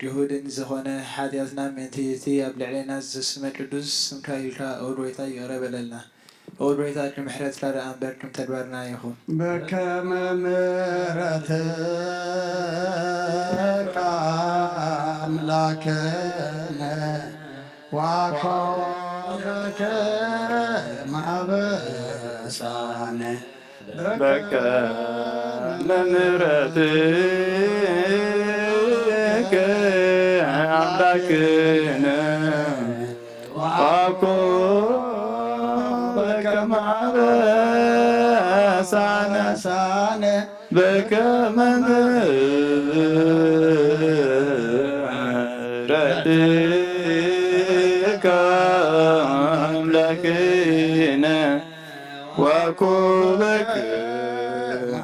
ግሁድን ዝኾነ ሓጢኣትና ምእንቲ እቲ ኣብ ልዕሌና ዝስመ ቅዱስ ስምካ ኢልካ፣ ኦ ጎይታ፣ ይቕረ በለልና። ኦ ጎይታ፣ እድል ምሕረትካ ደኣ እምበር እድል ተግባርና ይኹን። በከመ ምሕረትከ ኣምላክነ ዋኮ በከመ አበሳነ በከመ ምሕረትከ አምላክነ ዋኮ በከመ አበሳነ ሳነ በከመ ምሕረትከ አምላክነ ወኩበክ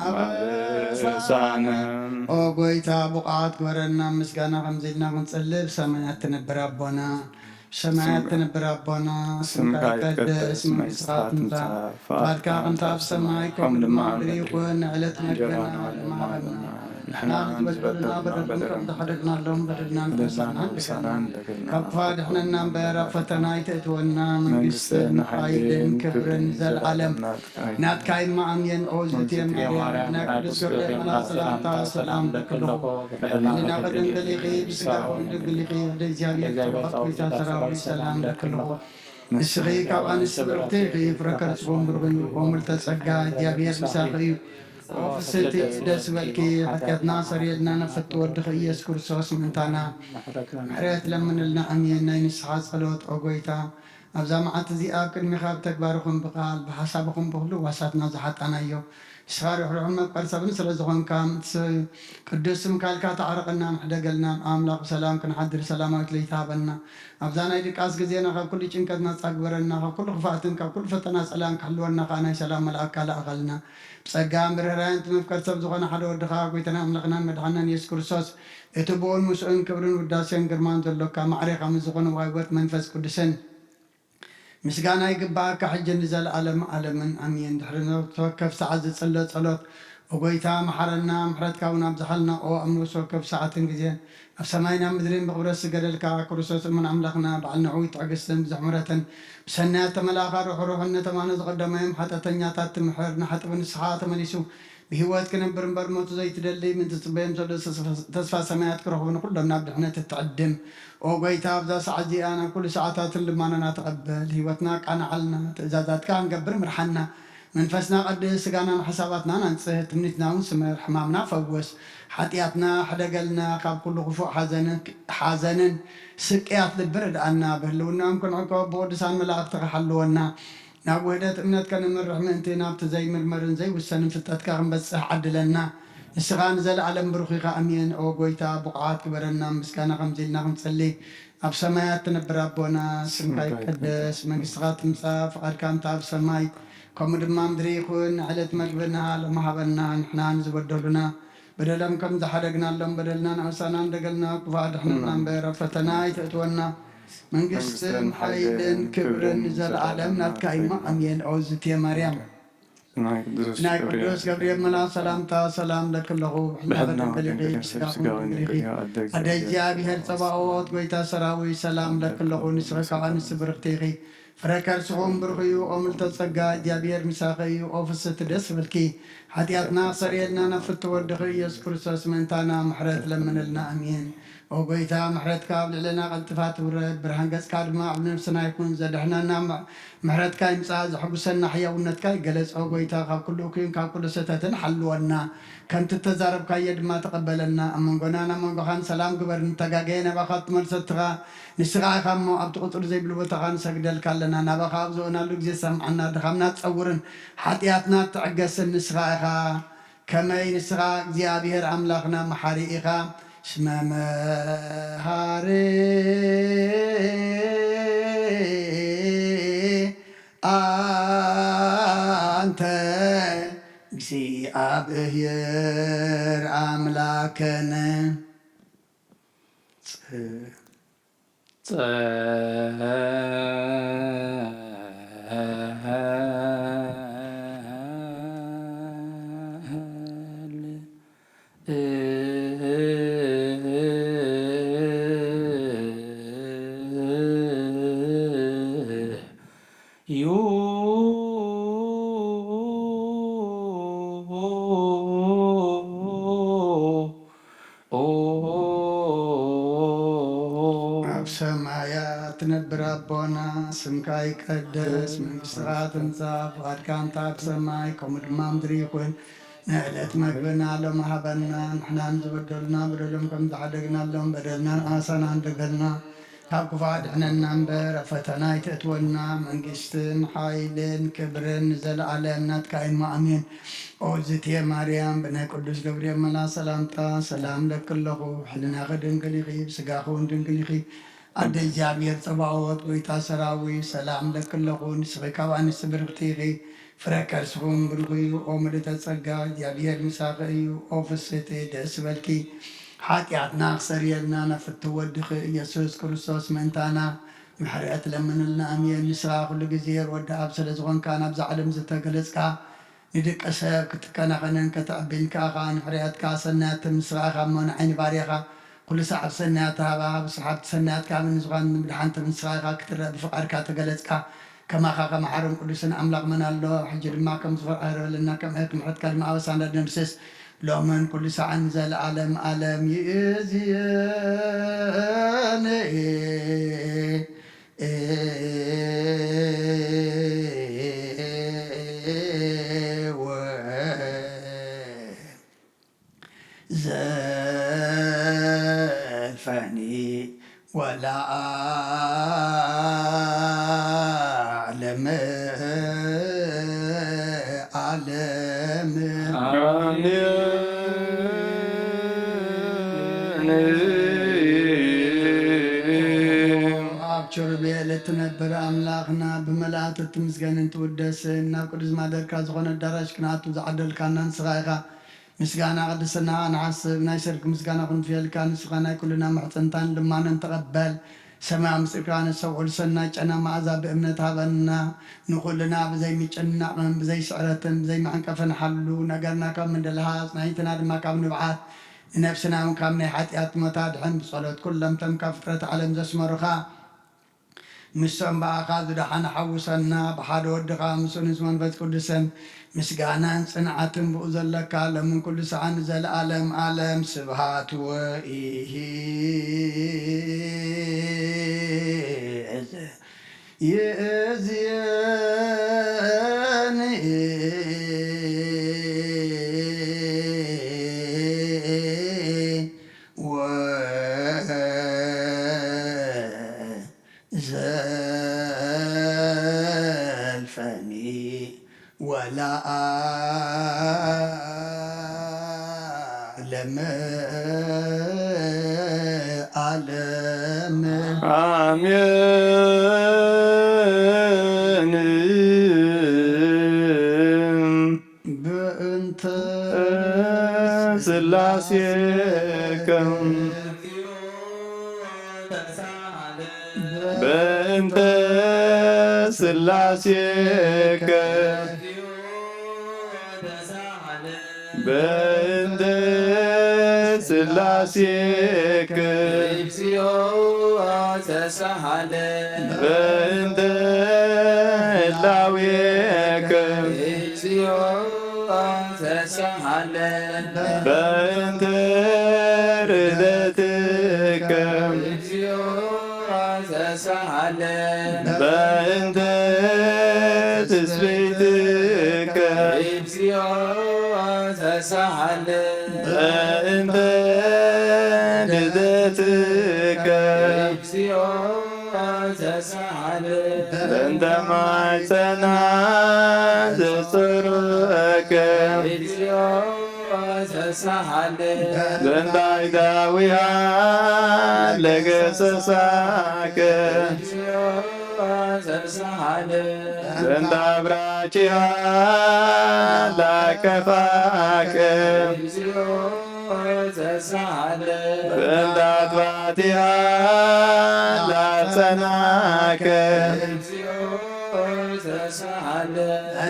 አበሳነ። ኦ ጎይታ፣ ብቑዓት ግበረና፣ ምስጋና ከምዚ ኢልና ክንጽልእ፣ ብሰማያት ትነብር ኣቦና፣ ብሰማያት ትነብር ኣቦና፣ ስምካ ይቀደስ፣ መንግስትኻ ትምጻእ፣ ፍቓድካ ከምቲ ኣብ ሰማይ ከምኡ ድማ ኣብ ምድሪ ይኹን። ንዕለት መግብና ንሕና ንበደልና በደልና ከም ዝሓደግናሎም በደልና ንክሕሰና ንደግና ካብ ክፉእ ኣድሕነና እምበር ኣብ ፈተና ኣይተእትወና። መንግስትን ሓይልን ክብርን ዘለዓለም ናትካ እማ ኣሜን። ኦ ዝእቲ ማርያም ናይ ቅዱስ ገብርኤል መልኣክ ሰላምታ ሰላም ለክለኹ ሕሊናኺ ድንግል ኢኺ ብስጋኺ ድንግል ኢኺ። ወደ እግዚኣብሔር ጸባኦት ጎይታ ሰራዊት ሰላም ለክለኹ ንስኺ ካብ ኣንስቲ ብርኽቲ ኢኺ፣ ፍረ ከርስኺ እውን ብሩኽ እዩ። ኦ ምልዕተ ጸጋ፣ እግዚኣብሔር ምሳኺ እዩ። ኦ ፍስሕቲ ደስ ይበልኪ፣ ሓጢኣትና ሰርየልና፣ ነፍቲ ወድኺ ኢየሱስ ክርስቶስ ምእንታና ምሕረት ለምንልና። ኣሜን። ናይ ንስሓ ጸሎት። ኦ ጎይታ፣ ኣብዛ መዓልቲ እዚኣ ኣብ ቅድሚኻ ብተግባር ይኹን ብቃል ብሓሳብ ይኹን ብኹሉ ዋሳትና ዝሓጣናዮ ንስኻ ርሕሩሕን መፍቀር ሰብን ስለ ዝኾንካ፣ ምስ ቅዱስ ስምካ ኢልካ ተዓረቐናን ሕደገልናን። ኣምላኽ ብሰላም ክንሓድር ሰላማዊት ለይቲ ሃበና። ኣብዛ ናይ ድቃስ ግዜና ካብ ኩሉ ጭንቀት ናጻ ግበረና፣ ካብ ኩሉ ክፍኣትን ካብ ኩሉ ፈተና ጸላእን ክሕልወና ከኣ ናይ ሰላም መልኣክካ ለኣኸልና። ብጸጋን ብርህራሄን እቲ መፍቀር ሰብ ዝኾነ ሓደ ወድኻ፣ ጎይታናን ኣምላኽናን መድሓንናን የሱስ ክርስቶስ፣ እቲ ብኡን ምስኡን ክብርን ውዳሴን ግርማን ዘሎካ፣ ማዕሬኻ ምስ ዝኾነ ዋህቦት መንፈስ ቅዱስን፣ ምስጋና ይግብኣካ፣ ሕጂ ንዘለኣለም ዓለምን ኣሜን። ድሕሪ ነፍሲ ወከፍ ሰዓት ዝጽለ ጸሎት፣ ኦ ጎይታ፣ መሓረና፣ ምሕረትካ እውን ኣብዝሓልና። ኦ ኣብ ነፍሲ ወከፍ ሰዓትን ግዜን ኣብ ሰማይን ኣብ ምድርን ብኽብረት ዝገደልካ ክርስቶስ እሙን ኣምላኽና፣ በዓል ንዕዊ ትዕግስትን ብዙሕ ምሕረትን፣ ብሰናያት ተመላእኻ ርሑሩሕን ነቶም ኣነ ዝቐደማዮም ሓጢኣተኛታት ትምሕር፣ ንሓጥብ ንስሓ ተመሊሱ ብህይወት ክነብር እምበር ሞቱ ዘይትደሊ፣ ምእንቲ ዝጽበዮም ዘሎ ተስፋ ሰማያት ክረኽቡ ንኹሎም ናብ ድሕነት እትዕድም። ኦ ጎይታ፣ ኣብዛ ሰዓት እዚኣ ናብ ኩሉ ሰዓታትን ልማናና ተቐበል። ህይወትና ኣቃንዓልና፣ ትእዛዛትካ ክንገብር ምርሓና። መንፈስና ቀድስ፣ ስጋናን ሓሳባትናን ኣንጽህ፣ ትምኒትና እውን ስመር፣ ሕማምና ፈውስ፣ ሓጢኣትና ሕደገልና፣ ካብ ኩሉ ክፉእ ሓዘንን፣ ሓዘንን ስቅያት ልቢ ርድኣና። ብህልውናኦም ክንዕቆብ ብቅዱሳን መላእኽትኻ ሓልወና። ናብ ውህደት እምነት ከነምርሕ ምእንቲ ናብቲ ዘይምርመርን ዘይውሰንን ፍልጠትካ ክንበጽሕ ዓድለና። ንስኻ ንዘለኣለም ብሩኽ ኢኻ። ኣሜን። ኦ ጎይታ፣ ብቑዓት ግበረና። ምስጋና ከምዚ ኢልና ክንጽሊ፣ ኣብ ሰማያት ትነብር ኣቦና፣ ስምካ ይቀደስ፣ መንግስትኻ ትምጻእ፣ ፍቓድካ እንተ ኣብ ሰማይ ከምኡ ድማ ምድሪ ይኹን። ዕለት መግብና ሎሚ ሃበና፣ ንሕና ንዝበደሉና በደሎም ከም ዝሓደግናሎም በደልና ንኣውሳና፣ እንደገልና ክፉእ ኣድሕነና እምበር ኣብ ፈተና ኣይተእትወና። መንግስትን ሓይልን ክብርን ንዘለኣለም ናትካ እዩ። ኣሜን። ኦ ዝእቲ ማርያም ናይ ቅዱስ ገብርኤል መልኣክ ሰላምታ ሰላም ለክለኹ፣ ብሕልና ድንግል ኢኺ፣ ብስጋኹም ድንግል ኢኺ። ኣደ እግዚኣብሔር ጸባኦት ጎይታ ሰራዊት ሰላም ለክለኹ፣ ንስኺ ካብ ኣንስቲ ብርኽቲ ኢኺ። ፍረ ከርስኹም ብሩኽ እዩ። ኦ ምልዕተ ጸጋ፣ እግዚኣብሔር ምሳኺ እዩ። ኦ ፍስሕቲ ደስ ይበልኪ፣ ሓጢኣትና ክሰርየልና ናብ ፍትው ወድኺ ኢየሱስ ክርስቶስ ምእንታና ምሕረት ለምንልና። ኣሜን። ኦ ጎይታ፣ ምሕረትካ ኣብ ልዕለና ቀልጢፋ ትውረድ፣ ብርሃን ገጽካ ድማ ኣብ ነፍስና ይኹን። ዘድሕነና ም-፣ ምሕረትካ ይምጻእ፣ ዘሐጉሰና ሕያውነትካ ይገለጽ። ኦ ጎይታ፣ ካብ ኩሉ እኩይን ካብ ኩሉ ስሕተትን ሓልወና፣ ከምቲ እተዛረብካዮ ድማ ተቐበለና። ኣብ መንጎናን ኣብ መንጎኻን ሰላም ግበር። ንተጋገየ ናባኻ እትመልሰትኻ ንስኻ ኢኻ እሞ፣ ኣብቲ ቁጽሪ ዘይብሉ ቦታኻ ንሰግደልካ ኣለና። ናባኻ ኣብ ዝእውናሉ ግዜ ሰምዓና። ድኻምና ትጸውርን ሓጢኣትና ትዕገስን ንስኻ ኢኻ። ከመይ ንስኻ እግዚኣብሔር ኣምላኽና መሓሪ ኢኻ። እስመ መሃሪ ኣንተ እግዚኣብሔር ኣምላክነ። ሰማያት ትነብር ኣቦና፣ ስምካ ይቀደስ፣ መንግስትኻ ትምጻእ፣ ፍቓድካ እንተ ኣብ ሰማይ ከምኡ ድማ ምድሪ ይኹን። ንዕለት መግብና ሎም ሃበና፣ ንሕና ንዝበደሉና በደሎም ከም ዝሓደግናሎም በደልና ንኣሳና እንደገልና፣ ካብ ክፉእ ኣድሕነና እምበር፣ ኣብ ፈተና ኣይተእትወና፣ መንግስትን ሓይልን ክብርን ንዘለኣለም ናትካ እዩ፣ ኣሜን። ኦ ዝትየ ማርያም፣ ብናይ ቅዱስ ገብርኤል መልኣኽ ሰላምታ ሰላም ለኪ ኣለኹ። ሕልናኺ ድንግል ኢኺ፣ ብስጋኺ እውን ድንግል ኢኺ። ኣደ እግዚኣብሔር ጸባኦት፣ ጎይታ ሰራዊት፣ ሰላም ለኪ ኣለኹ። ንስኺ ካብ ኣንስቲ ብርኽቲ ኢኺ፣ ፍረ ከርስኹም ብሩኽ እዩ። ኦ ምልእተ ጸጋ፣ እግዚኣብሔር ምሳኺ እዩ። ኦ ፍስሕቲ፣ ደስ በልኪ። ሓጢኣትና ክሰርየልና ናብ ፍትው ወድኺ ኢየሱስ ክርስቶስ ምእንታና ምሕረት ለምንልና። ኣሜን። ንስኻ ኩሉ ግዜ ወዲ ኣብ ስለ ዝኾንካ፣ ናብዛ ዓለም ዝተገለጽካ፣ ንደቂ ሰብ ክትከናኸንን ከተዕብን ከኣ፣ ከኣ ንሕርያትካ ሰናያት ትምስኻ ኢኻ እሞ፣ ንዓይኒ ባርያኻ ኩሉ ሰዓብ ሰናያት ተሃባ። ብሰሓብቲ ሰናያት ካብ ንዝኾን ንምድሓን ትምስኻ ኢኻ ክትረአ ብፍቓድካ ተገለጽካ። ከማኻ ከመሓርን ቅዱስን ኣምላኽ መን ኣሎ? ሕጂ ድማ ከም ዝፈርዖ ይረበለና፣ ከም እህት ምሕረትካ ድማ ኣበሳና ደምስስ። ሎምን ኩሉ ሰዓን ንዘለዓለም ዓለም ይእዝየን። ወዘልፈኒ ወለዓለም ዓለም። ኣሜን። ኣብ ኪሩቤል እትነብር ኣምላኽና፣ ብመላእክት እትምስገንን ትውደስን፣ ናብ ቅዱስ ማደርካ ዝኾነ ኣዳራሽ ክንኣቱ ዝዓደልካና ንስኻ ኢኻ። ምስጋና ቅድስና ንሓስብ፣ ናይ ሰርክ ምስጋና ክንፍየልካ፣ ንስኻ ናይ ኩልና ምሕጽንታን ልማነን ተቐበል። ሰማይ ኣምጺእካ ነሰብኡል ሰናይ ጨና መኣዛ ብእምነት ሃበና። ንኹልና ብዘይ ምጭናቕን ብዘይ ስዕረትን ብዘይ መዕንቀፍን ሓሉ፣ ነገርና ካብ ምድልሃስ፣ ናይትና ድማ ካብ ንብዓት፣ ንነፍስና እውን ካብ ናይ ሓጢኣት ሞት ኣድሕን። ብጸሎት ኩሎም እቶም ካብ ፍጥረት ዓለም ዘስመሩኻ፣ ምስቶም ብኣኻ ዝደሓኑ ሓውሰና። ብሓደ ወድኻ ምስኡ ምስ መንፈስ ቅዱስን ምስጋናን ጽንዓትን ብኡ ዘለካ፣ ሎምን ኩሉ ሰዓን ንዘለኣለም ዓለም። ስብሃት ወኢሂ ይእዝየኒ ወዘልፈኒ ወለዓለም ዓለም። ኣሜን። በእንተ ስላሴከ፣ በእንተ ስላሴከ፣ በእንተ ስላሴከ፣ በእንተ ህላዌከ፣ በእንተ ርደትከ፣ በእንተ ትስብእትከ፣ በእንተ ልደትከ፣ በእንተ ማሕፀና ዘሰሩከ፣ በእንተ ኣእዳዊሃ ለገሰሳከ፣ በእንተ ኣብራኪሃ ላከፋከ፣ በእንተ ኣጥባቲሃ ላጸናከ፣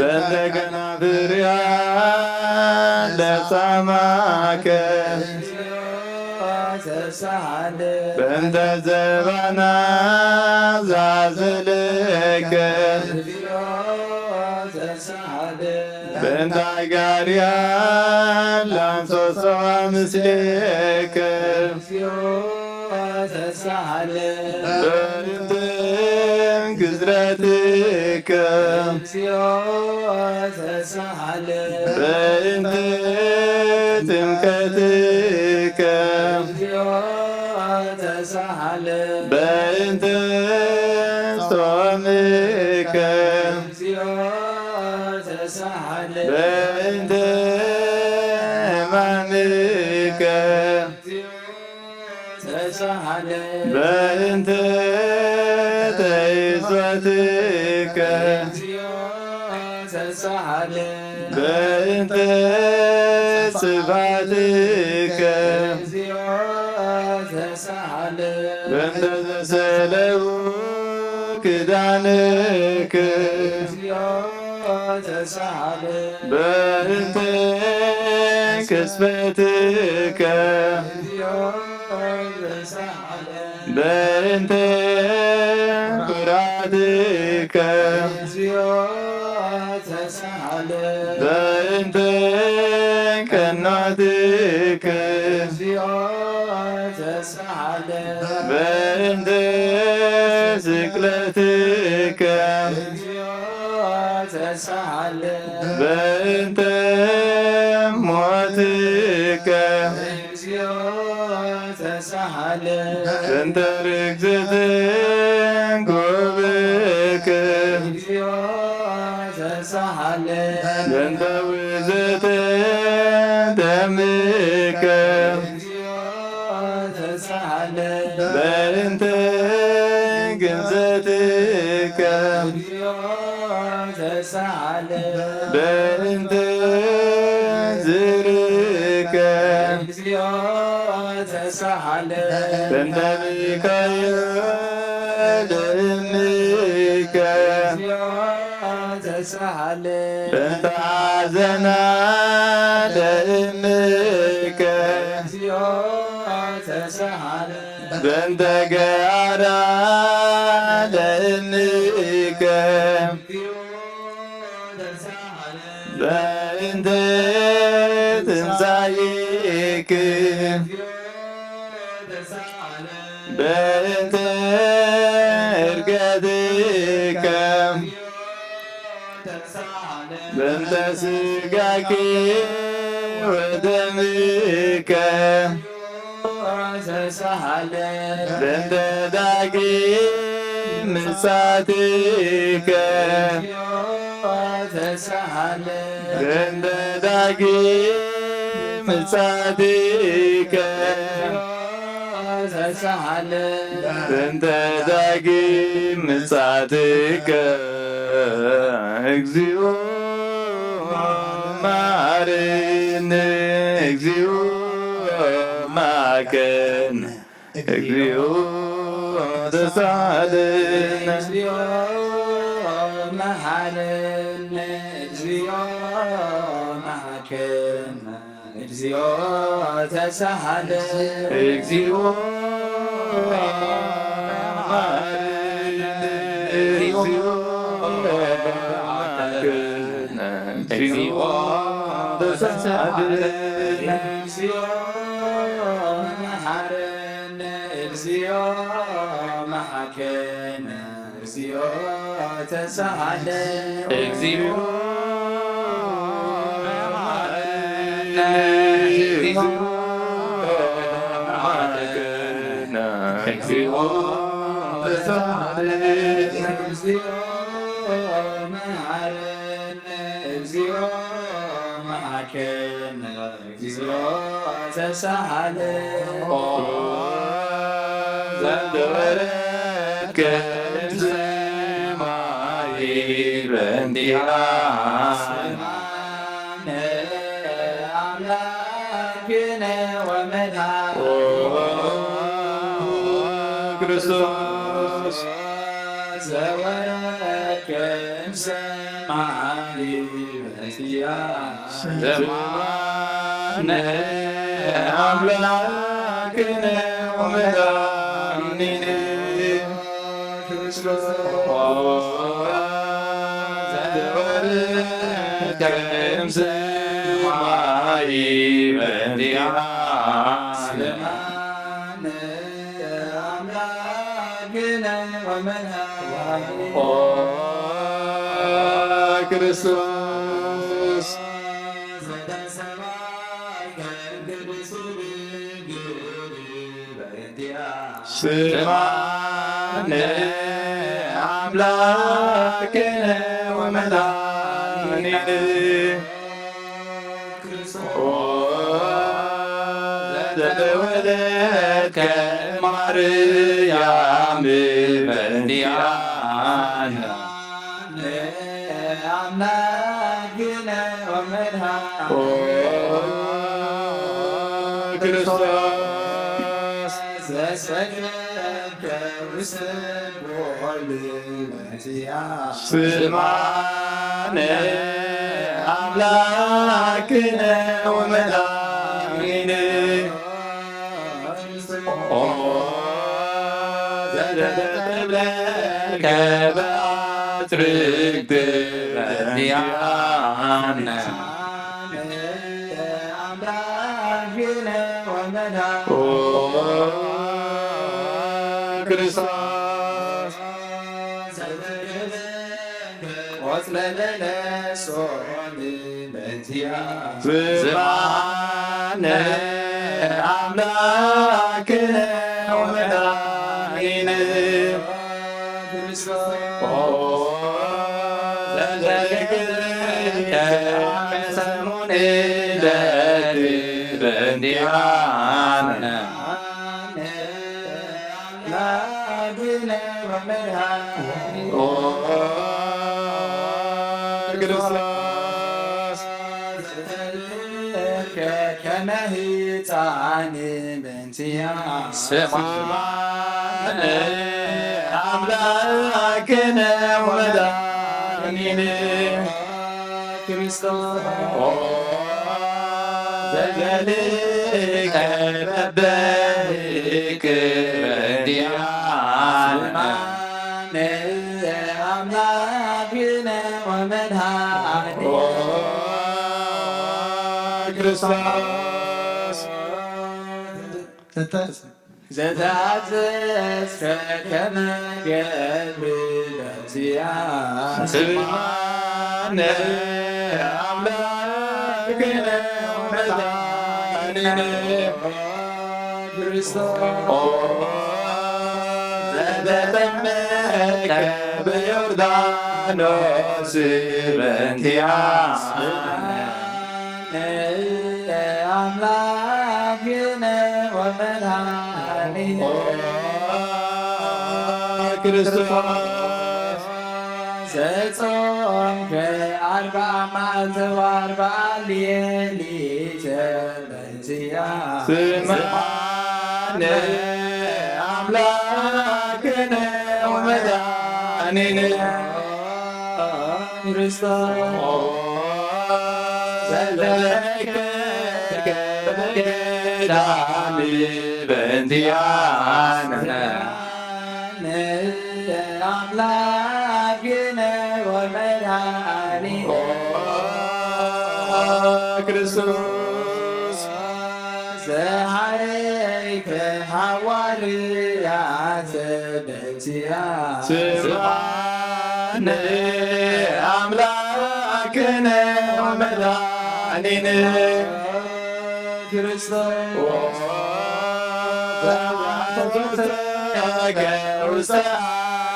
በእንተ ከናፍሪሃ ለጻማከ፣ በእንተ ዘባና ዛዘለከ፣ በእንተ ኣጋርያ ላንሶሶ ምስሌከ፣ ተሳሃለ። በእንተ ግዝረትከ። እግዚኦ ተሳሃለ። በእንተ ጥምቀትከ። እግዚኦ ተሳሃለ። በእንተ ጾምከ። እግዚኦ ተሳሃለ። በእንተ ሕማምከ። ተሳሃለ። በእንተ ተይዞትከ። ተሳሃለ። በእንተ ጽፋትከ። ተሳሃለ። በእንተ ዘሰለቡ ክዳንከ። ተሳሃለ። በእንተ ቅስፈትከ። በእንተ ኩራትከ። በእንተ ቀኖትከ። በእንተ ስቅለትከ። በእንተ ሞትከ። በእንተ ርግዘተ ጎብከ። በእንተ ውዘተ ደምከ። በእንተ ግምዘትከ። በእንተ ዝርኢከ። በእንተ ብካየ ለእምከ። በእንተ ሐዘና ለእምከ። በእንተ ገዓራ ለእምከ። በእንተ ትንሳኤክ። በእንተ ዕርገትከ። በእንተ ስጋኪ ወደምከ። በእንተ ዳግም ምጻትከ። በእንተ ዳግም ምጻትከ። በእንተ ዳግም ምጻትከ። እግዚኦ መሐረነ። እግዚኦ መሐረነ። እግዚኦ ተሳሃለነ። እግዚኦ መሐረነ። እግዚኦ መሐረነ። እግዚኦ ተሳሃለ። እግዚኦ መሐረነ። እግዚኦ መሐረነ። እግዚኦ ተሳሃለ። እግዚኦ መሐረነ። እግዚኦ መሐረነ። እግዚኦ ተሳሃለ። እግዚኦ መሐረነ። እግዚኦ መሐረነ። እግዚኦ ተሳሃለ። እግዚኦ መሐረነ። እግዚኦ መሐረነ። እግዚኦ ተሳሃለ። ኦ ዘንተ ወረድከ እምሰማይ በእንቲአነ። አምላክነ ወመድኃኒነ ኦ ክርስቶስ ዘወረድከ እምሰማይ በእንቲአነ። አምላክነ ወመድኃኒነ ክርስቶስ ዘወረድከ እምሰማይ በእንቲአነ። ኦ ክርስቶስ ስማነ አምላክነ ወመድኃኒነ ኦ ዘተወለድከ ማርያም በእንቲአነ አምላክነ ወመድኃኒነ ኦ ክርስቶስ ዘሰከብከ ውስን ጎል ስማነ አምላክነ ወመድኃኒነ ኦ ዘተብለከ በአትርግት በእንቲአነ ኦ ክርስቶስ ቆጽለ በለስ ጾም በእንቲአ ዝማነ አምላክነ ወመድኃኒነ ኦ ዘተክልከ ሰሙን ልደት በእንቲአነ ኦ ክርስቶስ ከመ ህፃን በእንቲአ ስማነ አምላክነ ወመድኃኒነ ክርስቶስ ዘልከ በበህክ በእንቲአነ አምላክነ ወመድኃኒነ ኦ ክርስቶስ ተተ- ዘተአዘዝከ ከመ ገብር በእንቲአ ስማነ አምላክነ ወመድኃኒነ ክርስቶስ ኦ ዘተጠመቀ በዮርዳኖስ በእንቲአ አምላክነ ወመድኃኒነ ኦ ክርስቶስ ዘጾምከ አርብዓ መዓልተ ወአርብዓ ሌሊተ በእንቲአ ስማነ አምላክነ ወመድኃኒነ ክርስቶስ ዘለከ በገዳም በእንቲአነ አምላክነ ወመድኃኒነ ኦ ክርስቶስ ዘሐረይከ ሐዋርያት በእንቲአ ስማነ አምላክነ ወመድኃኒነ ክርስቶስ ዘአተዘከ ውስተ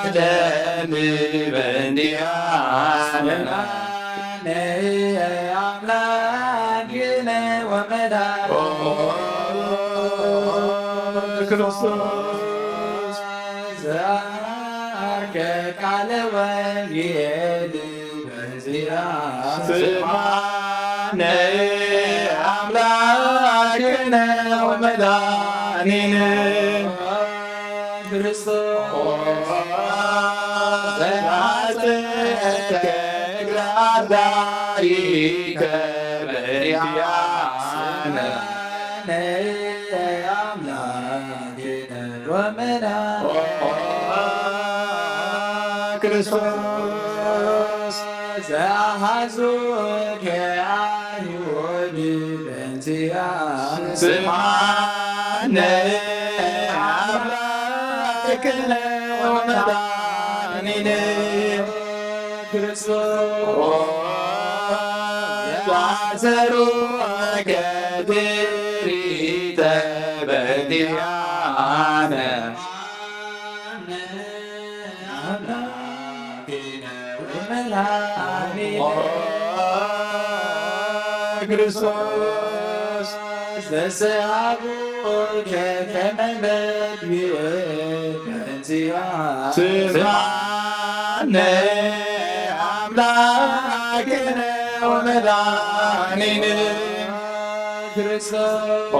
ዓለም በእንቲአነ አምላክነ ወመድኃኒነ ክርስቶስ ዘአርከ ቃለ ወንጌል በእንቲአ ስማነ አምላክነ ወመድኃኒነ ክርስቶስ ዘአጽድቀ እግረ አርዳኢከ በእንቲአነ አምላክነ ወመድኃኒነ ክርስቶስ ዘአሐዙከ አይሁድ በእንቲአ ስማነ አምላክነ ወመድኃኒነ ክርስቶስ። ኦ፣ ዛሰሩ ከድሪተ በእንቲአነ። ኦ፣ ክርስቶስ ዘሰሃቡ ከከመ መግቢእ በእንቲአነ። ስምዓነ አምላክነ ወመድኃኒነ ክርስቶስ። ኦ፣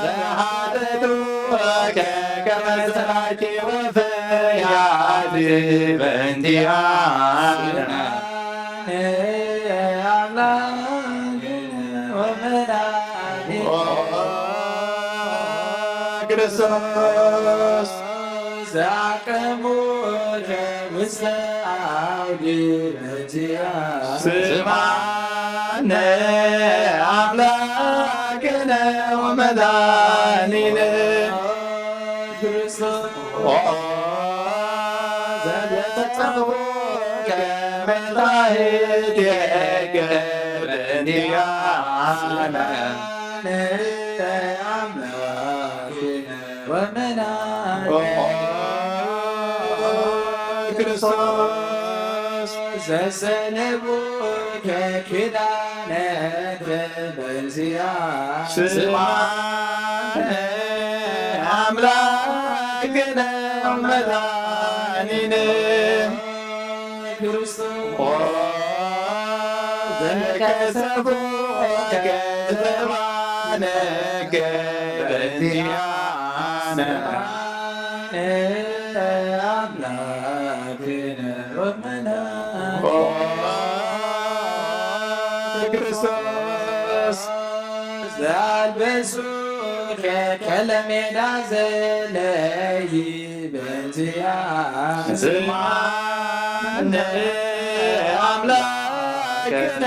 ዘኃጢአቱ ከከመ ጸላእኪ ወፈያት በእንቲአነ። አምላክነ ወመድኃኒነ ኦ፣ ክርስቶስ። ዘአቀሙከ ውስተ አውዲ በእንቲአነ። ስምዓነ አምላክነ ወመድኃኒነ ክርስቶስ። ኦ፣ ዘተጸውከ መታህት የገብር እንዲያነ። አምላክነ ወመድኃኒነ ኦ፣ ክርስቶስ። ዘሰለቡ ከኪዳነ በእንቲአነ። ስምዓነ አምላክነ ወመድኃኒነ ክርስቶስ። ኦ፣ ዘከሰቡ ከዘባነ በእንቲአነ። አምላክነ ወመድኃኒነ ኦ፣ ክርስቶስ። ዘአልበሱከ ከለሜዳ ዘለይ በእንቲአነ። ስምዓነ አምላክነ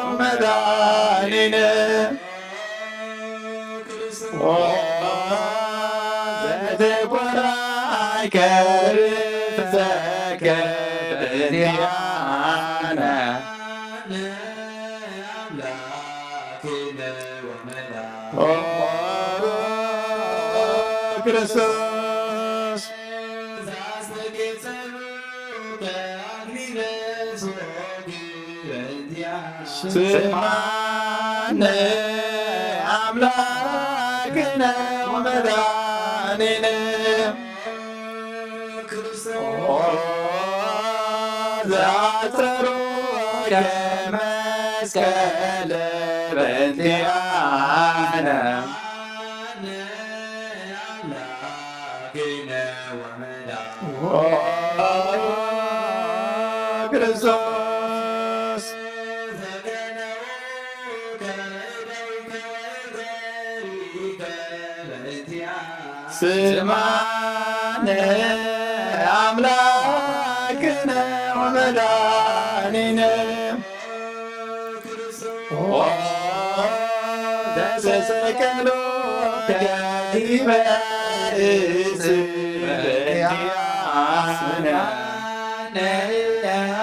ወመድኃኒነ ኦ፣ ዘተቆራይከ ርእሰከ በእንቲአነ። ኦ፣ ክርስቶስ። ስምዓነ አምላክነ ወመድኃኒነ ኦ፣ ዘአሰሩ ከመስቀል በእንቲአነ። ኦ፣ ክርስቶስ። ስምዓነ አምላክነ ወመድኃኒነ ኦ፣ ዘተሰቀሎ ከዲበ ርእስ በእንቲአነ።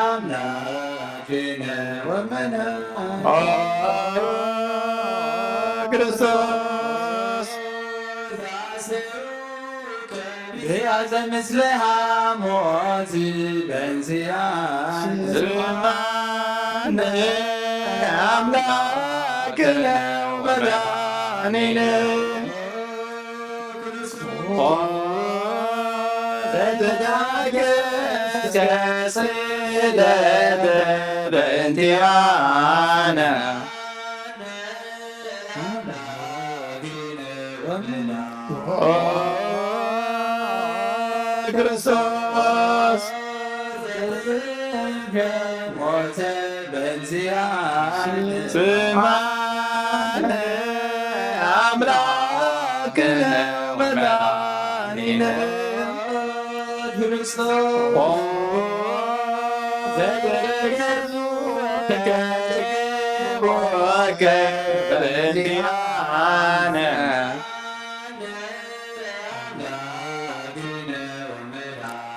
አምላክነ ወመድኃኒነ ኦ፣ ክርስቶስ። ያዘ ምስለ ሐሞት በእንቲአነ። ስምዓነ አምላክነ ወመድኃኒነ ኦ፣ ዘተዳገስከ ስእለተ በእንቲአነ። ኦ፣ ክርስቶስ። ሞተ በእንቲአነ። ስምዓነ አምላክነ ወመድኃኒነ ክርስቶስ። ኦ፣ ዘተገዙ ከጽግቦከ በእንቲአነ።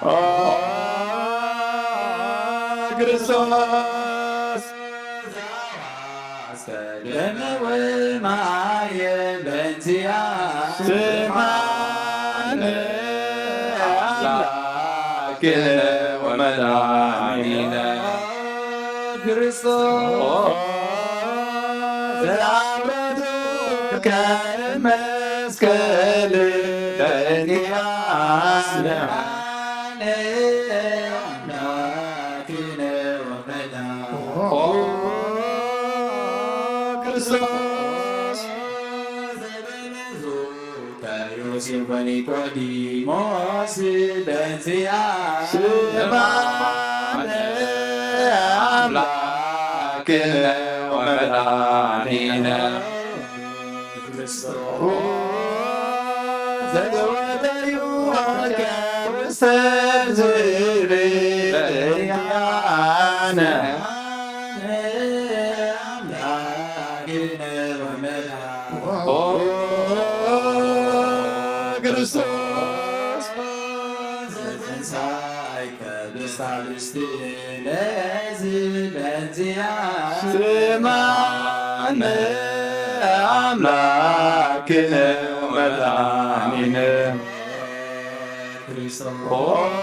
ኦ ክርስቶስ ደም ወማየ በእንቲኣ ስምዓነ ኣምላክነ ወመድኃኒነ ክርስቶስ ዘአብረዱ ከመስቀል በእንቲኣ ስምዓነ ኣምላክነ ወመድኃኒነ ኦ ክርስቶስ ዮሴፍ ወኒቆዲሞስ በእንቲኣ ስምዓነ ኣምላክነ ወመድኃኒነ ክርስቶስ ዘወደዩ ውስተ ዝርያነ ኦ ክርስቶስ ዘተንሳይከ ብሳልስቲ ለዚ በዚያ ስምዓነ ኣምላክነ ወመድኃኒነ ክርስቶስ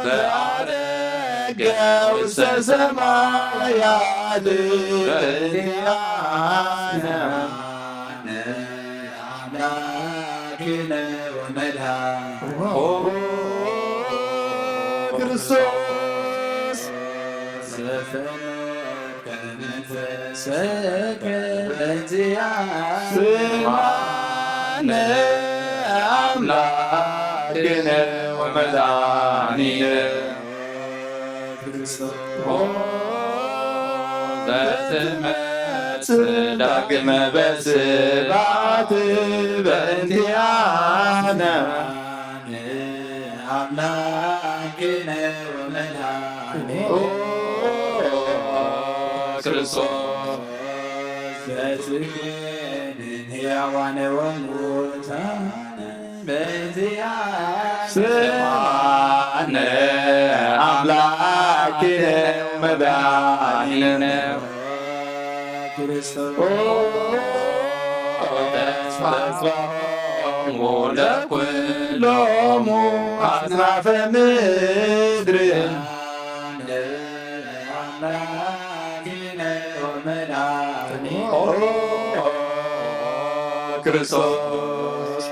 ዘዐረገ ውስተ ሰማያት በእንቲኣነ ኣምላክነ ወመድኃኒነ ክርስቶስ ዘፈነወ ከመንፈስከ በእንቲኣነ ስምዓነ ኣምላክነ ወመድኃኒነ ክርስቶስ ዘትመጽእ ዳግመ በስብሐት በእንቲኣነ ኣምላክነ ወመድኃኒነ ክርስቶስ ዘትኩንን ሕያዋነ ወሙታነ በእንቲኣነ ስምዓነ ኣምላክነ ወመድኃኒነ ክርስቶስ ተስፋ ተስፋሆሙ ለኩሎሙ ኣጽናፈ ምድር ኣምላክነ ወመድኃኒነ ኦ ክርስቶስ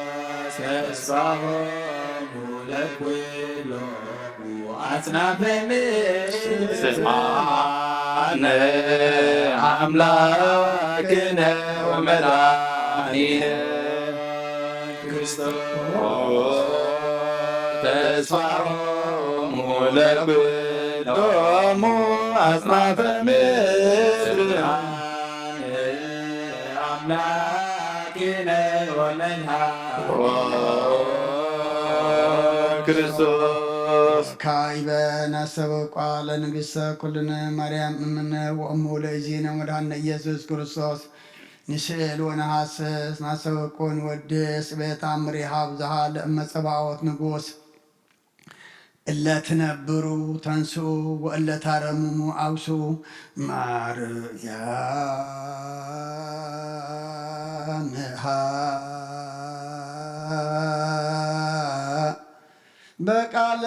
ተስፋሆሙ ለኩሎሙ ኣጽናፈ ምድር ስምዓነ ኣምላክነ ወመድኃኒነ ክርስቶስ ተስፋሆሙ ለኩሎሙ ኣጽናፈ ምድር ኣምላክነ ወመድኃኒነ ክርስቶስ ካይበ ናሰበቋ ለንግሥተ ኩልነ ማርያም እምነ ወእሙ ለእግዚእነ ወመድኃኒነ ኢየሱስ ክርስቶስ ንስእል ወነሃስስ ናሰበቁ ንወድስ ቤት ኣምሪሃ ብዝሃ ለእመ ጸባኦት ንጉስ እለ ትነብሩ ተንስኡ ወእለ ታረምሙ አውስኡ ማርያምሃ በቃለ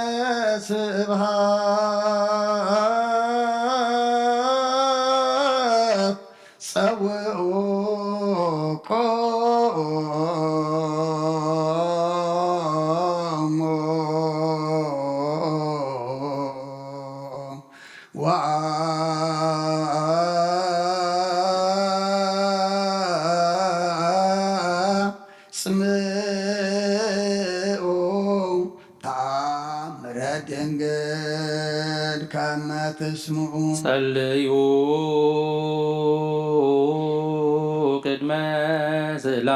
ስብሃት ጸውዑ ቆሞ ወአጽምዑ ተአምረ ድንግል ከመ ትስምዑ። ጸልዩ ቅድመ ስእላ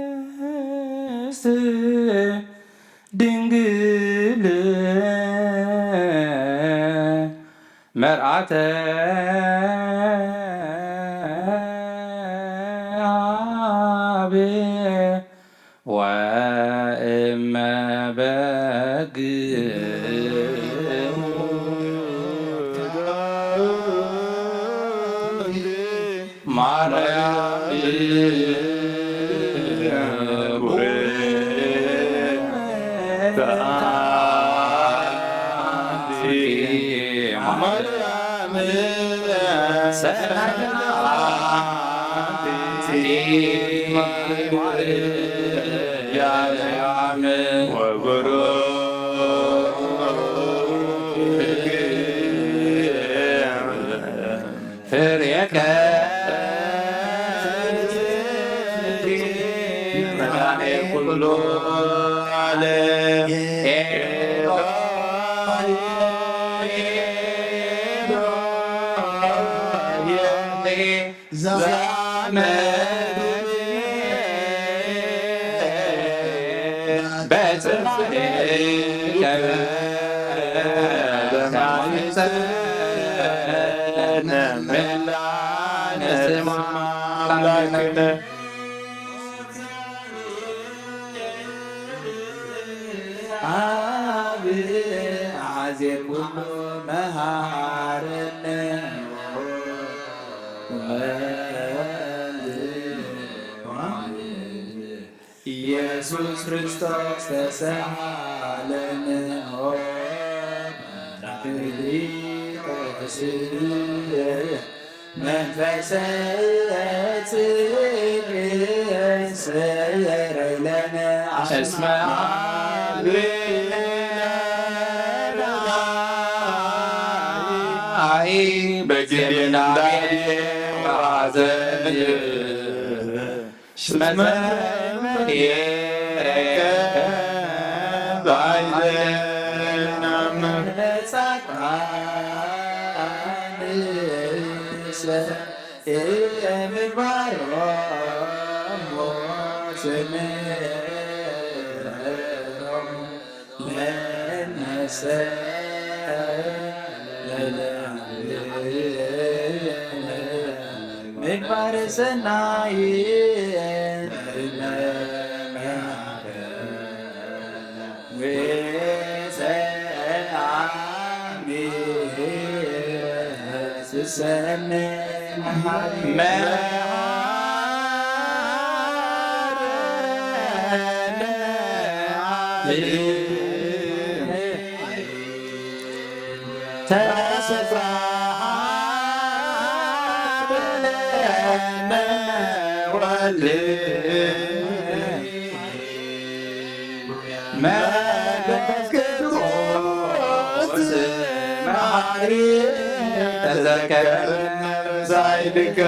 ለቅድስት ድንግል መርዓተ ኣብ ወእመ በግ ማርያም ፍሬከ መድኃኔ ኩሉ ዓለም። አብ አዜ ኩሉ መሃረነ ወልድ ኢየሱስ ክርስቶስ ተሳሃለነ። ኦ ጳራቅሊጦስ መንፈሰ ጽድቅ ሰረይለነ እስመ አልብነ አይ በግንዳቤ ወሐዘን። ምግባር ሰናይ ተሳሃለነ ወልድ መንፈስ ቅዱስ መሐሪ ተዘከረነ በሳይድከ።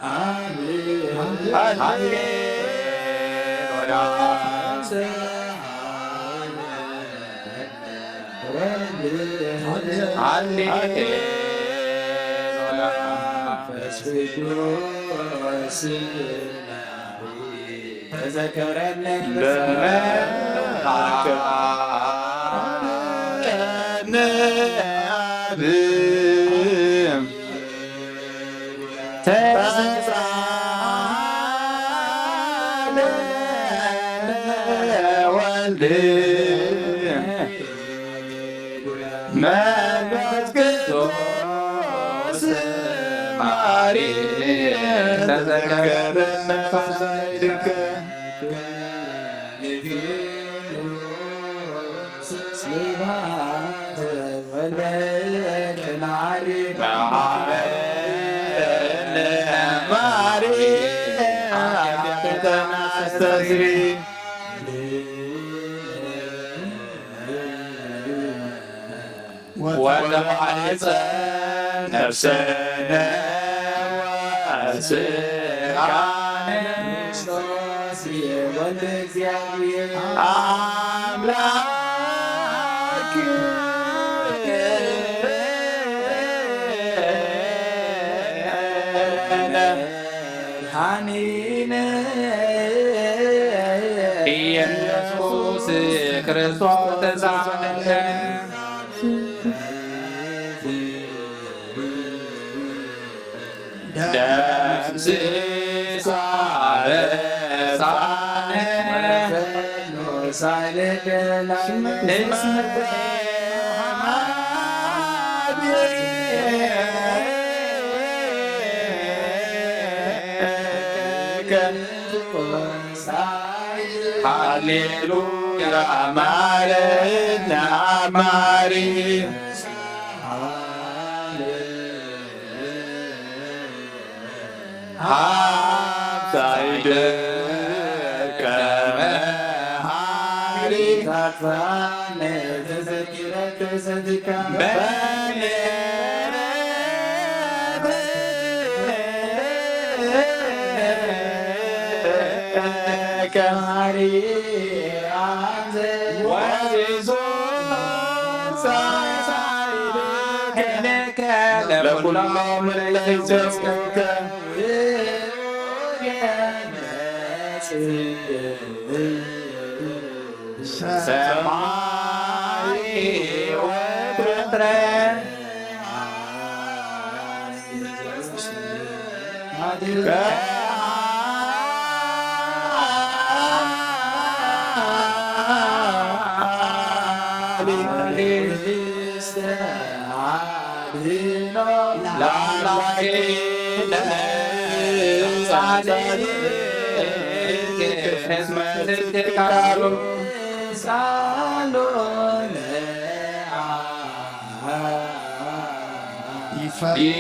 ሃሌሉያ። ሃሌሉያ። መንፈስ ቅዱስ ተዘከረነ በመካነ አብ ተሳሃለነ ወልድ መንፈስ ቅዱስ መሐሪ ተዘከረነ በሳይድከ። ስብሐት ወለወልድ ለማርያም ኃጢአትነ አስተስሪ። ወተማሕፀን ነፍስነ ወስጋነ ክርስቶስ ወልደ እግዚአብሔር አምላክ መድኃኒነ ኢየሱስ ክርስቶስ ተሳሃለነ። ሃሌሉያ ማረና ማሪ ሃብታይ ደቀ መሃሪ ተዘኪረ ተዘዲካ በኔ ከማሪ አንዘ ወሪዞ ለኩሎም ለይሰብከ ሰማይ ወትረ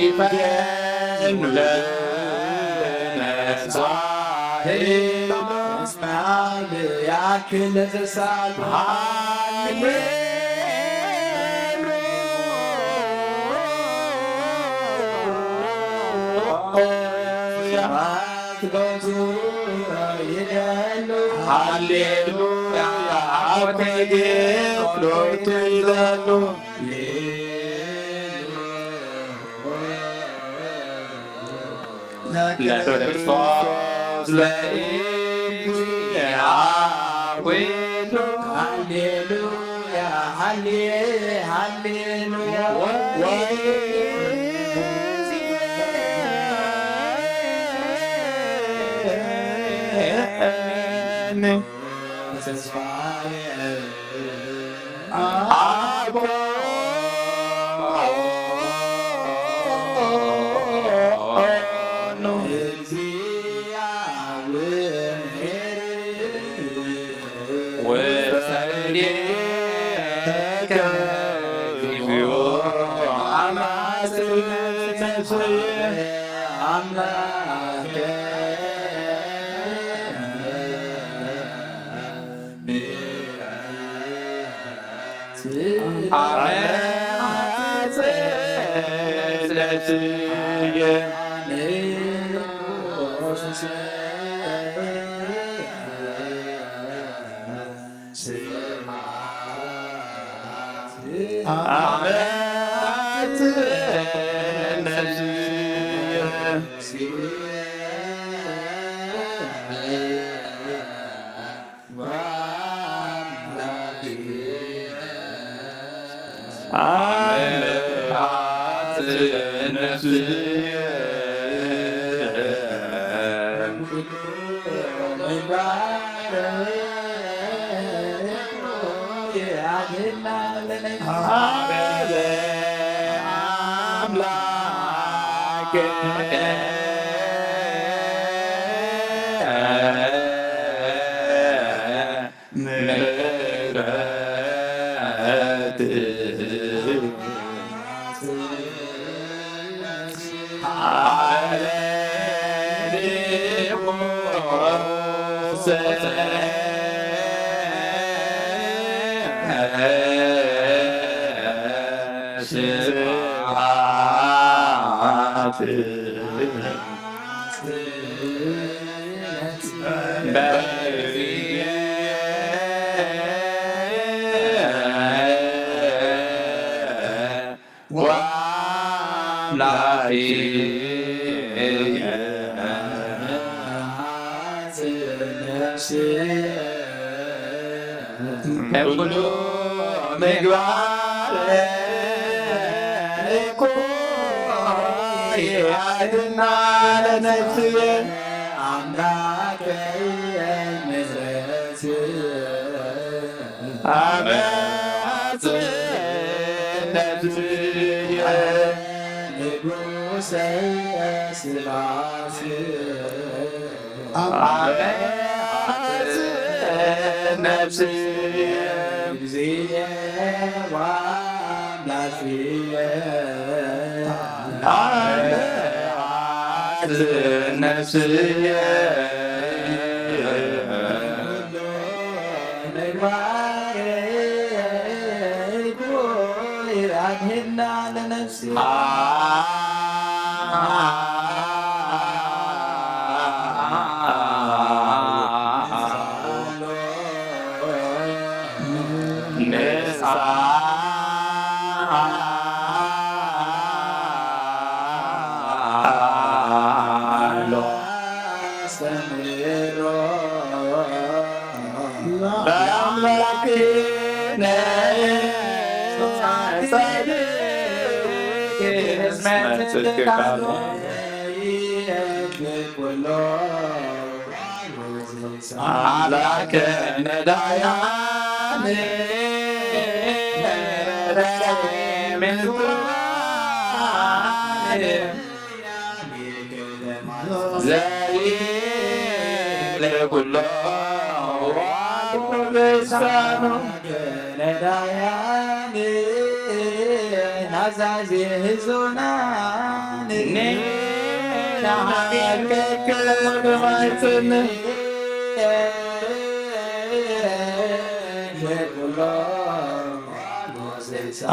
ይፈኑ ለነ ጻድቅ ያክል ተሳል ሃሌሉያ ሃሌሉያ አወተጌ ሎቱ ይላሉ። ለክርስቶስ ለኢያብ ኩሉ ሃሌሉያ ሃሌ ሃሌሉያ ወይን ተስፋዬ አኮኑ እግዚአብሔር ወሰንዴከ እግዚኦ አማጽ ነፍስየ አምላከ ኣመ አጽንዕት ነፍስየ ንጉሰ ስላሴ። ኣመ አጽንዕት ነፍስየ እግዚእ ወአምላክየ። ኣመ አጽንዕት ነፍስየ ኣምላከ ነዳያን ዘይብለ ኩሎ ልሳኑ ነዳያን ናዛዚ ህዞናን ንናሃገርከ ብማይጽን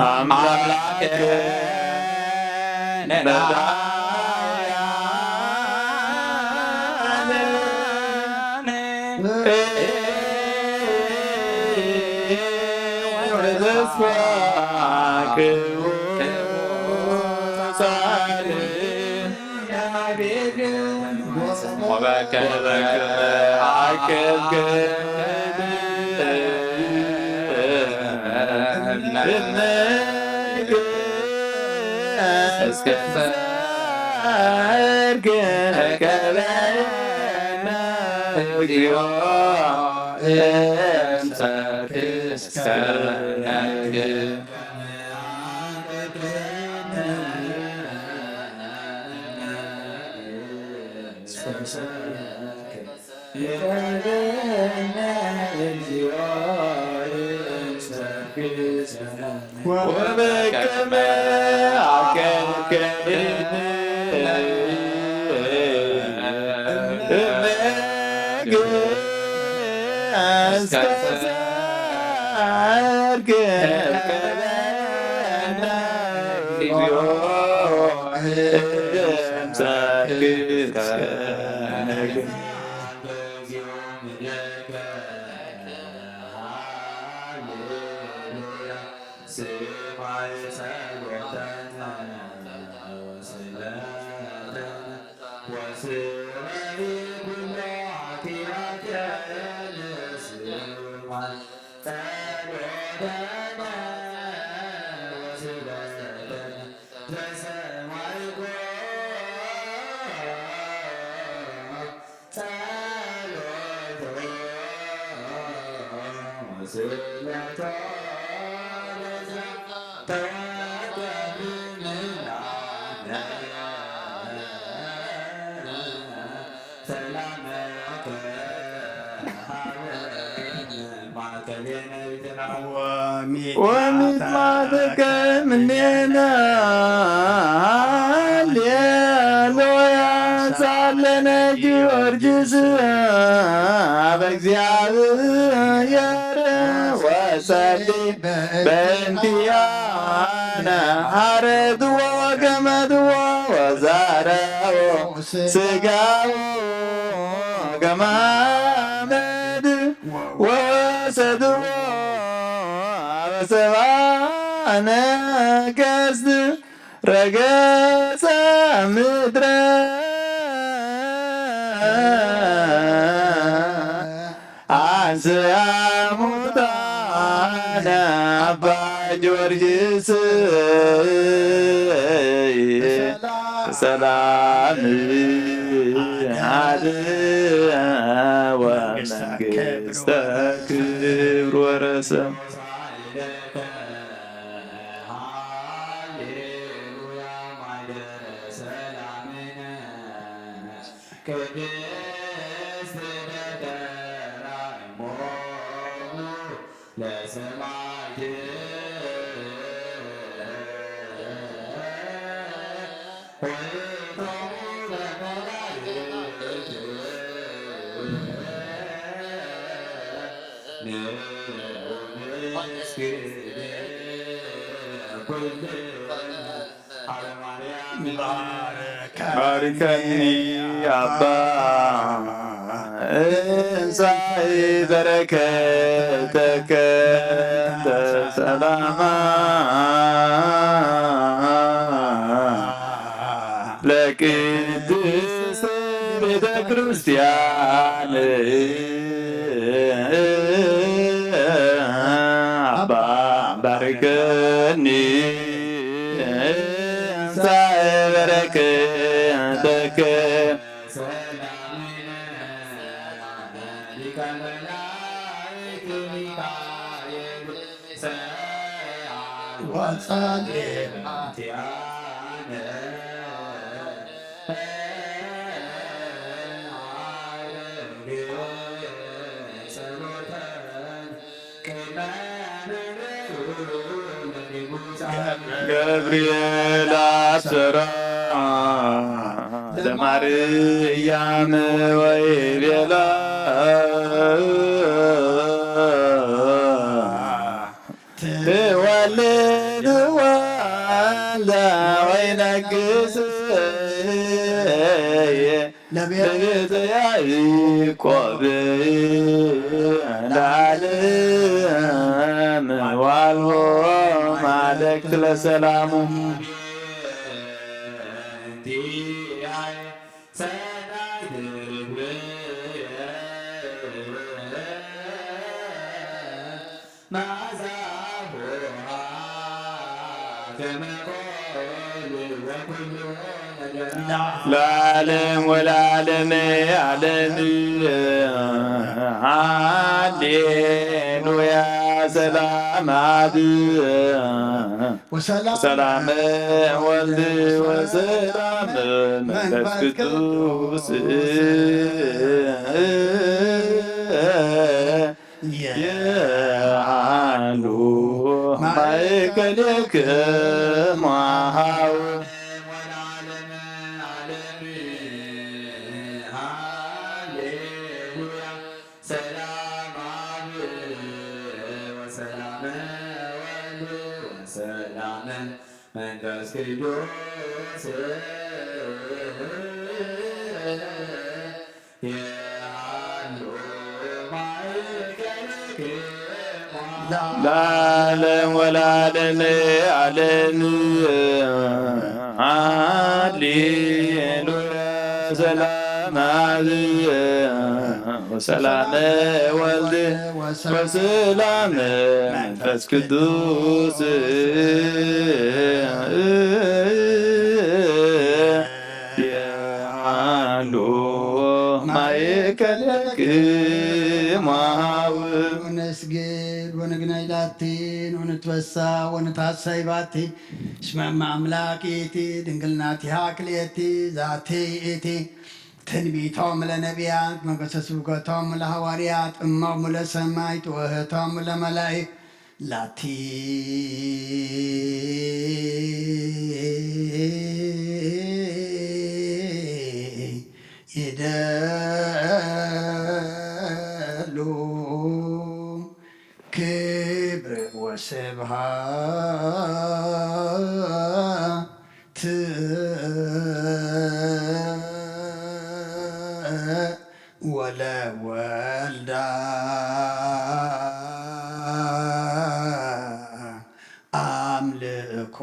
ኣምላክ ነዳያን ወበከመ አከልከ እስከ ሰርክ ወሚጣትከ ምኔነ ሃሌሉያ ሳለነ ጊዮርጊስ አበ እግዚአብሔር ወሰሊ በእንቲአነ ሐረድዎ ገመድዎ ወዛረዎ ስጋዎ ገማመድ ወሰድዎ አበ ሰብአ ነገስት ረገጸ ምድረ አንስአ ሙታነ ኣባ ጊዮርጊስ ሰላም ዓድዋ መንግስተ ክብር ወረሰ። ቅድስት ደብረ ዳይሞሙ ለሰማዕት ወይቶሙ ለመላእክት ንመስግድ ኩልነ። ባርከኒ ኣባ እንሳይ በረከተከ ሰላማ ለቅድስት ቤተ ክርስቲያን። ኣባ ባርከኒ እንሳይ በረከተከ። ገብርኤል ኣሰራ ለማርያም ወይቤላ ትወልድ ወልደ ወይነግስ ለቤተ ያዕቆብ ለዓለም ዋልቦ ማለክት ለሰላሙ። ለዓለም ወለዓለመ ዓለም። ሃሌሉያ ሰላም አብ ወሰላም ሰላም ወልድ ወሰላም መንፈስ ቅዱስ የሃሉ ማእከልክሙ አሃው። ሰላም አብ ወሰላም ወልድ ወሰላም መንፈስ ቅዱስ የሃሉ ማእከልክሙ። ለዓለም ወለዓለመ ዓለም። ሃሌሉያ ሰላም አብ ወሰላም ወልድ ወሰላም መንፈስ ቅዱስ የሃሉ ማእከልክሙ። ወነስግድ ወንግናይ ላቲ ወንትበሳ ወንትሐሰይ ባቲ እስመ እመ አምላክ ይእቲ ድንግል ናቲሃ ክልኤቲ ዛቲ ይእቲ ትንቢቶም ለነቢያት መገሰ ስብከቶም ለሐዋርያት እሞሙ ለሰማይት ወእህቶም ለመላእክት ላቲ ይደሉ ክብር ወስብሐት ወለወልዳ አምልኮ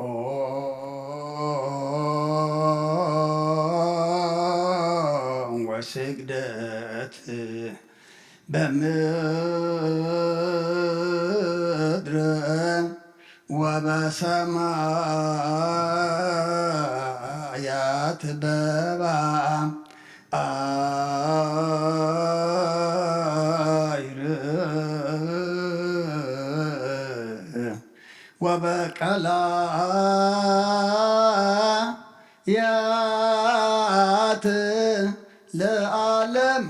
ወስግደት በምድር በሰማያት በባ አይር ወበቀላያት ለዓለም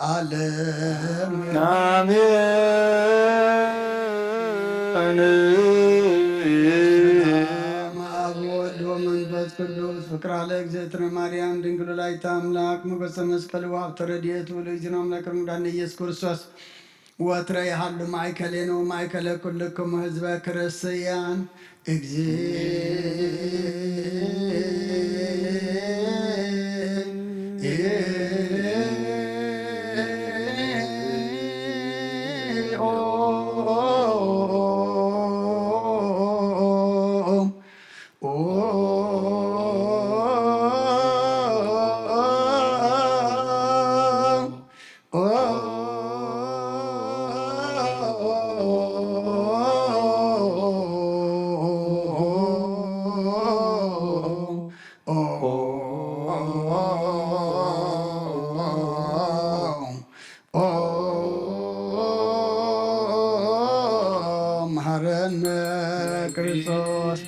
ዓለም። አሜን። በስመ አብ ወወልድ ወመንፈስ ቅዱስ። ፍቅራ ለእግዝእትነ ማርያም ድንግል ወላዲተ አምላክ፣ ሞገሰ መስቀሉ ወሀብተ ረድኤቱ ለእግዚእነ አምላክ ሙዳነ ኢየሱስ ክርስቶስ ወትረ ይሃሉ ማእከሌነ ወማእከለ ኩልክሙ ህዝበ ክርስቲያን። እግዚእ መሐረነ ክርስቶስ።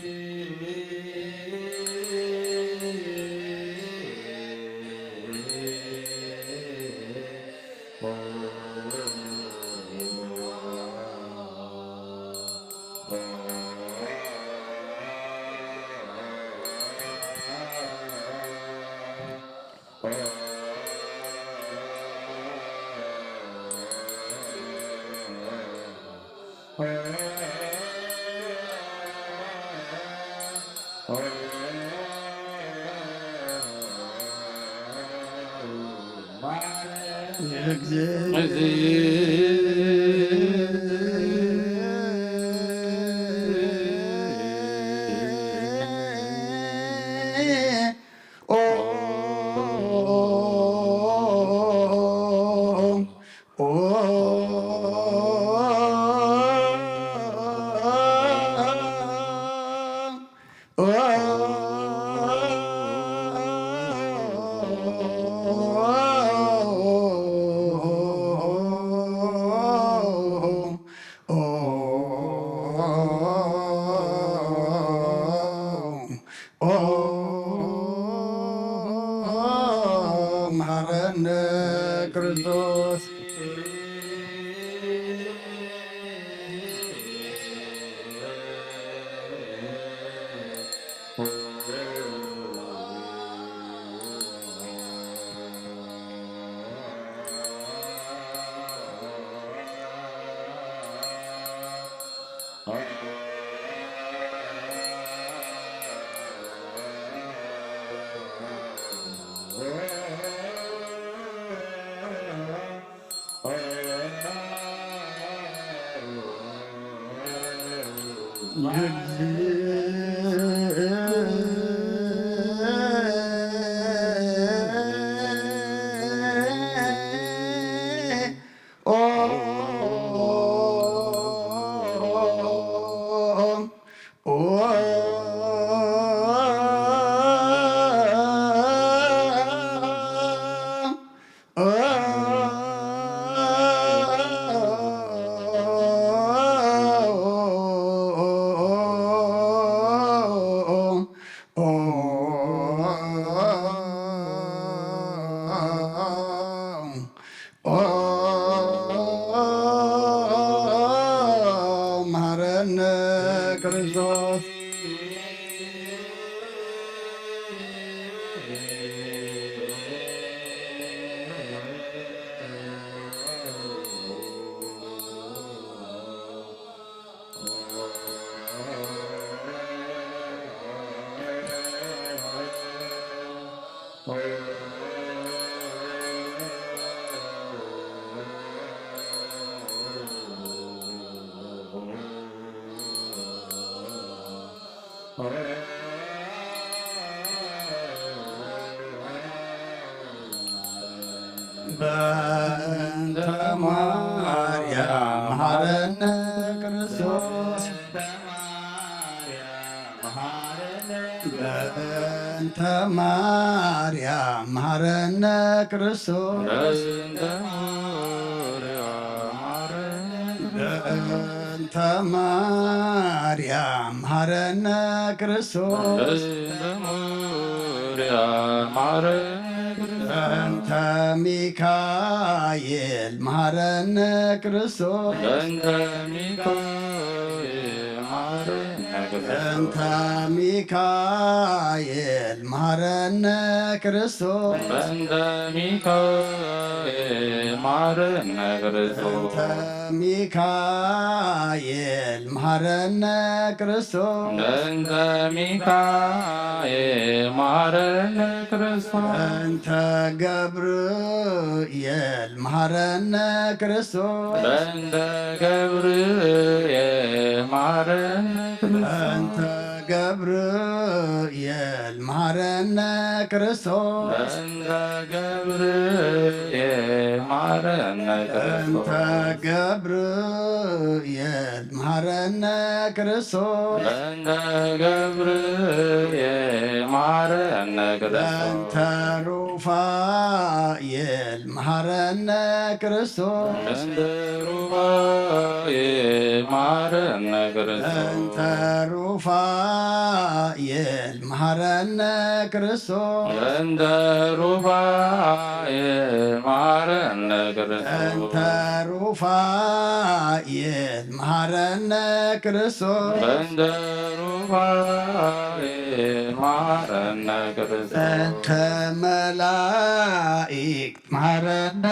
ኦ መሐረነ ክርስቶስ። ኦ መሐረነ ክርስቶስ። በእንተ ማርያም ሀበነ ተማርያም መሃረነ ክርስቶስ። በእንተ ማርያም መሃረነ በእንተ ማርያም መሃረነ ክርስቶስ። በእንተ ማርያም መሃረነ ክርስቶስ። በእንተ ሚካኤል መሃረነ ክርስቶስ። በእንተ ሚካኤል መሃረነ ክርስቶስ። በእንተ ሚካኤል መሃረነ ክርስቶስ። በእንተ ሚካኤል መሃረነ ክርስቶስ። በእንተ ሚካኤል መሃረነ ክርስቶስ። በእንተ ሚካኤል መሃረነ ክርስቶስ። በእንተ ገብርኤል መሃረነ ክርስቶስ። በእንተ ገብርኤል መሃረነ ክርስቶስ። በእንተ ገብርኤል መሃረነ ክርስቶስ። በእንተ ገብርኤል መሃረነ በእንተ ክርስቶስ። ገብርኤል መሃረነ ክርስቶስ። በእንተ ገብርኤል መሃረነ ክርስቶስ። በእንተ ሩፋኤል መሃረነ ክርስቶስ። በእንተ ሩፋኤል መሃረነ ክርስቶስ። በእንተ ሩፋኤል መሃረነ ክርስቶስ። በእንተ ሩፋኤል መሃረነ ክርስቶስ። በእንተ ሩፋኤል መሃረነ ክርስቶስ። በእንተ ሩፋኤል መሃረነ ክርስቶስ። በእንተ መላእክት መሃረነ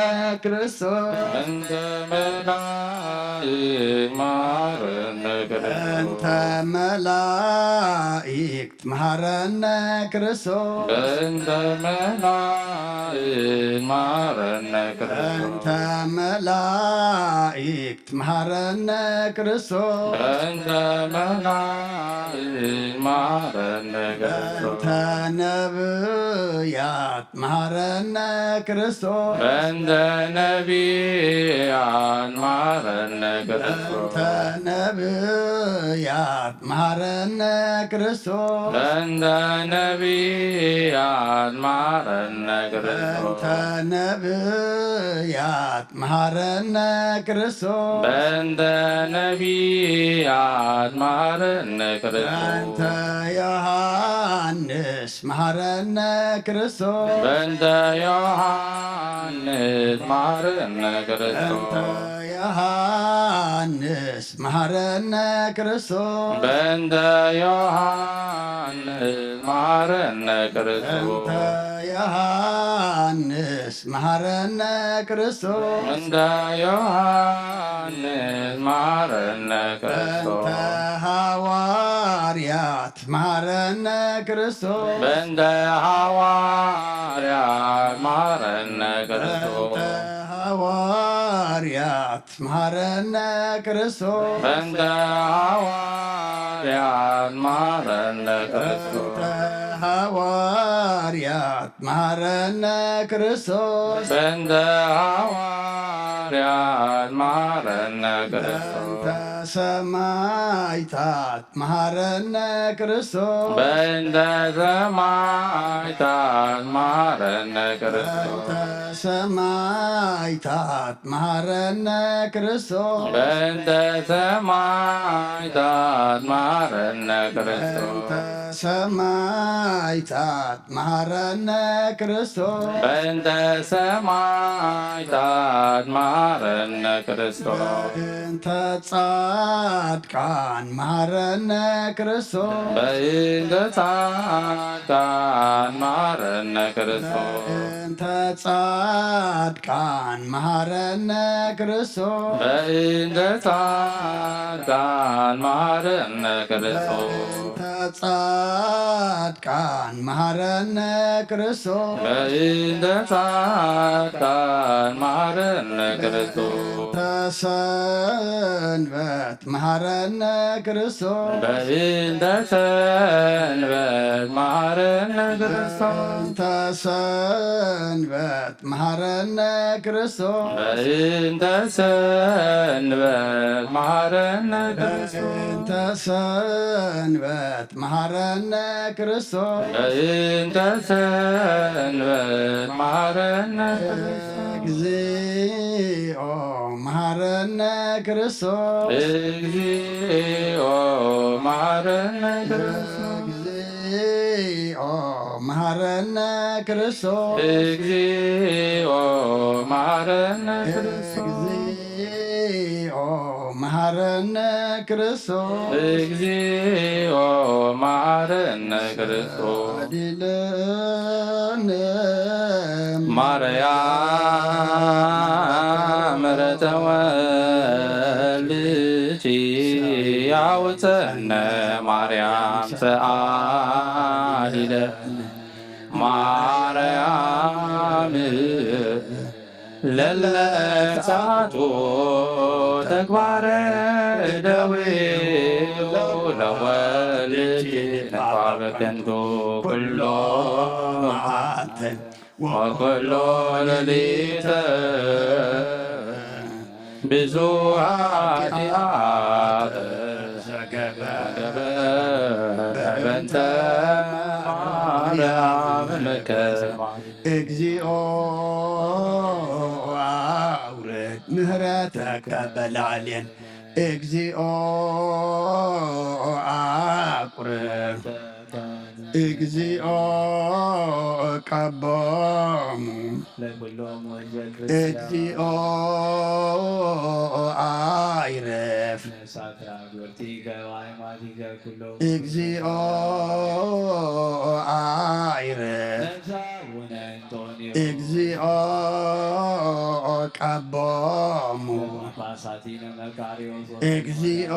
ክርስቶስ። በእንተ መላእክት መሃረነ ክርስቶስ። በእንተ መላእክት መሃረነ ክርስቶስ። በእንተ መላእክት መሃረነ ክርስቶስ። በእንተ መላእክት መሃረነ ክርስቶስ። በእንተ መላእክት መሃረነ ክርስቶስ። በእንተ ነብያት መሃረነ ክርስቶስ። በእንተ ነቢያት መሃረነ ክርስቶስ። በእንተ ነብያት መሃረነ ክርስቶስ። በእንተ ነቢያት መሃረነ ክርስቶስ። በእንተ ነብያት መሃረነ ክርስቶስ። በእንተ ነቢያት መሃረነ ክርስቶስ። በእንተ ዮሐንስ መሃረነ ክርስቶስ። በእንተ ዮሐንስ መሃረነ ክርስቶስ። በእንተ ዮሐንስ መሃረነ ክርስቶስ። በእንተ ዮሐንስ መሃረነ ክርስቶስ። በእንተ ዮሐንስ መሃረነ ክርስቶስ። በእንተ ዮሐንስ መሃረነ ክርስቶስ። በእንተ ሐዋርያት መሃረነ ክርስቶስ። በእንተ ሐዋርያት መሃረነ ክርስቶስ። በእንተ ሐዋርያት መሃረነ ክርስቶስ። በእንተ ሐዋርያት መሃረነ ክርስቶስ። በእንተ ሐዋርያት መሃረነ ክርስቶስ። በእንተ ሐዋርያት መሃረነ ክርስቶስ። በእንተ ሰማዕታት መሃረነ ክርስቶስ። በእንተ ሰማዕታት መሃረነ ክርስቶስ። በእንተ ሰማዕታት መሃረነ ክርስቶስ። በእንተ ሰማዕታት መሃረነ ክርስቶስ። በእንተ ሰማዕታት መሃረነ ክርስቶስ። በእንተ ሰማዕታት መሃረነ ክርስቶስ። በእንተ ጻድቃን መሃረነ ክርስቶስ። በእንተ ጻድቃን መሃረነ ክርስቶስ። በእንተ ጻድቃን መሃረነ ክርስቶስ። በእንተ ጻድቃን መሃረነ ክርስቶስ። በእንተ ጻድቃን መሃረነ ክርስቶስ። በእንተ ጻድቃን መሃረነ ክርስቶስ። ሰንበት መሐረነ ክርስቶስ። በእንተ ሰንበት መሐረነ ክርስቶስ። በእንተ ሰንበት መሐረነ ክርስቶስ። በእንተ ሰንበት መሐረነ ክርስቶስ። በእንተ ሰንበት መሐረነ ክርስቶስ። በእንተ ሰንበት መሐረነ ክርስቶስ። እግዚኦ መሐረነ ክርስቶስ። እግዚኦ መሐረነ ክርስቶስ። እግዚኦ መሐረነ ክርስቶስ። እግዚኦ መሐረነ ክርስቶስ። እግዚኦ መሐረነ ክርስቶስ። እግዚኦ መሐረነ ክርስቶስ። አድለነ ማርያም ረተወልኪ ያውፀነ ማርያም ሰአሊለ ማርያም ለለጻቱ ተግባረ እደዊሁ ለወልኪ ነፋር ከንቱ ኩሎ መዓልተ ወኩሎ ሌሊተ ብዙ ኃጢአት ዘገበ በእንተ ማርያም መከማ። እግዚኦ አውርድ ምህረተከ በላዕሌን። እግዚኦ አቁርብ። እግዚኦ ቀቦሙ። ለኩሎም ወልደ ክርስቲያን። እግዚኦ አይረፍ። ነፍሳተ አግብርቲከ ወአይማቲከ ኩሎም። እግዚኦ አይረፍ። ነፍሳ አቡነ እንጦንዮስ። እግዚኦ ቀቦሙ። ጳጳሳቲነ መቃርዮስ። እግዚኦ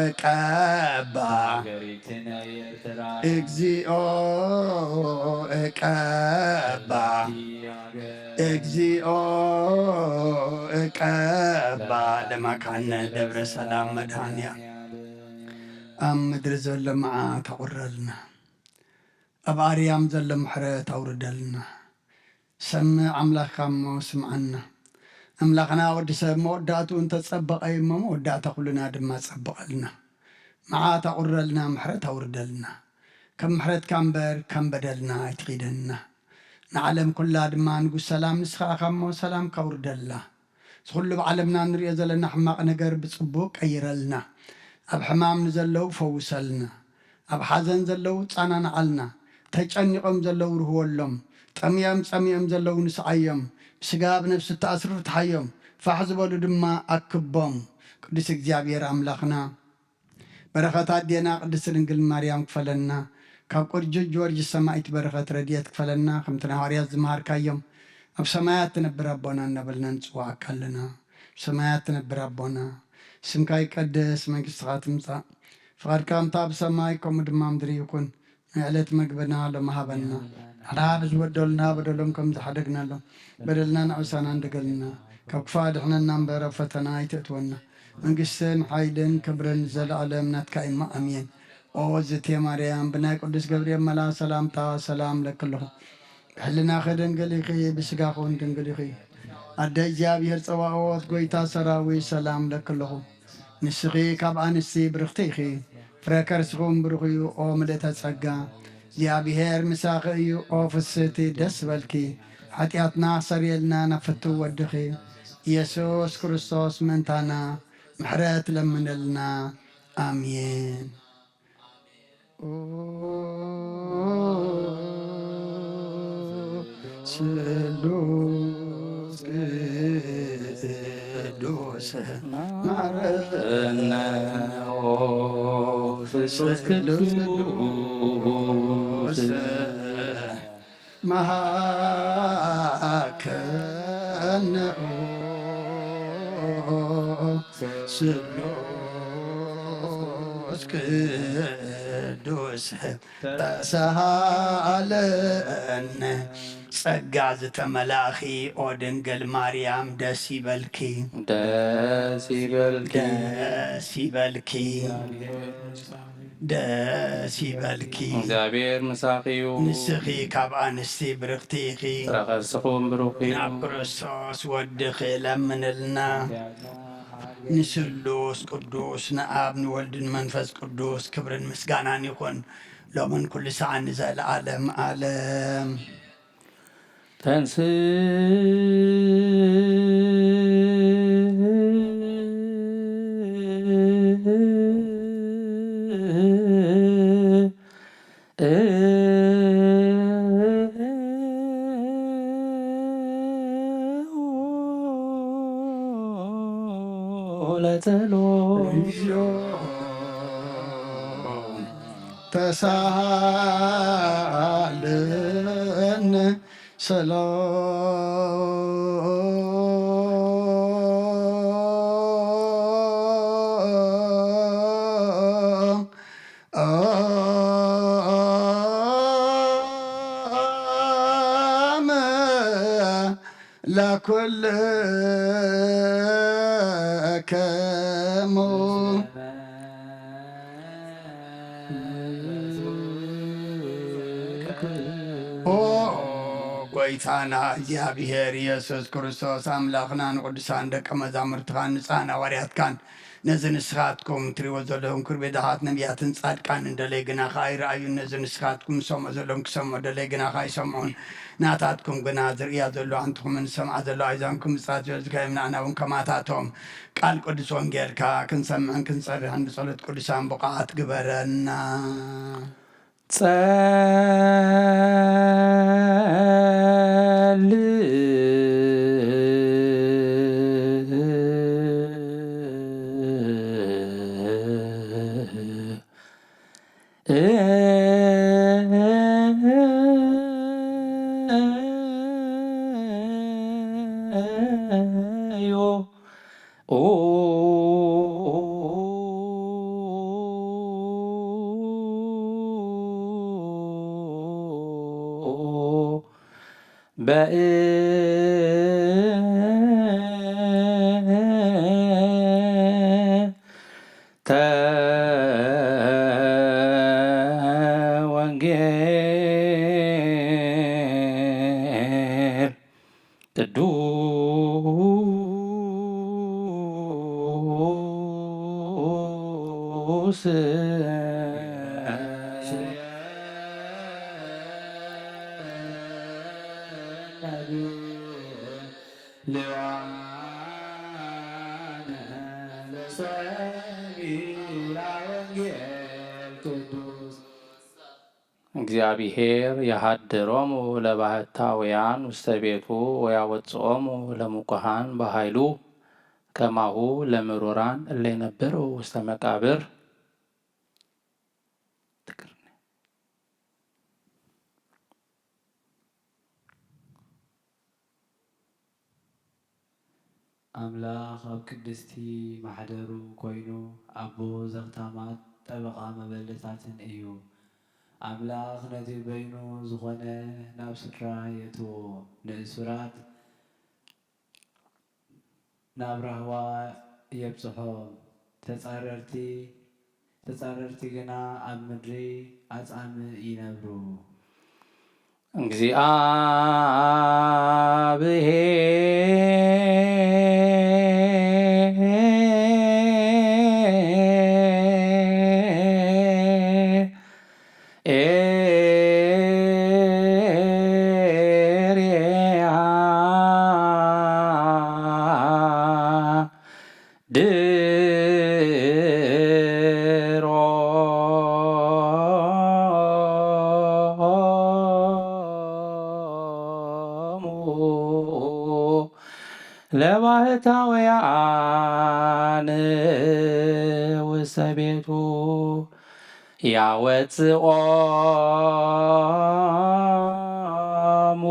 እቀባ። ሀገሪትነ ኤርትራ። እግዚኦ እቀባ። ሀገር። እግዚኦ እቀባ። ለመካነ ደብረ ሰላም መድኃኔ ዓለም። ኣብ ምድሪ ዘሎ መዓት ኣቑረልና። ኣብ ኣርያም ዘሎ ምሕረት ኣውርደልና። ሰምዕ ኣምላኽካ እሞ ስምዓና። ኣምላኽና ወዲ ሰብ መወዳእትኡ እንተጸበቐ እዩ እሞ መወዳእታ ኩልና ድማ ጸብቐልና። መዓት ኣቑረልና፣ ምሕረት ኣውርደልና። ከም ምሕረትካ እምበር ከም በደልና ኣይትኺደና። ንዓለም ኩላ ድማ ንጉስ ሰላም ንስኻ ኢኻ እሞ ሰላምካ ኣውርደላ። እዚ ኩሉ ኣብ ዓለምና እንሪኦ ዘለና ሕማቕ ነገር ብጽቡቕ ቀይረልና። ኣብ ሕማም ንዘለዉ ፈውሰልና። ኣብ ሓዘን ዘለዉ ጻናንዓልና። ተጨኒቖም ዘለዉ ርህወሎም። ጠምዮም ጸሚኦም ዘለዉ ንስዓዮም። ብስጋ ብነፍሲ እተኣስሩ ፍትሓዮም። ፋሕ ዝበሉ ድማ ኣክቦም። ቅዱስ እግዚኣብሔር ኣምላኽና በረኸት ኣዴና ቅድስት ድንግል ማርያም ክፈለና። ካብ ቅዱስ ጊዮርጊስ ሰማዕት በረኸት ረድኤት ክፈለና። ከምቲ ናይ ሃዋርያት ዝመሃርካዮም ኣብ ሰማያት ትነብር ኣቦና እናበልና ንጽዋዓካ ኣለና። ኣብ ሰማያት ትነብር ኣቦና፣ ስምካ ይቀደስ፣ መንግስትኻ ትምጻእ፣ ፍቓድካ ከምታ ኣብ ሰማይ ከምኡ ድማ ኣብ ምድሪ ይኹን። ናይ ዕለት መግብና ሎሚ ሃበና። ንሕና ንዝበደሉና በደሎም ከም ዝሓደግናሎም በደልና ንዕውሳና እንደገልና። ካብ ክፉእ ኣድሕነና እምበር ኣብ ፈተና ኣይተእትወና። መንግስትን ሓይልን ክብርን ንዘለኣለም ናትካ እዩ እሞ ኣሜን። ኦ ዝቴ ማርያም ብናይ ቅዱስ ገብርኤል መልኣኽ ሰላምታ ሰላም እለኪ ኣለኹ። ብሕልናኺ ድንግል ኢኺ፣ ብስጋኺ እውን ድንግል ኢኺ። ኣደ እግዚኣብሔር ጸባኦት፣ ጎይታ ሰራዊት፣ ሰላም እለኪ ኣለኹ። ንስኺ ካብ ኣንስቲ ብርኽቲ ኢኺ፣ ፍረ ከርስኺ እውን ብሩኽ እዩ። ኦ ምልእተ ጸጋ፣ እግዚኣብሔር ምሳኺ እዩ። ኦ ፍስህቲ፣ ደስ በልኪ፣ ሓጢኣትና ክሰርየልና ናብ ፍትው ወድኺ ኢየሱስ ክርስቶስ ምእንታና ምሕረት ለምነልና። ኣሜን። ኦ ስሉስ ቅዱስ ማረነ፣ ኦ ስሉስ ቅዱስ መሃከነ፣ ኦ ስሉስ ቅዱስ ተሳሃለነ። ጸጋ ዝተመላእኺ ኦ ድንግል ማርያም ደስ ይበልኪ። ደስ ይበልኪ። ደስ ይበልኪ። ደስ ይበልኪ። እግዚኣብሔር ምሳኺ እዩ። ንስኺ ካብ ኣንስቲ ብርኽቲ ኢኺ። ፍረ ከርስኹም ብሩኽ እዩ። ናብ ክርስቶስ ወድኺ ለምንልና። ንስሉስ ቅዱስ ንኣብ ንወልድ ንመንፈስ ቅዱስ ክብርን ምስጋናን ይኹን ሎምን ኩሉ ሰዓን ንዘለዓለም ዓለም። ተንስ ለጸሎ ተሳሃለነ ሰላም ለኩልክሙ። ኦ ጎይታና እግዚኣብሔር ኢየሱስ ክርስቶስ ኣምላኽና ንቅዱሳን ደቀ መዛሙርትኻን ንጻን ሃዋርያትካን ነዚ ንስኻትኩም ትሪእዎ ዘለኹም ክርቤ ድሃት ነቢያትን ጻድቃንን ደለይ ግናኻ ኣይረኣዩን። ነዚ ንስኻትኩም ዝሰምዑ ዘለኹም ክሰምዑ ደለይ ግናኻ ኣይሰምዑን። ናታትኩም ግና ዝርእያ ዘሎ ኣንትኹምን ዝሰምዓ ዘሎ ኣይዛንኩም ብጻት ዝበዝካዮም ንኣና እውን ከማታቶም ቃል ቅዱስ ወንጌልካ ክንሰምዕን ክንጸርሕን ብጸሎት ቅዱሳን ብቑዓት ግበረና። ጸል በእንተ ወንጌል ቅዱስ እግዚአብሔር የሃድሮሙ ለባህታውያን ውስተ ቤቱ ወያወፅኦሙ ለምኩሃን በኃይሉ ከማሁ ለምሩራን እለ ይነብሩ ውስተ መቃብር። ኣምላኽ ኣብ ቅድስቲ ማሕደሩ ኮይኑ ኣቦ ዘኽታማት ጠበቓ መበለታትን እዩ። ኣምላኽ ነቲ በይኑ ዝኾነ ናብ ስፍራ የእትዎ፣ ንእሱራት ናብ ራህዋ የብጽሖም፣ ተጻረርቲ ተጻረርቲ ግና ኣብ ምድሪ ኣጻምእ ይነብሩ። ድሮሙ ለባህታውያን ውስተ ቤቱ ያወፅኦሙ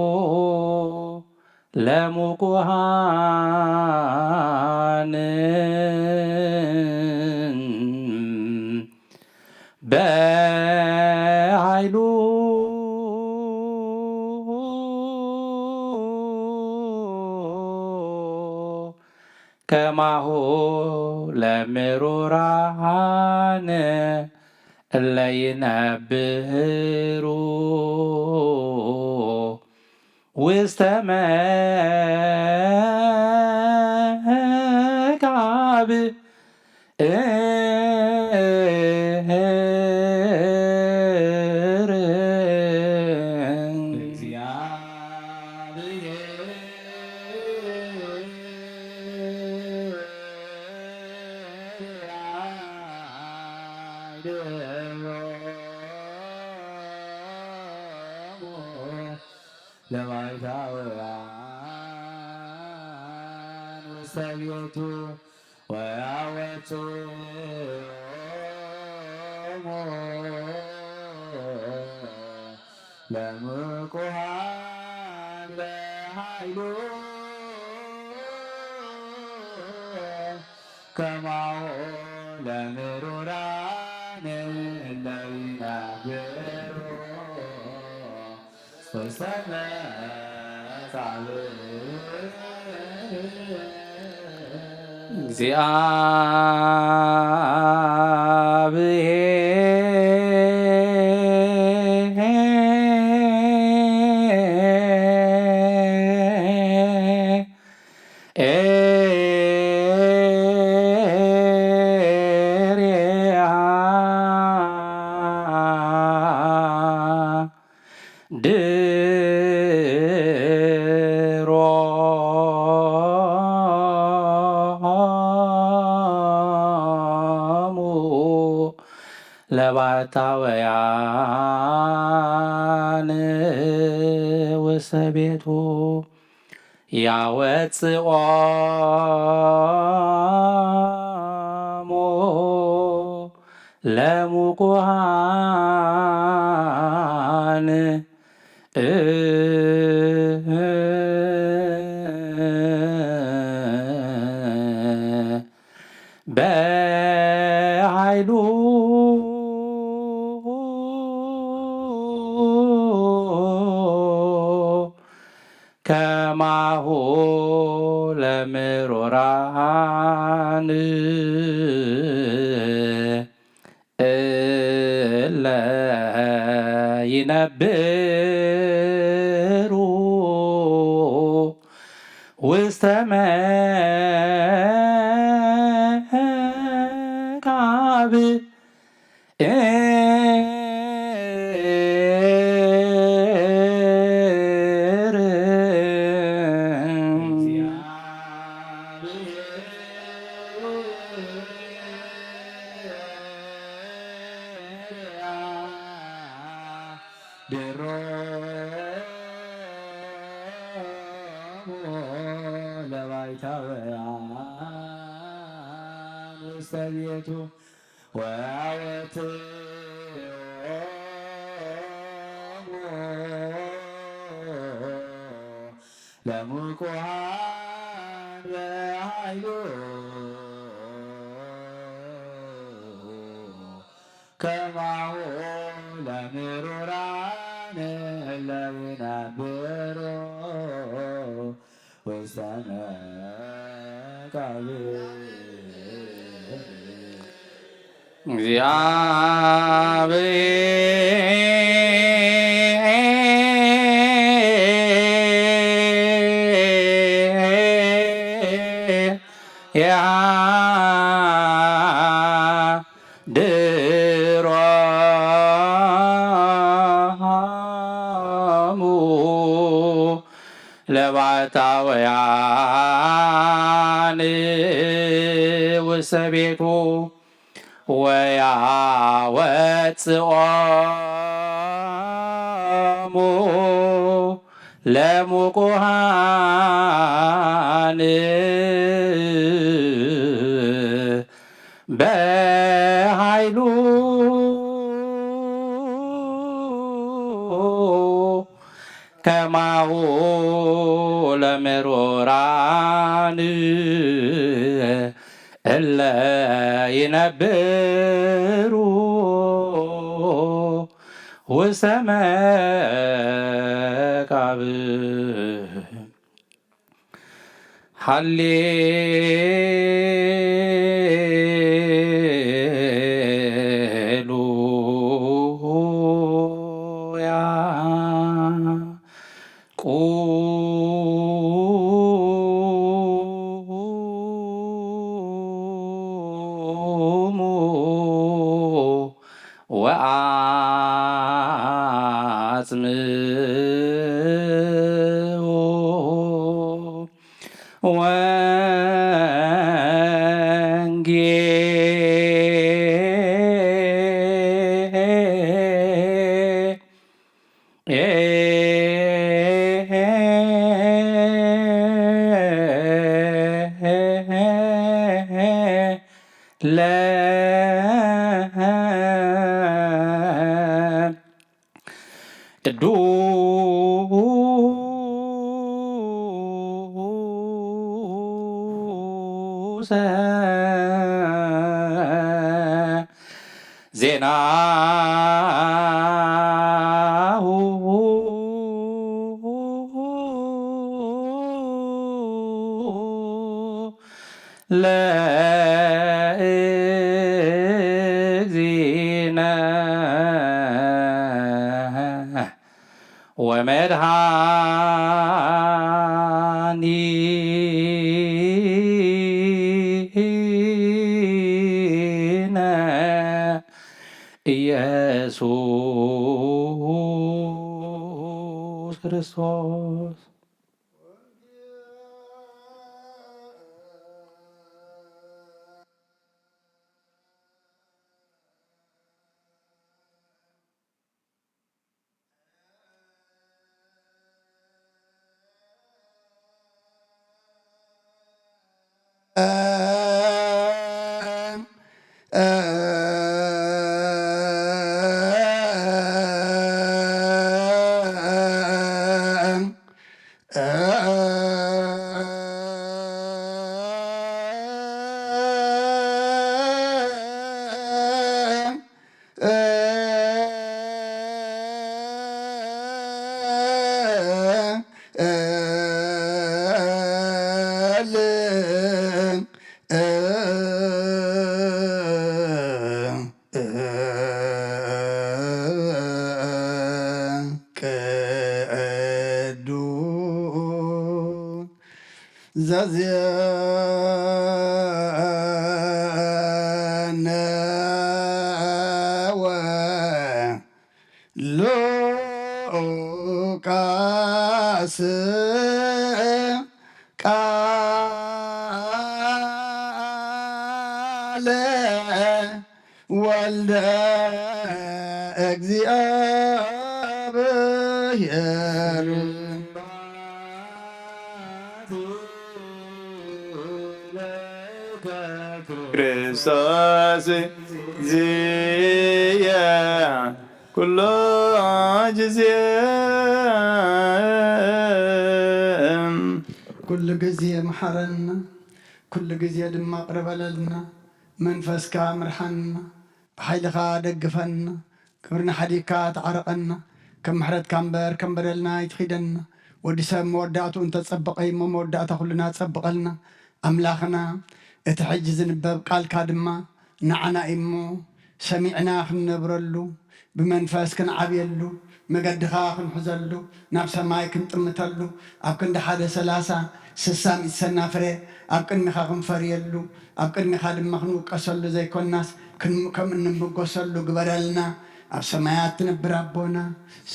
ለምኩሃን ከማሁ ለምሩራን እለ ይነብሩ ውስተ መቃብር። ለባይታውያን ውስተ ቤቱ ወያወፅኦሙ ለምቁሃን በኃይሉ ከማሁ ለምሩራን እለ ይነብሩ ውስተ መቃብር። እግዚአብሔር ድሮሙ ለባሕታውያን ውስተ ቤቱ ያወፅኦሙ ለምቁሃን በኃይሉ ከማሁ ለምሩራን እለ ይነብሩ ውስተ መቃብር። ድሮሙ ለባይታውያን ውስተ ቤቱ ወያወፅኦሙ ለምቁሃን በኃይሉ ከማሁ ለምሩራን እለ ይነብሩ ውስተ መቃብር። እግዚአብሔር ድሮሙ ለባሕታውያን ውስተ ቤቱ ወያወፅኦሙ ለምቁሃን በኃይሉ ከማሁ ለምሩራን እለ ይነብሩ ውስተ መቃብር። ሃሌሉያ። ቁሙ ወአጽምዑ ወንጌ ለ ቅዱሰ ዜናሁ ለእግዚእነ ወመድኃኒነ ኢየሱስ ክርስቶስ። ቅዱስ ዘዜነወ ሉቃስ ቃለ ወልደ እግዚአብሔር። ክርስቶስ እግዚእየ ኩሎ ጊዜ። ኩሉ ግዜ መሓረና፣ ኩሉ ግዜ ድማ ቅርበለልና። መንፈስካ ምርሓና፣ ብሓይልኻ ደግፈና። ግብርና ሓዲግካ ተዓረቐና። ከም ምሕረትካ እምበር ከም በደልና ኣይትኺደና። ወዲ ሰብ መወዳእትኡ እንተጸበቐ እሞ መወዳእታ ኩልና ጸብቐልና። ኣምላኽና፣ እቲ ሕጂ ዝንበብ ቃልካ ድማ ንዓና እዩ እሞ፣ ሰሚዕና ክንነብረሉ፣ ብመንፈስ ክንዓብየሉ፣ መገድኻ ክንሕዘሉ፣ ናብ ሰማይ ክንጥምተሉ፣ ኣብ ክንዲ ሓደ ሰላሳ፣ ስሳ፣ ሚእቲ ሰና ፍረ ኣብ ቅድሚኻ ክንፈርየሉ፣ ኣብ ቅድሚኻ ድማ ክንውቀሰሉ ዘይኮናስ፣ ክን-፣ ከም እንምጎሰሉ ግበረልና። ኣብ ሰማያት ትነብር ኣቦና፣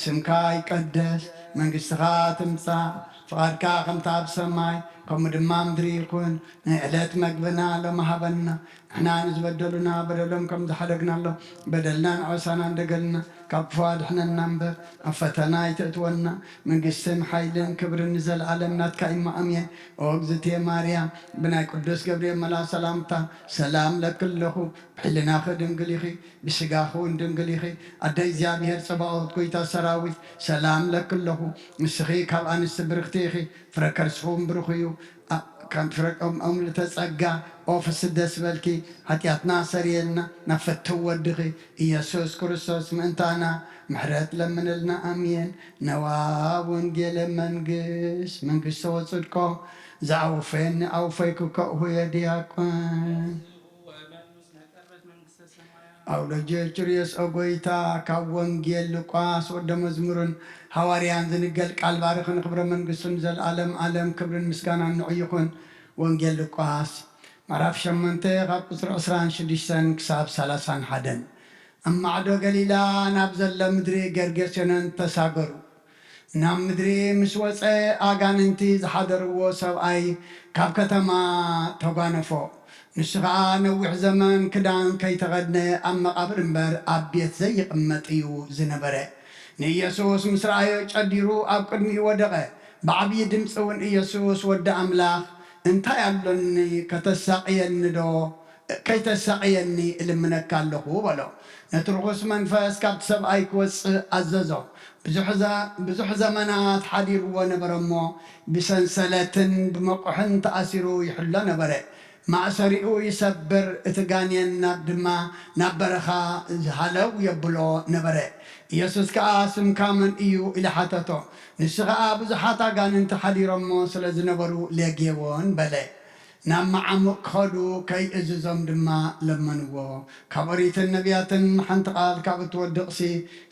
ስምካ ይቀደስ፣ መንግስትኻ ትምጻእ፣ ፍቓድካ ከምታ ኣብ ሰማይ፣ ከምኡ ድማ ኣብ ምድሪ ይኹን። ናይ ዕለት መግብና ሎሚ ሃበና፣ ንሕና ንዝበደሉና በደሎም ከም ዝሓደግናሎም፣ በደልና ንዖሳና እንደገልና፣ ካብ ክፉ ኣድሕነና እምበር፣ ኣብ ፈተና ኣይተእትወና። መንግስትን ሓይልን ክብርን ንዘለኣለም ናትካ እሞ፣ ኣሜን። ኦ እግዝእትየ ማርያም፣ ብናይ ቅዱስ ገብርኤል መልኣክ ሰላምታ ሰላም እለኪ ኣለኹ። ብሕልናኺ ድንግል ኢኺ፣ ብስጋኺ እውን ድንግል ኢኺ። ኣደ እግዚኣብሔር ጸባኦት፣ ጎይታ ሰራዊት፣ ሰላም እለኪ ኣለኹ። ንስኺ ካብ ኣንስቲ ብርኽቲ ኢኺ፣ ፍረ ከርስኺ እውን ብሩኽ እዩ። ኣ-፣ ከም ፍረ ኦም-፣ ኦም ልተጸጋ፣ ኦ ፍስህ ደስ በልኪ፣ ሓጢኣትና ሰርየልና፣ ናብ ፍትው ወድኺ ኢየሱስ ክርስቶስ ምእንታና ምሕረት ለምንልና። ኣሜን። ነዋ ወንጌለ መንግስት፣ መንግስቶ ወጽድቆ፣ ዝኣውፈየኒ ኣውፈይኩ ከእሁየ ዲያቆን። ኣውሎጆ ጭርዮስ ኦጎይታ ካብ ወንጌል ሉቃስ ወደ መዝሙርን ሃዋርያን ዝንገል ቃል ባርኽን ክብረ መንግስቱን ዘልኣለም ኣለም ክብርን ምስጋናን ንዑ ይኹን። ወንጌል ሉቃስ ምዕራፍ ሸሞንተ ካብ ቁጽሪ ዕስራን ሽዱሽተን ክሳብ ሰላሳን ሓደን። ኣብ ማዕዶ ገሊላ ናብ ዘሎ ምድሪ ገርጌሴኖን ተሳገሩ። ናብ ምድሪ ምስ ወጸ ኣጋንንቲ ዝሓደርዎ ሰብኣይ ካብ ከተማ ተጓነፎ። ንሱ ኸኣ ነዊሕ ዘመን ክዳን ከይተኸድነ ኣብ መቓብር እምበር ኣብ ቤት ዘይቕመጥ እዩ ዝነበረ። ንኢየሱስ ምስ ረኣዮ ጨዲሩ ኣብ ቅድሚኡ ወደቐ። ብዓብዪ ድምፂ እውን ኢየሱስ ወዲ ኣምላኽ እንታይ ኣሎኒ ከተሳቕየኒ ዶ ከይተሳቕየኒ እልምነካ ኣለኹ በሎ። ነቲ ርኹስ መንፈስ ካብቲ ሰብኣይ ክወጽእ ኣዘዞ። ብዙሕ ዘ-፣ ብዙሕ ዘመናት ሓዲርዎ ነበረ እሞ ብሰንሰለትን ብመቑሕን ተኣሲሩ ይሕሎ ነበረ። ማእሰሪኡ ይሰብር፣ እቲ ጋኔን ናብ ድማ ናብ በረኻ ሃለው የብሎ ነበረ። ኢየሱስ ከኣ ስምካ መን እዩ ኢሉ ሓተቶ። ንሱ ኸኣ ብዙሓት ኣጋንንቲ ሓዲሮሞ ስለ ዝነበሩ ሌጌዎን በለ። ናብ መዓሙቕ ክኸዱ ከይእዝዞም ድማ ለመንዎ። ካብ ኦሪትን ነቢያትን ሓንቲ ቃል ካብ እትወድቕሲ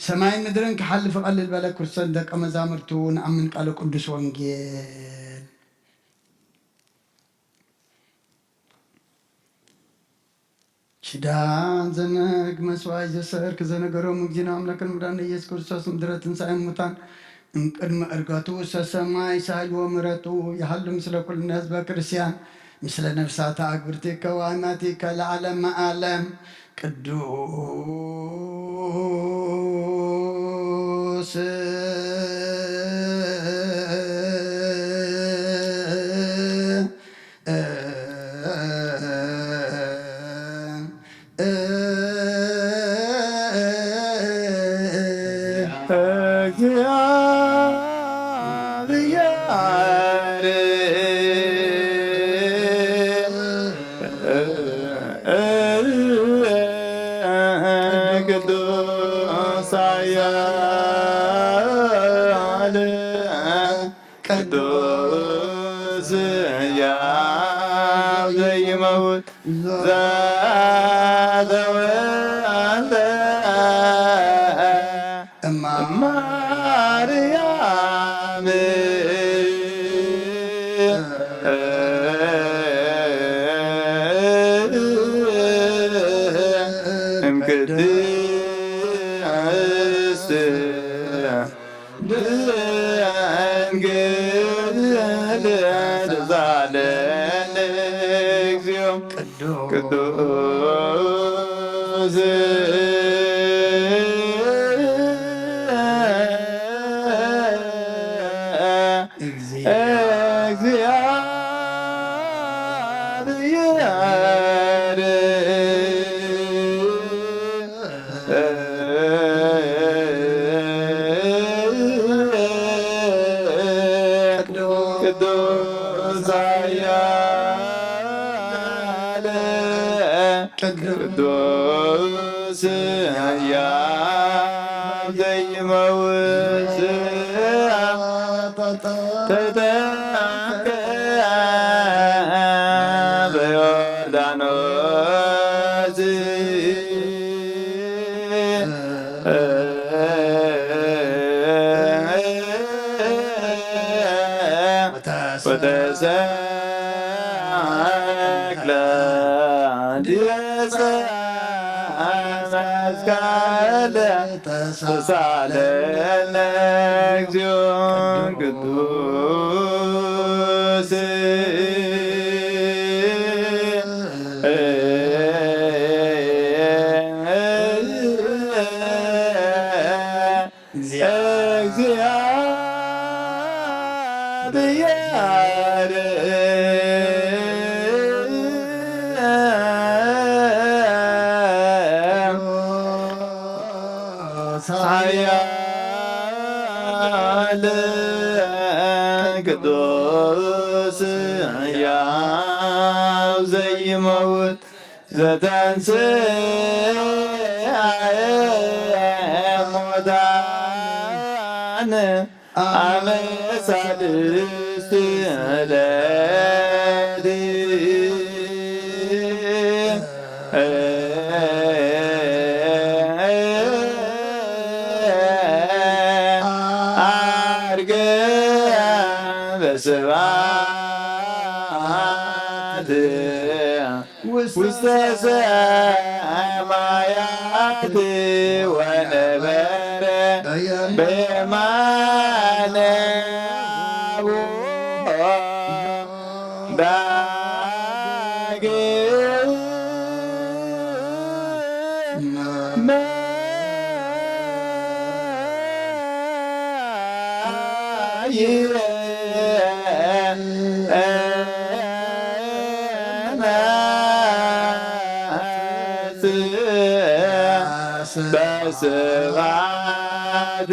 ሰማይን ምድርን ክሓልፍ ይቐልል በለ። ክርስቶስ ደቀ መዛሙርቱ ንኣምን ቃለ ቅዱስ ወንጌል። ኪዳን ዘነግ መስዋይ ዘሰርክ ዘነገሮም እግዚእነ ኣምላክን መድኃኒነ ኢየሱስ ክርስቶስ ምድረ ትንሣኤ ሙታን እምቅድመ ዕርገቱ ውስተ ሰማይ ሳይል ወምሕረቱ ይሃሉ ምስለ ኩልነ ህዝበ ክርስቲያን ምስለ ነፍሳተ አግብርቲከ ወአማቲከ ለዓለመ ዓለም። ቅዱስ ቅዱስ ሕያው ዘይመውት ዘተወልደ እማ ማርያም እምቅድስት ድንግል ተሳለን እግዚኦ ቅዱስ እግዚአብሔር። ቅዱስ ኃያል ቅዱስ ኃያል ዘይመውት ተጠምቀ በዮርዳኖስ ወተሰቅለ ዲበ መስቀል ተሳለነ እግዚኦ ቅዱስ እግዚአብሔር። ኃያል ቅዱስ ሕያው ዘይመውት ዘተንሥአ እሙታን አመ ሳልስት ዕለት ውስተ ሰማያት ወነበረ በየማነ አቡሁ ዳግም በስብሐት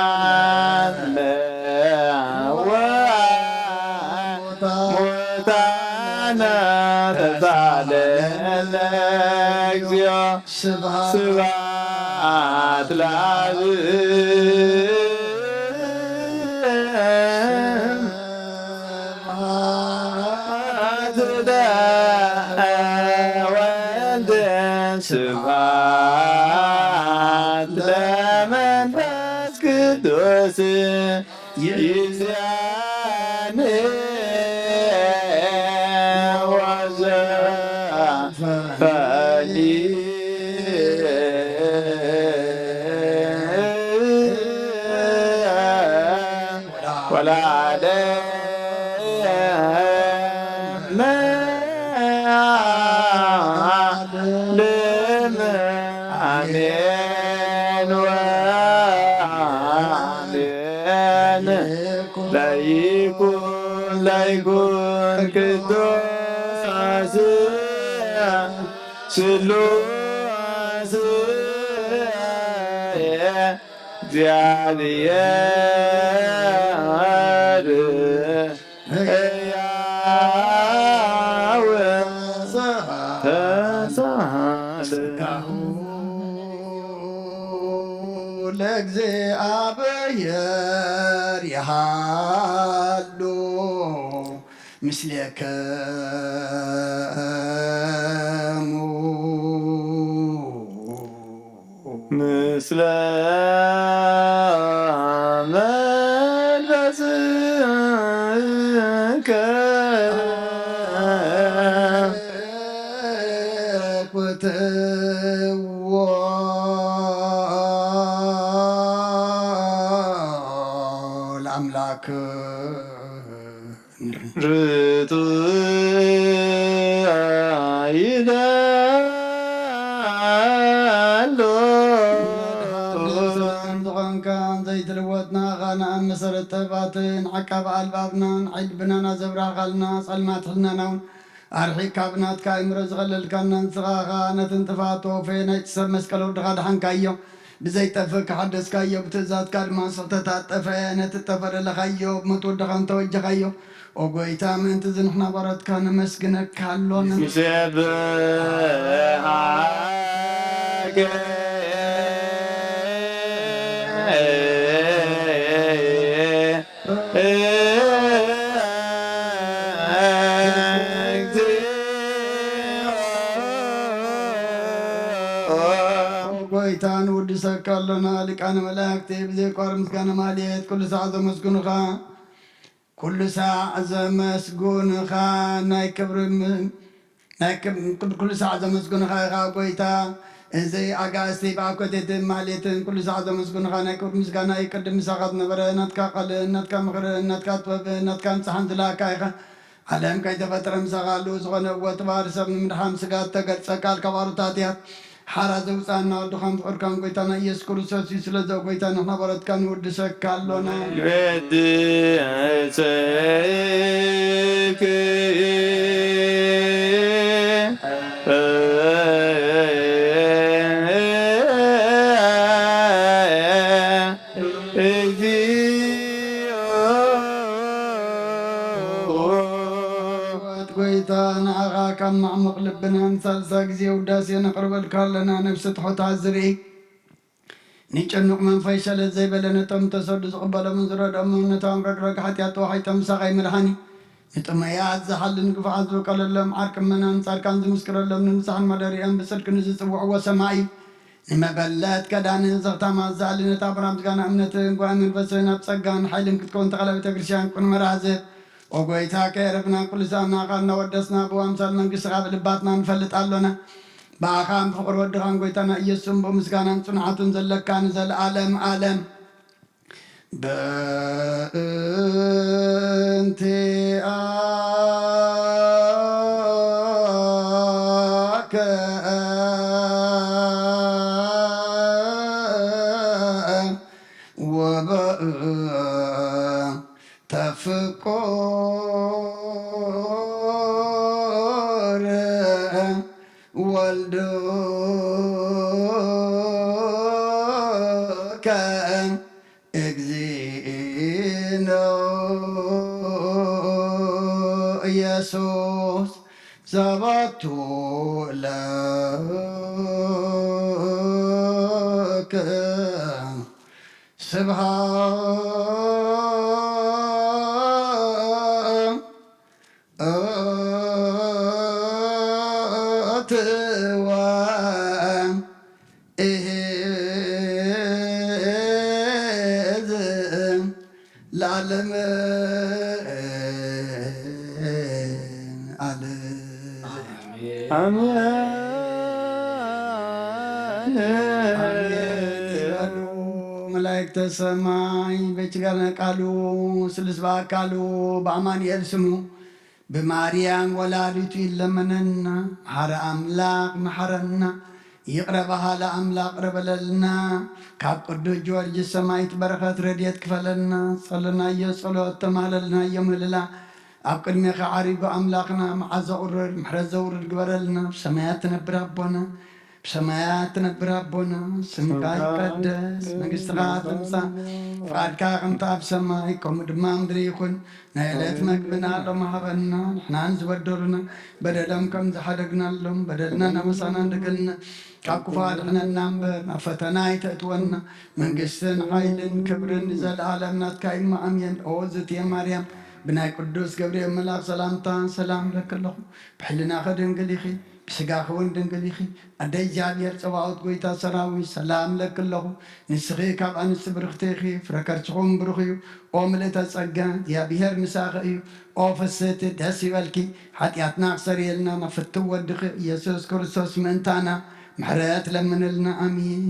ሕያዋን ሙታነ ተሳለነ እግዚኦ። ስብሐት ለአብ። ስብሐት ለወልድ። ስብሐት ለመንፈስ ቅዱስ። ይእዜኒ ወዘልፈኒ ወለዓለመ ዓለም። አሜን ወአሜን። ለይኩን ለይኩን ቅዱስ ስሉስ እግዚአብሔር ሕያው ተሳለ። ለእግዚአብሔር ይሃሉ ምስሌክሙ። ምስለ መንፈስከ። ኩትዎ ለአምላክ። ርቱዕ ይደሎ። ዝኾንካ ዘይትልወጥ ንኣኻ ንኣብ መሰረት ጥበባትን ዓቃቢ ኣልባብናን ዓይኒ ልብናና ዘብራህካልና ጸልማት ሕልናና እውን ኣርሒቕካ ብናትካ ኣእምሮ ዝኸለልካና ንስኻ ኸኣ ነቲ ንጥፍኣት ተወፈየ ናይቲ ሰብ መስቀል ወድኻ ደሓንካዮ። ብዘይጠፍእ ከሓደስካዮ፣ ብትእዛዝካ ድማ ስሕተታት ጠፍአ። ነቲ እጠፈ ደለኻዮ፣ ብሞት ወድኻ እንተወጀኻዮ። ኦ ጐይታ፣ ምእንቲ እዚ ንሕና ባሮትካ ነመስግነካ ኣሎና። ንሴብሐከ እግዚኦ። ጐይታ ንውድሰካ ኣሎና፣ ሊቃነ መላእክቲ ብዘይቋር ምስጋና ማልየት ኩሉ ሳዕ ዘመስግኑኻ፣ ኩሉ ሳዕ ዘመስግኑኻ፣ ናይ ክብሪ ም-፣ ናይ ክብ-፣ ኩሉ ሳዕ ዘመስግኑኻ ኢኻ ጐይታ። እዚ ኣጋእዝቲ ብኣኮቴትን ማህሌትን ኩሉ ሳዕ ዘመስግኑኻ ናይ ክብሪ ምስጋና እዩ። ቅድም ምሳኻ ዝነበረ ናትካ ቃልን ናትካ ምኽርን ናትካ ጥበብን ናትካ ንጽሓን ዝለኣካ ኢኻ። ዓለም ከይተፈጥረ ምሳኻ ኣለዉ ዝኾነ እወ እቲ ባህሪ ሰብ ንምድሓን ስጋ እተገልጸ ቃል ካብ ኣሮታት እያ። ሓራ ዘውጽኣና ወድኻን ፍቑርካን ጐይታና ኢየሱስ ክርስቶስ እዩ። ስለዚ ኦ ጐይታ ንሕና ባሮትካ ንውድሰካ ኣሎና። ቅድስቲ እግዚኦ። ጐይታ ንዓኻ ካብ ማዕሙቕ ልብና ንሳልሳይ ግዜ ውዳሴ ነቕርበልካ ኣለና። ነፍሲ ትሑታት ዝርኢ ንጭኑቕ መንፈስ ሸለል ዘይበለ ነቶም እተሰዱ ዝቕበሎምን ዝረድኦምን ነቶም ረግረግ ሓጢኣት ተዋሒጦም ምሳኻ ይምርሓኒ። ንጥሙያት ዝሓልን ግፉዓት ዝውቀለሎም፣ ዓርቂ ምእመናን ጻድቃን ዝምስክረሎም፣ ንንጹሓን ማደሪኦም ብጽድቂ ንዝጽውዕዎ ሰማይ እዩ። ንመበለት ከዳን ዘኽታማት ዝኣሊ፣ ነታ ብርሃን ምስጋና እምነትን ጉባኤ መንፈስን ኣብ ጸጋን ሓይልን ክትከውን ተቓላ ቤተ ክርስቲያን ቅኑዕ መርሃ ዝህብ። ኦ ጎይታ፣ ከየረፍና ኩሉ ሰኣና ቃል እናወደስና ብኣምሳል መንግስትኻ ብልባትና ንፈልጥ ኣሎና። ብኣኻን ብፍቕሪ ወድኻን ጎይታና ኢየሱስን ብኡ ምስጋናን ጽንዓቱን ዘለካ ንዘለኣለም ኣለም። በእንቲኣከ ወበእንተ ፍቁር ወልድከ እግዚእነ ኢየሱስ ዘባቱ ለከ ስብሃት ወእሄዝ ለዓለመ ዓለም። ኣሜን። ኣሜን። ኣሜን። መላእክተ ሰማይ በችጋነ ቃሉ ስሉስ በአካሉ በአማኑኤል ስሙ ብማርያም ወላዲቱ ይለመነና። መሓረ ኣምላኽ መሓረና። ይቕረ በሃለ ኣምላኽ ቅረ በለልና። ካብ ቅዱስ ጊዮርጊስ ሰማይት በረኸት ረድኤት ክፈለልና። ጸለናዮ ጸሎት ተማህለልናዮ ምህልላ። ኣብ ቅድሜኻ ዓሪጉ ኣምላኽና መዓዛ ቁርር ምሕረት ዘውርድ ግበረልና። ብሰማያት ትነብር ኣቦና ብሰማያት ትነብር ኣቦና፣ ስምካ ይቀደስ፣ መንግስትኻ ትምጻእ፣ ፍቓድካ ከምቲ ኣብ ሰማይ ከምኡ ድማ ኣብ ምድሪ ይኹን። ናይ ዕለት መግብና ሎሚ ሃበና፣ ንሕናን ዝበደሉና በደሎም ከም ዝሓደግናሎም በደልና እናመሳና እንደገልና ካብ ክፉ ኣድሕነና እምበር ናብ ፈተና ኣይተእትወና። መንግስትን ሓይልን ክብርን ንዘለኣለም ናትካ እዩ። ኣሜን። ኦ ዝትየ ማርያም ብናይ ቅዱስ ገብርኤል መልኣኽ ሰላምታ ሰላም እብለኪ ኣለኹ። ብሕልናኺ ድንግል ኢኺ፣ ብስጋኺ እውን ድንግል ኢኺ። ኣደ እግዚኣብሔር ጸባኦት ጐይታ ሰራዊት ሰላም እብለኪ ኣለኹ። ንስኺ ካብ ኣንስቲ ብርኽቲ ኢኺ፣ ፍረ ከርስኺ እውን ብሩኽ እዩ። ኦ ምልእተ ጸጋ እግዚኣብሔር ምሳኺ እዩ። ኦ ፍስህቲ ደስ ይበልኪ፣ ሓጢኣትና ክሰርየልና ናብ ፍትው ወድኺ ኢየሱስ ክርስቶስ ምእንታና ምሕረት ለምንልና። ኣሜን።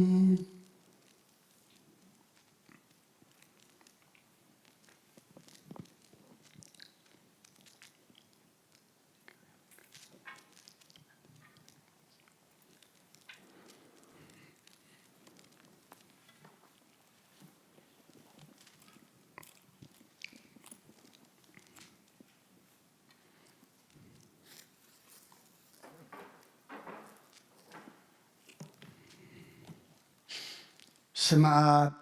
ስመ ኣብ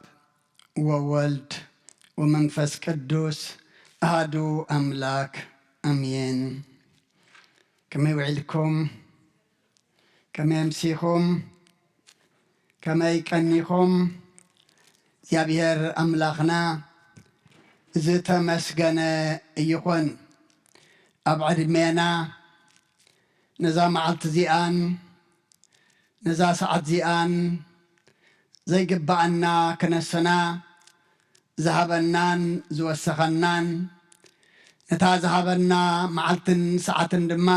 ወወልድ ወመንፈስ ቅዱስ ኣሃዱ ኣምላክ ኣሜን። ከመይ ውዒልኩም? ከመይ ኣምሲኹም? ከመይ ቀኒኹም? እግዚኣብሔር ኣምላኽና ዝተመስገነ ይኹን። ኣብ ዕድሜና ነዛ መዓልቲ እዚኣን ነዛ ሰዓት እዚኣን ዘይግብኣና ክነሰና ዝሃበናን ዝወሰኸናን፣ ነታ ዝሃበና መዓልትን ሰዓትን ድማ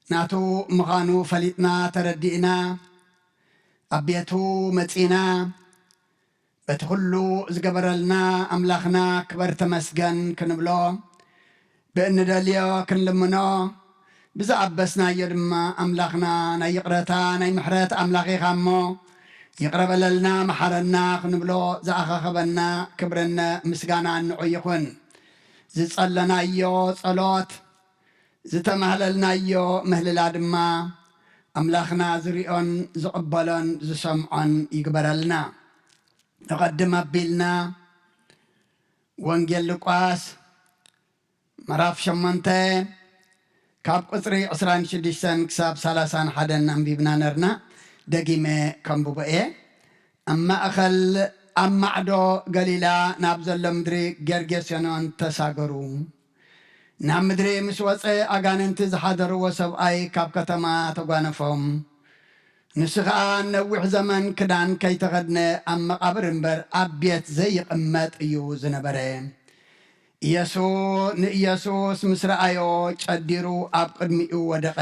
ናቱ ምዃኑ ፈሊጥና ተረዲእና፣ ኣብ ቤቱ መጺና፣ በቲ ኩሉ ዝገበረልና ኣምላኽና ክበር ተመስገን ክንብሎ፣ ብእንደልዮ ክንልምኖ፣ ብዝኣበስናዮ ድማ ኣምላኽና ናይ ይቕረታ ናይ ምሕረት ኣምላኽ ኢኻ እሞ፣ ይቕረ በለልና፣ መሓረና ክንብሎ ዝኣኻኸበና ክብርን ምስጋናን ንዑ ይኹን። ዝጸለናዮ ጸሎት፣ ዝተማህለልናዮ ምህልላ ድማ ኣምላኽና ዝሪኦን ዝቕበሎን ዝሰምዖን ይግበረልና። ንቐድም ኣቢልና ወንጌል ሉቃስ ምዕራፍ ሸሞንተ ካብ ቁጽሪ ዕስራን ሽዱሽተን ክሳብ ሰላሳን ሓደን ኣንቢብና ነርና። ደጊመ ከንብቦ እየ። ኣብ ማእኸል ኣብ ማዕዶ ገሊላ ናብ ዘሎ ምድሪ ጌርጌሴኖን ተሳገሩ። ናብ ምድሪ ምስ ወጸ፣ ኣጋንንቲ ዝሓደርዎ ሰብኣይ ካብ ከተማ ተጓነፎም። ንሱ ኸኣ ነዊሕ ዘመን ክዳን ከይተኸድነ ኣብ መቓብር እምበር ኣብ ቤት ዘይቕመጥ እዩ ዝነበረ። ኢየሱ-፣ ንኢየሱስ ምስ ረኣዮ ጨዲሩ ኣብ ቅድሚኡ ወደቐ።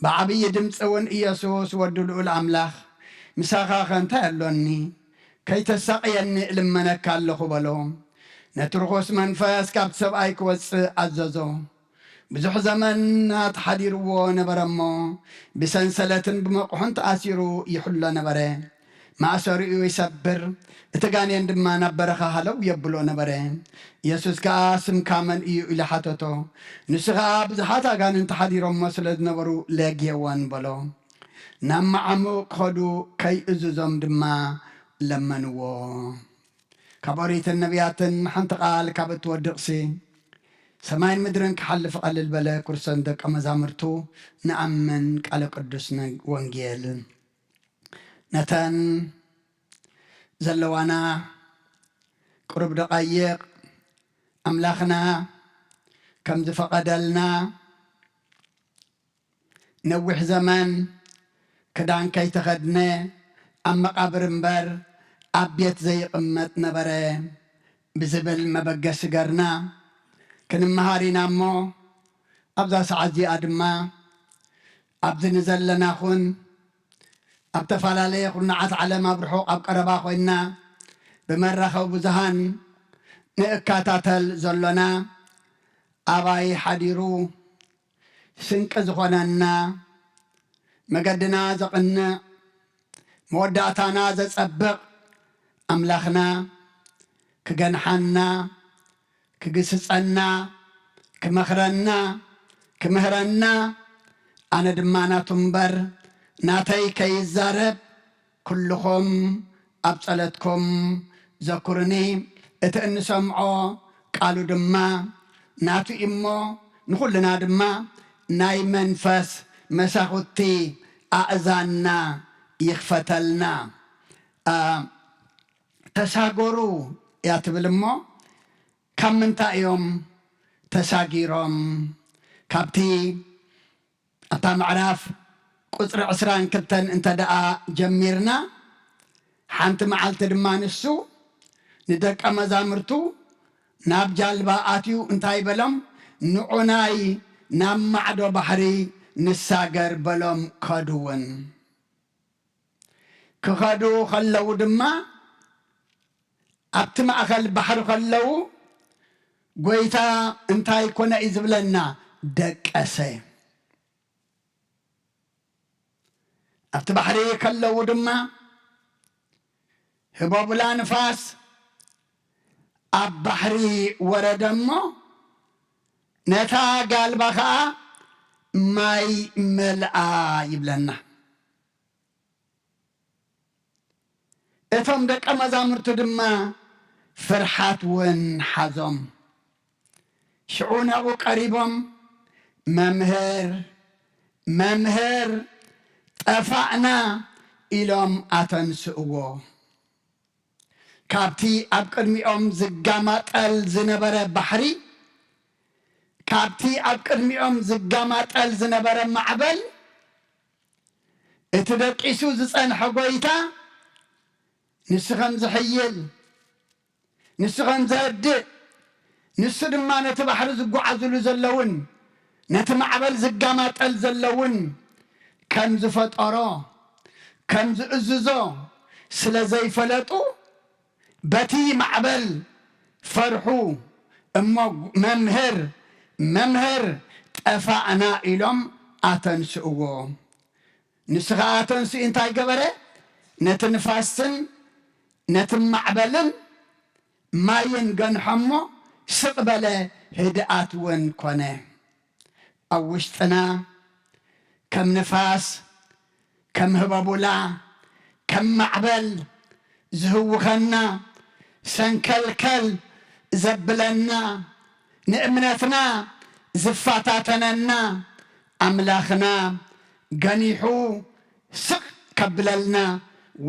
ብዓብዪ ድምፂ እውን፣ "ኢየሱስ ወዲ ልኡል ኣምላኽ፣ ምሳኻኸ እንታይ ኣሎኒ? ከይተሳቕየኒ እልመነካ ኣለኹ" በሎ። ነቲ ርኹስ መንፈስ ካብቲ ሰብኣይ ክወጽእ ኣዘዞ። ብዙሕ ዘመናት ሓዲርዎ ነበረ እሞ፣ ብሰንሰለትን ብመቑሑን ተኣሲሩ ይሕሎ ነበረ። ማእሰሪኡ ይሰብር፣ እቲ ጋኔን ድማ ናብ በረኻ ሃለው የብሎ ነበረ። የሱስ ከኣ፣ "ስምካ መን እዩ?" ኢሉ ሓተቶ። ንሱ ኸኣ፣ "ብዙሓት ኣጋንንቲ ሓዲሮሞ ስለ ዝነበሩ ለግየወን" በሎ። ናብ መዓሙቕ ክኸዱ ከይእዝዞም ድማ ለመንዎ። ካብ ኦሪትን ነቢያትን ሓንቲ ቃል ካብ እትወድቕሲ፣ ሰማይን ምድርን ክሓልፍ ቀልል በለ፣ ኩርሰን ደቀ መዛሙርቱ ንኣምን ቃለ ቅዱስ ነ-፣ ወንጌል። ነተን ዘለዋና ቁሩብ ደቓይቕ፣ ኣምላኽና ከም ዝፈቐደልና፣ ነዊሕ ዘመን ክዳን ከይተኸድነ ኣብ መቓብር እምበር ኣብ ቤት ዘይቕመጥ ነበረ ብዝብል መበገሲ ገርና ክንመሃር ኢና እሞ፣ ኣብዛ ሰዓት እዚኣ ድማ ኣብዚ ንዘለና ኹን ኣብ ተፈላለየ ኩርናዓት ዓለም ኣብ ርሑቕ ኣብ ቀረባ ኮይንና ብመራኸቢ ብዙሃን ንእከታተል ዘሎና ኣባይ ሓዲሩ ስንቂ ዝኾነና፣ መገድና ዘቕንዕ፣ መወዳእታና ዘጸብቕ ኣምላኽና ክገንሓና፣ ክግስጸና፣ ክመኽረና፣ ክምህረና፣ ኣነ ድማ ናቱ እምበር ናተይ ከይዛረብ፣ ኩልኹም ኣብ ጸሎትኩም ዘኩርኒ፣ እቲ እንሰምዖ ቃሉ ድማ ናቱ እዩ እሞ፣ ንኹልና ድማ ናይ መንፈስ መሳኹቲ ኣእዛንና ይኽፈተልና። ኣ፣ ተሳገሩ እያ ትብል እሞ፣ ካብ ምንታይ እዮም ተሳጊሮም? ካብቲ ኣብታ ምዕራፍ ቁጽሪ ዕስራን ክልተን እንተ ደኣ ጀሚርና፣ ሓንቲ መዓልቲ ድማ ንሱ ንደቀ መዛሙርቱ ናብ ጃልባ ኣትዩ እንታይ በሎም? "ንዑናይ ናብ ማዕዶ ባሕሪ ንሳገር" በሎም፣ ከዱ እውን። ክኸዱ ከለዉ ድማ፣ ኣብቲ ማእከል ባሕሪ ከለዉ፣ ጐይታ እንታይ ኮነ እዩ ዝብለና? ደቀሰ። ኣብቲ ባሕሪ ከለዉ ድማ፣ ህቦብላ ንፋስ ኣብ ባሕሪ ወረደ እሞ፣ ነታ ጋልባ ኸኣ ማይ መልኣ ይብለና። እቶም ደቀ መዛሙርቱ ድማ ፍርሓት እውን ሓዞም። ሽዑ ናብኡ ቀሪቦም፣ "መምህር፣ መምህር፣ ጠፋእና" ኢሎም ኣተንስእዎ። ካብቲ ኣብ ቅድሚኦም ዝጋማጠል ዝነበረ ባሕሪ፣ ካብቲ ኣብ ቅድሚኦም ዝጋማጠል ዝነበረ ማዕበል፣ እቲ ደቂሱ ዝጸንሐ ጐይታ፣ ንሱ ከም ዝሕይል፣ ንሱ ከም ዘህድእ፣ ንሱ ድማ ነቲ ባሕሪ ዝጓዓዙሉ ዘለውን ነቲ ማዕበል ዝጋማጠል ዘለውን ከም ዝፈጠሮ፣ ከም ዝእዝዞ ስለ ዘይፈለጡ፣ በቲ ማዕበል ፈርሑ እሞ፣ "መምህር፣ መምህር፣ ጠፋእና" ኢሎም ኣተንስእዎ። ንሱ ኸኣ ተንሲኡ እንታይ ገበረ? ነቲ ንፋስን ነቲ ማዕበልን ማይን ገንሖ እሞ፣ ስቕ በለ፣ ህድኣት እውን ኮነ። ኣብ ውሽጥና ከም ንፋስ፣ ከም ህበቡላ፣ ከም ማዕበል ዝህውኸና፣ ሰንከልከል ዘብለና፣ ንእምነትና ዝፈታተነና ኣምላኽና ገኒሑ ስቕ ከብለልና፣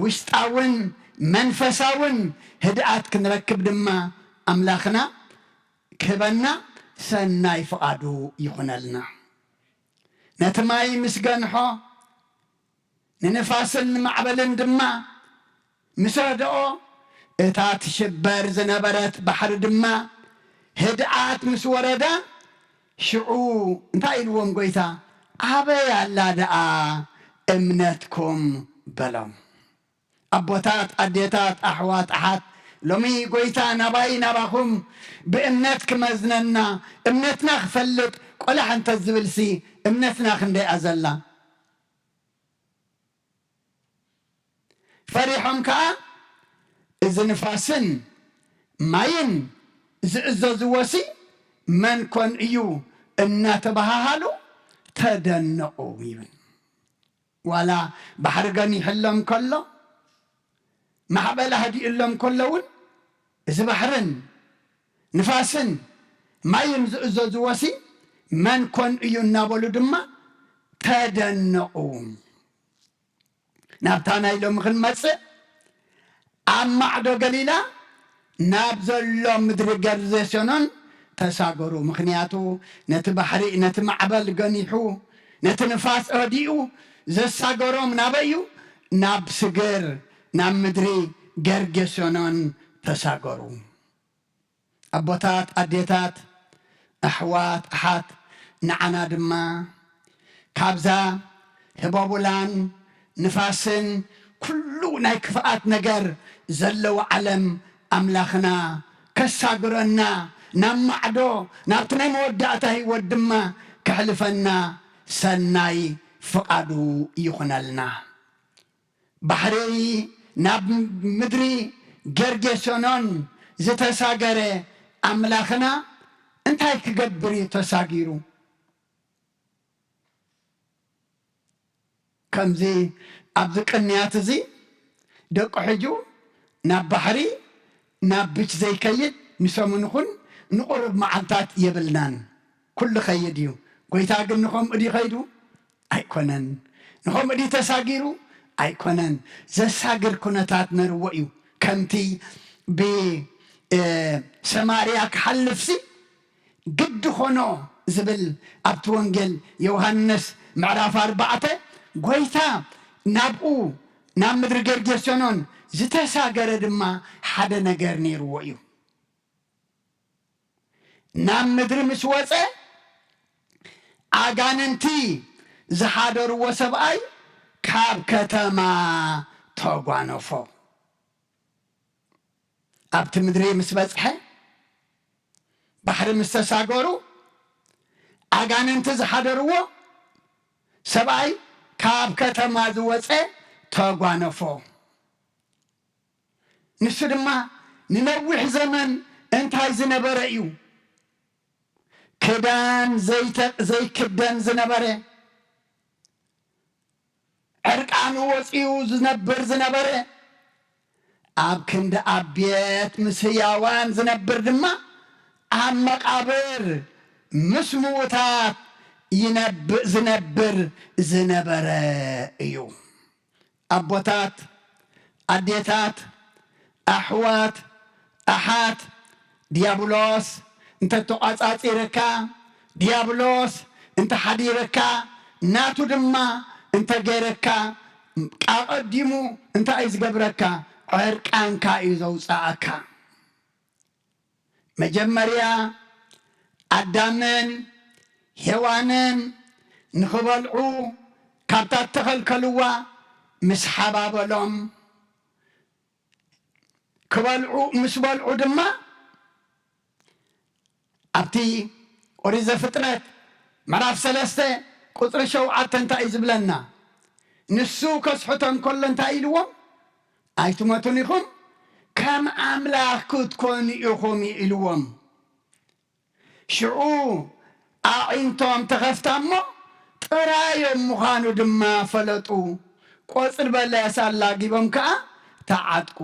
ውሽጣውን መንፈሳውን ህድኣት ክንረክብ ድማ ኣምላኽና ክህበና ሰናይ ፍቓዱ ይኹነልና። ነቲ ማይ ምስ ገንሖ፣ ንንፋስን ንማዕበልን ድማ ምስ ረድኦ፣ እታ ትሽበር ዝነበረት ባሕሪ ድማ ህድኣት ምስ ወረዳ፣ ሽዑ እንታይ ኢልዎም ጐይታ? "ኣበይ ኣላ ደኣ እምነትኩም?" በሎም። ኣቦታት፣ ኣዴታት፣ ኣሕዋት፣ ኣሓት፣ ሎሚ ጐይታ ናባይ ናባኹም ብእምነት ክመዝነና፣ እምነትና ክፈልጥ ቆላሕ እንተ ዝብልሲ፣ እምነትና ክንደይ እያ ዘላ? ፈሪሖም ከኣ፣ "እዚ ንፋስን ማይን ዝእዘዝዎሲ መን ኮን እዩ?" እናተበሃሃሉ ተደነቑ ይብል። ዋላ ባሕሪ ገኒሕሎም ከሎ፣ ማዕበል ኣህዲእሎም ከሎ እውን፣ "እዚ ባሕርን ንፋስን ማይን ዝእዘዝዎሲ መን ኮን እዩ?" እናበሉ ድማ ተደነቑ። ናብታ ናይ ሎሚ ክንመጽእ፣ ኣብ ማዕዶ ገሊላ ናብ ዘሎ ምድሪ ገርጌሴኖን ተሳገሩ። ምኽንያቱ ነቲ ባሕሪ፣ ነቲ ማዕበል ገኒሑ፣ ነቲ ንፋስ ኣህዲኡ ዘሳገሮም ናበይ እዩ? ናብ ስግር፣ ናብ ምድሪ ገርጌሴኖን ተሳገሩ። ኣቦታት፣ ኣዴታት፣ ኣሕዋት፣ ኣሓት፣ ንዓና ድማ ካብዛ ህቦቡላን ንፋስን ኩሉ ናይ ክፍኣት ነገር ዘለዎ ዓለም ኣምላኽና ከሳግረና፣ ናብ ማዕዶ፣ ናብቲ ናይ መወዳእታ ህይወት ድማ ከሕልፈና ሰናይ ፍቓዱ ይኹነልና። ባሕሪ ናብ ምድሪ ገርጌሴኖን ዝተሳገረ ኣምላኽና እንታይ ክገብር እዩ ተሳጊሩ? ከምዚ ኣብዚ ቅንያት እዚ ደቂ ሕጂ ናብ ባሕሪ፣ ናብ ብች ዘይከይድ ንሰሙን ይኹን ንቁሩብ መዓልታት የብልናን። ኩሉ ኸይድ እዩ። ጐይታ ግን ንኸምኡ ድዩ ኸይዱ? ኣይኮነን። ንኸምኡ ድዩ ተሳጊሩ? ኣይኮነን። ዘሳግር ኩነታት ነርዎ እዩ። ከምቲ ብ-፣ እ፣ ሰማርያ ክሓልፍሲ ግዲ ኾኖ ዝብል ኣብቲ ወንጌል ዮሃንስ ምዕራፍ ኣርባዕተ፣ ጐይታ ናብኡ፣ ናብ ምድሪ ገርጌሴኖን ዝተሳገረ ድማ ሓደ ነገር ነይርዎ እዩ። ናብ ምድሪ ምስ ወጸ፣ ኣጋንንቲ ዝሓደርዎ ሰብኣይ ካብ ከተማ ተጓነፎ። ኣብቲ ምድሪ ምስ በጽሐ፣ ባሕሪ ምስ ተሳገሩ፣ ኣጋንንቲ ዝሓደርዎ ሰብኣይ ካብ ከተማ ዝወጸ ተጓነፎ። ንሱ ድማ ንነዊሕ ዘመን እንታይ ዝነበረ እዩ? ክዳን ዘይተ-፣ ዘይክደን ዝነበረ፣ ዕርቃኑ ወጺኡ ዝነብር ዝነበረ፣ ኣብ ክንዲ ኣብ ቤት ምስ ህያዋን ዝነብር ድማ፣ ኣብ መቓብር ምስ ምዉታት ይነብ-፣ ዝነብር ዝነበረ እዩ። ኣቦታት፣ ኣዴታት፣ ኣሕዋት፣ ኣሓት፣ ዲያብሎስ እንተተቋጻጺርካ፣ ዲያብሎስ እንተሓዲርካ፣ ናቱ ድማ እንተገይረካ፣ ኣቐዲሙ እንታይ እዩ ዝገብረካ? ዕርቃንካ እዩ ዘውጽኣካ። መጀመርያ ኣዳምን ሄዋንን ንኽበልዑ ካብታ እተኸልከልዋ ምስ ሓባበሎም፣ ክበልዑ ምስ በልዑ ድማ፣ ኣብቲ ኦሪት ዘፍጥረት ምዕራፍ ሰለስተ ቁጽሪ ሸውዓተ እንታይ እዩ ዝብለና? ንሱ ከስሕቶም ከሎ እንታይ ኢልዎም? "ኣይትሞቱን ኢኹም፣ ከም ኣምላኽ ክትኮኑ ኢኹም" ኢልዎም። ሽዑ ኣዒንቶም ተኸፍታ እሞ፣ ጥራዮም ምዃኑ ድማ ፈለጡ። ቆጽሊ በለስ ኣላጊቦም ከኣ ተዓጥቁ።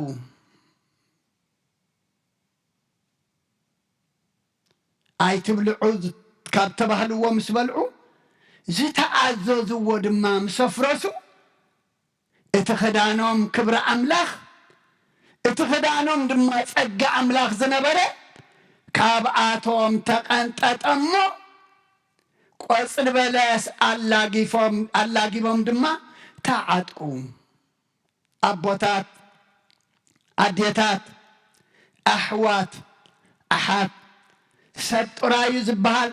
"ኣይትብልዑ" ዝ-፣ ካብ ተባህልዎ ምስ በልዑ፣ ዝተኣዘዝዎ ድማ ምስ ኣፍረሱ፣ እቲ ክዳኖም ክብሪ ኣምላኽ፣ እቲ ክዳኖም ድማ ጸጋ ኣምላኽ ዝነበረ፣ ካብኣቶም ተቐንጠጠ እሞ፣ ቆጽሊ በለስ ኣላጊፎም-፣ ኣላጊቦም ድማ ተዓጥቁ። ኣቦታት፣ ኣዴታት፣ ኣሕዋት፣ ኣሓት፣ ሰብ ጥራዩ ዝበሃል፣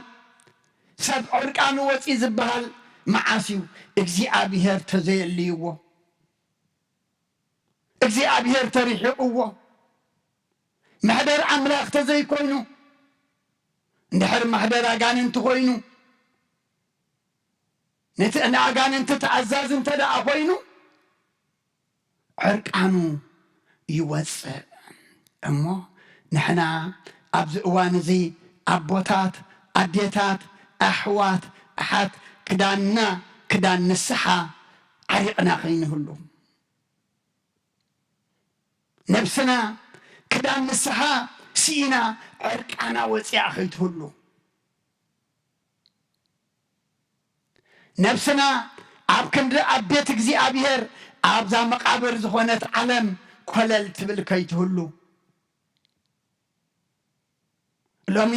ሰብ ዕርቃኑ ወፂ ዝበሃል መዓስ እዩ እግዚኣብሔር ተዘየልይዎ? እግዚኣብሔር ተርሒቕዎ? መሕደር ኣምላኽ ተዘይኮይኑ፣ እንድሕር ማሕደር ኣጋንንቲ ኮይኑ፣ ነቲ ንኣጋንንቲ ተኣዛዝ እንተ ደኣ ኮይኑ፣ ዕርቃኑ ይወፅእ። እሞ ንሕና ኣብዚ እዋን እዚ ኣቦታት፣ ኣዴታት፣ ኣሕዋት፣ ኣሓት፣ ክዳንና ክዳን ንስሓ ዓሪቕና ከይንህሉ፣ ነብስና ክዳን ንስሓ ስኢና ዕርቃና ወፂኣ ከይትህሉ፣ ነብስና ኣብ ክንዲ ኣብ ቤት እግዚኣብሔር ኣብዛ መቓብር ዝኾነት ዓለም ኮለል ትብል ከይትህሉ። ሎሚ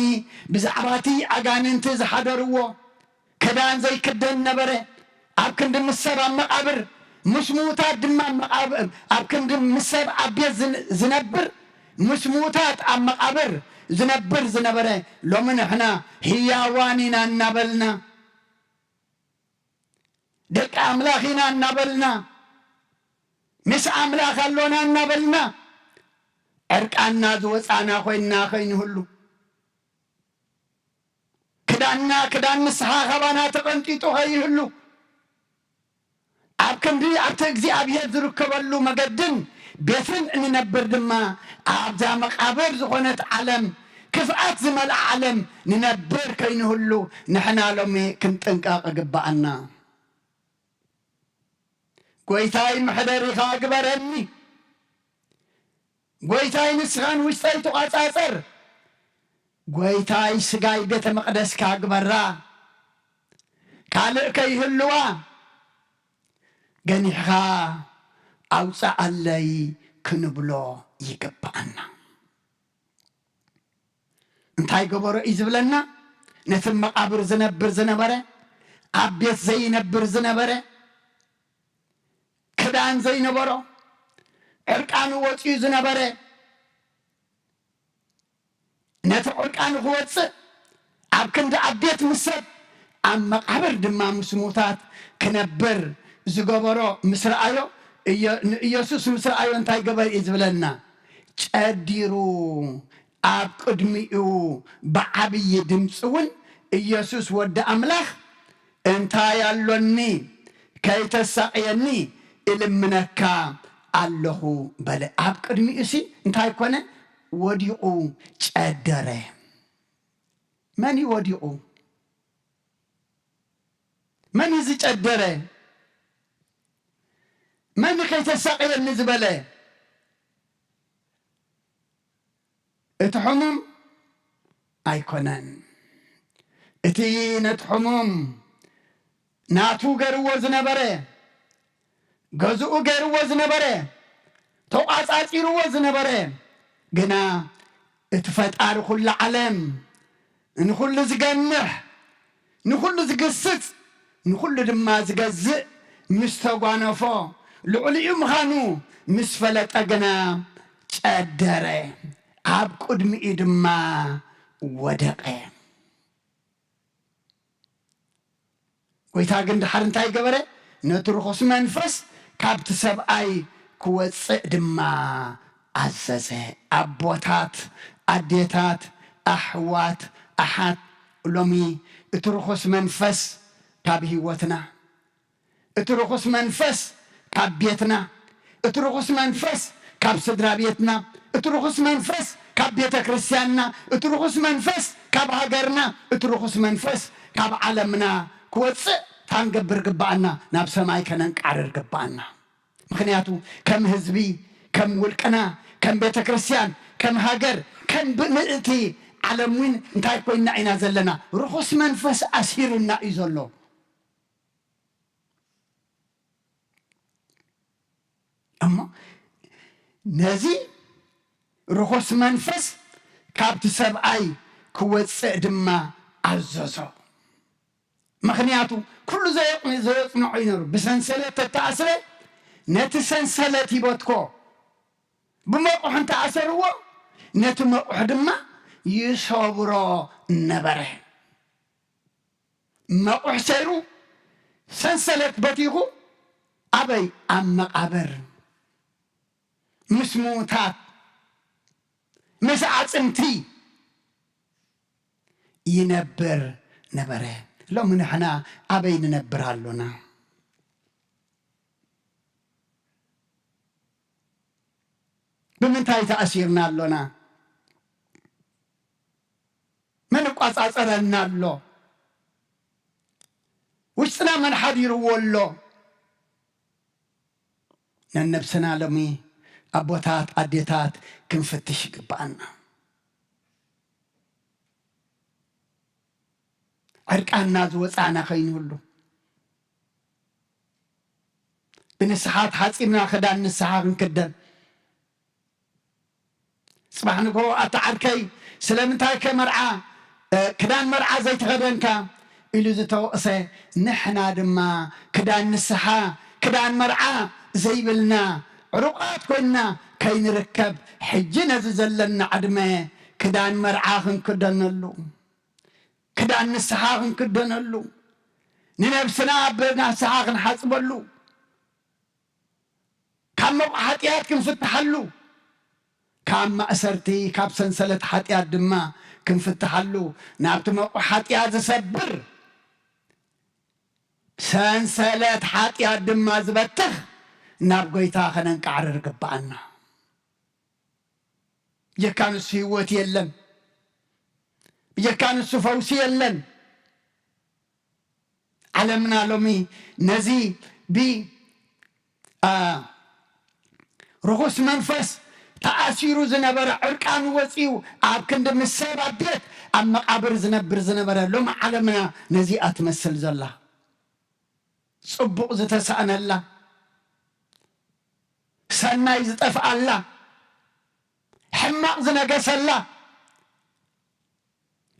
ብዛዕባ እቲ ኣጋንንቲ ዝሓደርዎ ክዳን ዘይክደን ነበረ። ኣብ ክንዲ ምስ ሰብ ኣብ መቓብር፣ ምስ ምዉታት ድማ ኣብ መቓብ-፣ ኣብ ክንዲ ምስ ሰብ ኣብ ቤት ዝን-፣ ዝነብር፣ ምስ ምዉታት ኣብ መቓብር ዝነብር ዝነበረ፣ ሎሚ ንሕና ህያዋን ኢና እናበልና፣ ደቂ ኣምላኽ ኢና እናበልና፣ ምስ ኣምላኽ ኣሎና እናበልና፣ ዕርቃንና ዝወጻና ኮይንና ከይንህሉ፣ ክዳንና ክዳን ንስሓ ካባና ተቐንጢጡ ከይህሉ፣ ኣብ ክንዲ ኣብቲ እግዚኣብሔር ዝርከበሉ መገድን ቤትን እንነብር ድማ፣ ኣብዛ መቓብር ዝኾነት ዓለም ክፍኣት ዝመልኣ ዓለም ንነብር ከይንህሉ ንሕና ሎሚ ክንጥንቀቕ ይግብኣና። ጎይታይ መሕደሪኻ ግበረኒ። ጎይታይ ንስኻን ውሽጠይ ተቋጻጸር። ጎይታይ ስጋይ ቤተ መቕደስካ ግበራ። ካልእ ከይህልዋ ገኒሕኻ ኣውፅኣለይ ክንብሎ ይግብኣና። እንታይ ገበሮ እዩ ዝብለና? ነቲ መቓብር ዝነብር ዝነበረ፣ ኣብ ቤት ዘይነብር ዝነበረ፣ ክዳን ዘይነበሮ፣ ዕርቃኑ ወፂኡ ዝነበረ፣ ነቲ ዕርቃኑ ክወፅእ ኣብ ክንዲ ኣብ ቤት ምስ ሰብ ኣብ መቓብር ድማ ምስ ሙታት ክነብር ዝገበሮ ምስ ረኣዮ፣ እዮ-፣ ንኢየሱስ ምስ ረኣዮ እንታይ ገበር እዩ ዝብለና? ጨዲሩ ኣብ ቅድሚኡ ብዓብዪ ድምፂ እውን፣ "ኢየሱስ ወዲ ኣምላኽ፣ እንታይ ኣሎኒ? ከይተሳቕየኒ እልምነካ ኣለኹ" በለ። ኣብ ቅድሚኡሲ እንታይ ኮነ? ወዲቑ ጨደረ። መን እዩ ወዲቑ? መን እዩ ዝጨደረ? መን ከይተሳቕየኒ ዝበለ? እቲ ሕሙም ኣይኮነን። እቲ ነቲ ሕሙም ናቱ ገርዎ ዝነበረ፣ ገዝኡ ገርዎ ዝነበረ፣ ተቋጻጺርዎ ዝነበረ፣ ግና እቲ ፈጣሪ ኩሉ ዓለም፣ ንኹሉ ዝገንሕ፣ ንኹሉ ዝግስጽ፣ ንኹሉ ድማ ዝገዝእ ምስ ተጓነፎ፣ ልዕሊኡ ምዃኑ ምስ ፈለጠ ግና ጨደረ፣ ኣብ ቅድሚኡ ድማ ወደቐ። ጎይታ ግን ድሓር እንታይ ገበረ? ነቲ ርኹስ መንፈስ ካብቲ ሰብኣይ ክወጽእ ድማ ኣዘዘ። ኣቦታት፣ ኣዴታት፣ ኣሕዋት፣ ኣሓት፣ ሎሚ እቲ ርኹስ መንፈስ ካብ ህይወትና፣ እቲ ርኹስ መንፈስ ካብ ቤትና፣ እቲ ርኹስ መንፈስ ካብ ስድራ ቤትና፣ እቲ ርኹስ መንፈስ ካብ ቤተ ክርስቲያንና፣ እቲ ርኹስ መንፈስ ካብ ሃገርና፣ እቲ ርኹስ መንፈስ ካብ ዓለምና ክወፅእ ታንገብር ግባኣና፣ ናብ ሰማይ ከነንቃርር ግባኣና። ምኽንያቱ ከም ህዝቢ፣ ከም ውልቅና፣ ከም ቤተ ክርስቲያን፣ ከም ሃገር፣ ከም ብ-፣ ምእንቲ ዓለም እውን እንታይ ኮይንና ኢና ዘለና? ርኹስ መንፈስ ኣሲሩና እዩ ዘሎ። እሞ ነዚ ርኹስ መንፈስ ካብቲ ሰብኣይ ክወፅእ ድማ ኣዘዞ። ምኽንያቱ ኩሉ ዘየጽንዖ እዩ ነሩ። ብሰንሰለት ተተኣስረ፣ ነቲ ሰንሰለት ይበትኮ። ብመቑሕ እንተኣሰርዎ፣ ነቲ መቑሕ ድማ ይሰብሮ ነበረ። መቑሕ ሰይሩ፣ ሰንሰለት በቲኹ፣ ኣበይ? ኣብ መቓብር፣ ምስ ምዉታት፣ ምስ ኣዕጽምቲ ይነብር ነበረ። ሎሚ ንሕና ኣበይ ንነብር ኣሎና? ብምንታይ ተኣሲርና ኣሎና? መን እቋጻጸረና ኣሎ? ውሽጥና መን ሓዲርዎ ኣሎ? ነነብስና ሎሚ ኣቦታት፣ ኣዴታት ክንፍትሽ ይግብኣና። ዕርቃንና ዝወጻእና ከይንህሉ፣ ብንስሓ ተሓጺብና ክዳን ንስሓ ክንክደን፣ ጽባሕ ንግሆ ኣታ ዓርከይ ስለምንታይ ከ መርዓ፣ እ፣ ክዳን መርዓ ዘይተኸደንካ ኢሉ ዝተወቕሰ፣ ንሕና ድማ ክዳን ንስሓ፣ ክዳን መርዓ ዘይብልና ዕሩቓት ኮይንና ከይንርከብ፣ ሕጂ ነዚ ዘለና ዕድመ ክዳን መርዓ ክንክደነሉ፣ ክዳን ንስሓ ክንክደነሉ፣ ንነብስና ብንስሓ ክንሓጽበሉ፣ ካብ መቑሕ ሓጢኣት ክንፍትሓሉ፣ ካብ ማእሰርቲ፣ ካብ ሰንሰለት ሓጢኣት ድማ ክንፍትሓሉ፣ ናብቲ መቑሕ ሓጢኣት ዝሰብር፣ ሰንሰለት ሓጢኣት ድማ ዝበትኽ ናብ ጐይታ ከነንቃዕርር ይግብኣና። ብጀካ ንሱ ህይወት የለን። ብጀካ ንሱ ፈውሲ የለን። ዓለምና ሎሚ ነዚ ብ፣ አ፣ ርኹስ መንፈስ ተኣሲሩ ዝነበረ፣ ዕርቃኑ ወጺኡ ኣብ ክንዲ ምስ ሰብ ኣብ ቤት ኣብ መቓብር ዝነብር ዝነበረ፣ ሎሚ ዓለምና ነዚኣ ትመስል ዘላ። ጽቡቕ ዝተሳእነላ፣ ሰናይ ዝጠፍኣላ፣ ሕማቕ ዝነገሰላ፣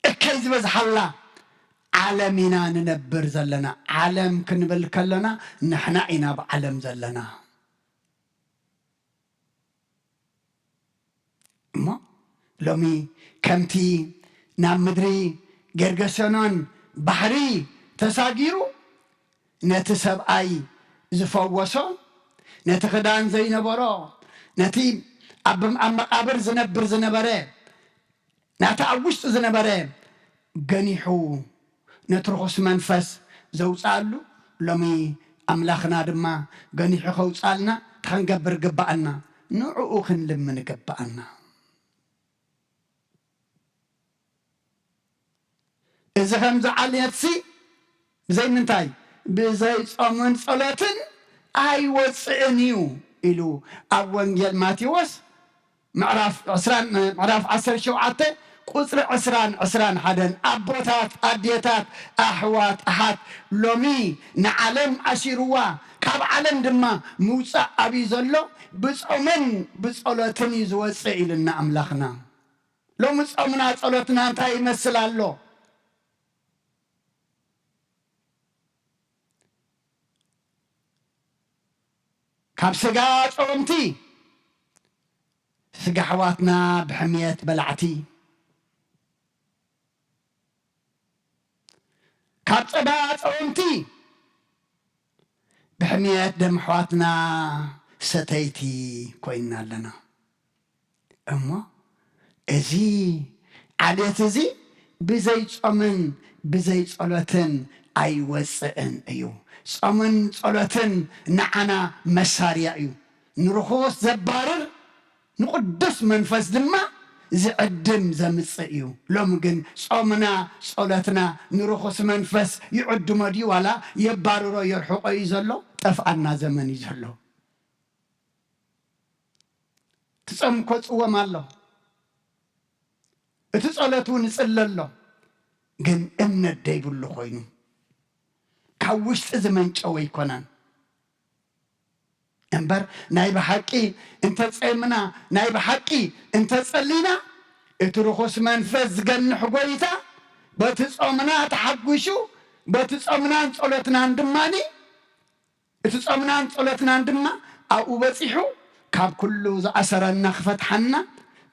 እከይ ዝበዝሓላ ዓለም ኢና ንነብር ዘለና። ዓለም ክንብል ከለና ንሕና ኢና ኣብ ዓለም ዘለና። እሞ ሎሚ ከምቲ ናብ ምድሪ ጌርጌሴኖን ባሕሪ ተሳጊሩ ነቲ ሰብኣይ ዝፈወሶ፣ ነቲ ክዳን ዘይነበሮ፣ ነቲ ኣብ፣ ኣብ መቓብር ዝነብር ዝነበረ፣ ናቲ ኣብ ውሽጢ ዝነበረ ገኒሑ ነቲ ርኹስ መንፈስ ዘውፅኣሉ፣ ሎሚ ኣምላኽና ድማ ገኒሑ ከውፅኣልና እንታይ ክንገብር ግብኣና? ንዕኡ ክንልምን ግብኣና። እዚ ከምዚ ዓሌትሲ ብዘይ ምንታይ? ብዘይ ጾምን ጸሎትን ኣይወጽእን እዩ ኢሉ ኣብ ወንጌል ማቴዎስ ምዕራፍ ዕስራን፣ ምዕራፍ ዓሰርተ ሸውዓተ ቁጽሪ ዕስራን ዕስራን ሓደን፣ ኣቦታት፣ ኣዴታት፣ ኣሕዋት፣ ኣሓት፣ ሎሚ ንዓለም ኣሲርዋ፣ ካብ ዓለም ድማ ምውጻእ ኣብዩ ዘሎ ብጾምን ብጸሎትን እዩ ዝወጽእ ኢሉና ኣምላኽና። ሎሚ ጾምና ጸሎትና እንታይ ይመስል ኣሎ? ካብ ስጋ ጾምቲ፣ ስጋ ኣሕዋትና ብሕምየት በላዕቲ፣ ካብ ጸባ ጾምቲ፣ ብሕምየት ደም ኣሕዋትና ሰተይቲ ኮይንና ኣለና። እሞ እዚ ዓሌት እዚ ብዘይ ጾምን ብዘይ ጸሎትን ኣይወጽእን እዩ። ጾምን ጸሎትን ንዓና መሳርያ እዩ። ንርኹስ ዘባርር፣ ንቕዱስ መንፈስ ድማ ዝዕድም ዘምጽእ እዩ። ሎሚ ግን ጾምና፣ ጸሎትና ንርኹስ መንፈስ ይዕድሞ ድዩ ዋላ የባርሮ የርሕቆ እዩ ዘሎ? ጠፍኣና ዘመን እዩ ዘሎ። እቲ ጾም እኮ ጽወም ኣሎ፣ እቲ ጸሎት እውን ይጽለ ኣሎ። ግን እምነት ደይብሉ ኮይኑ ካብ ውሽጢ ዝመንጨወ ኣይኮነን። እምበር ናይ ብሓቂ እንተጸምና፣ ናይ ብሓቂ እንተጸሊና፣ እቲ ርኹስ መንፈስ ዝገንሕ ጎይታ በቲ ጾምና ተሓጒሱ፣ በቲ ጾምናን ጸሎትናን ድማኒ፣ እቲ ጾምናን ጸሎትናን ድማ ኣብኡ በጺሑ ካብ ኩሉ ዝኣሰረና ክፈትሓና፣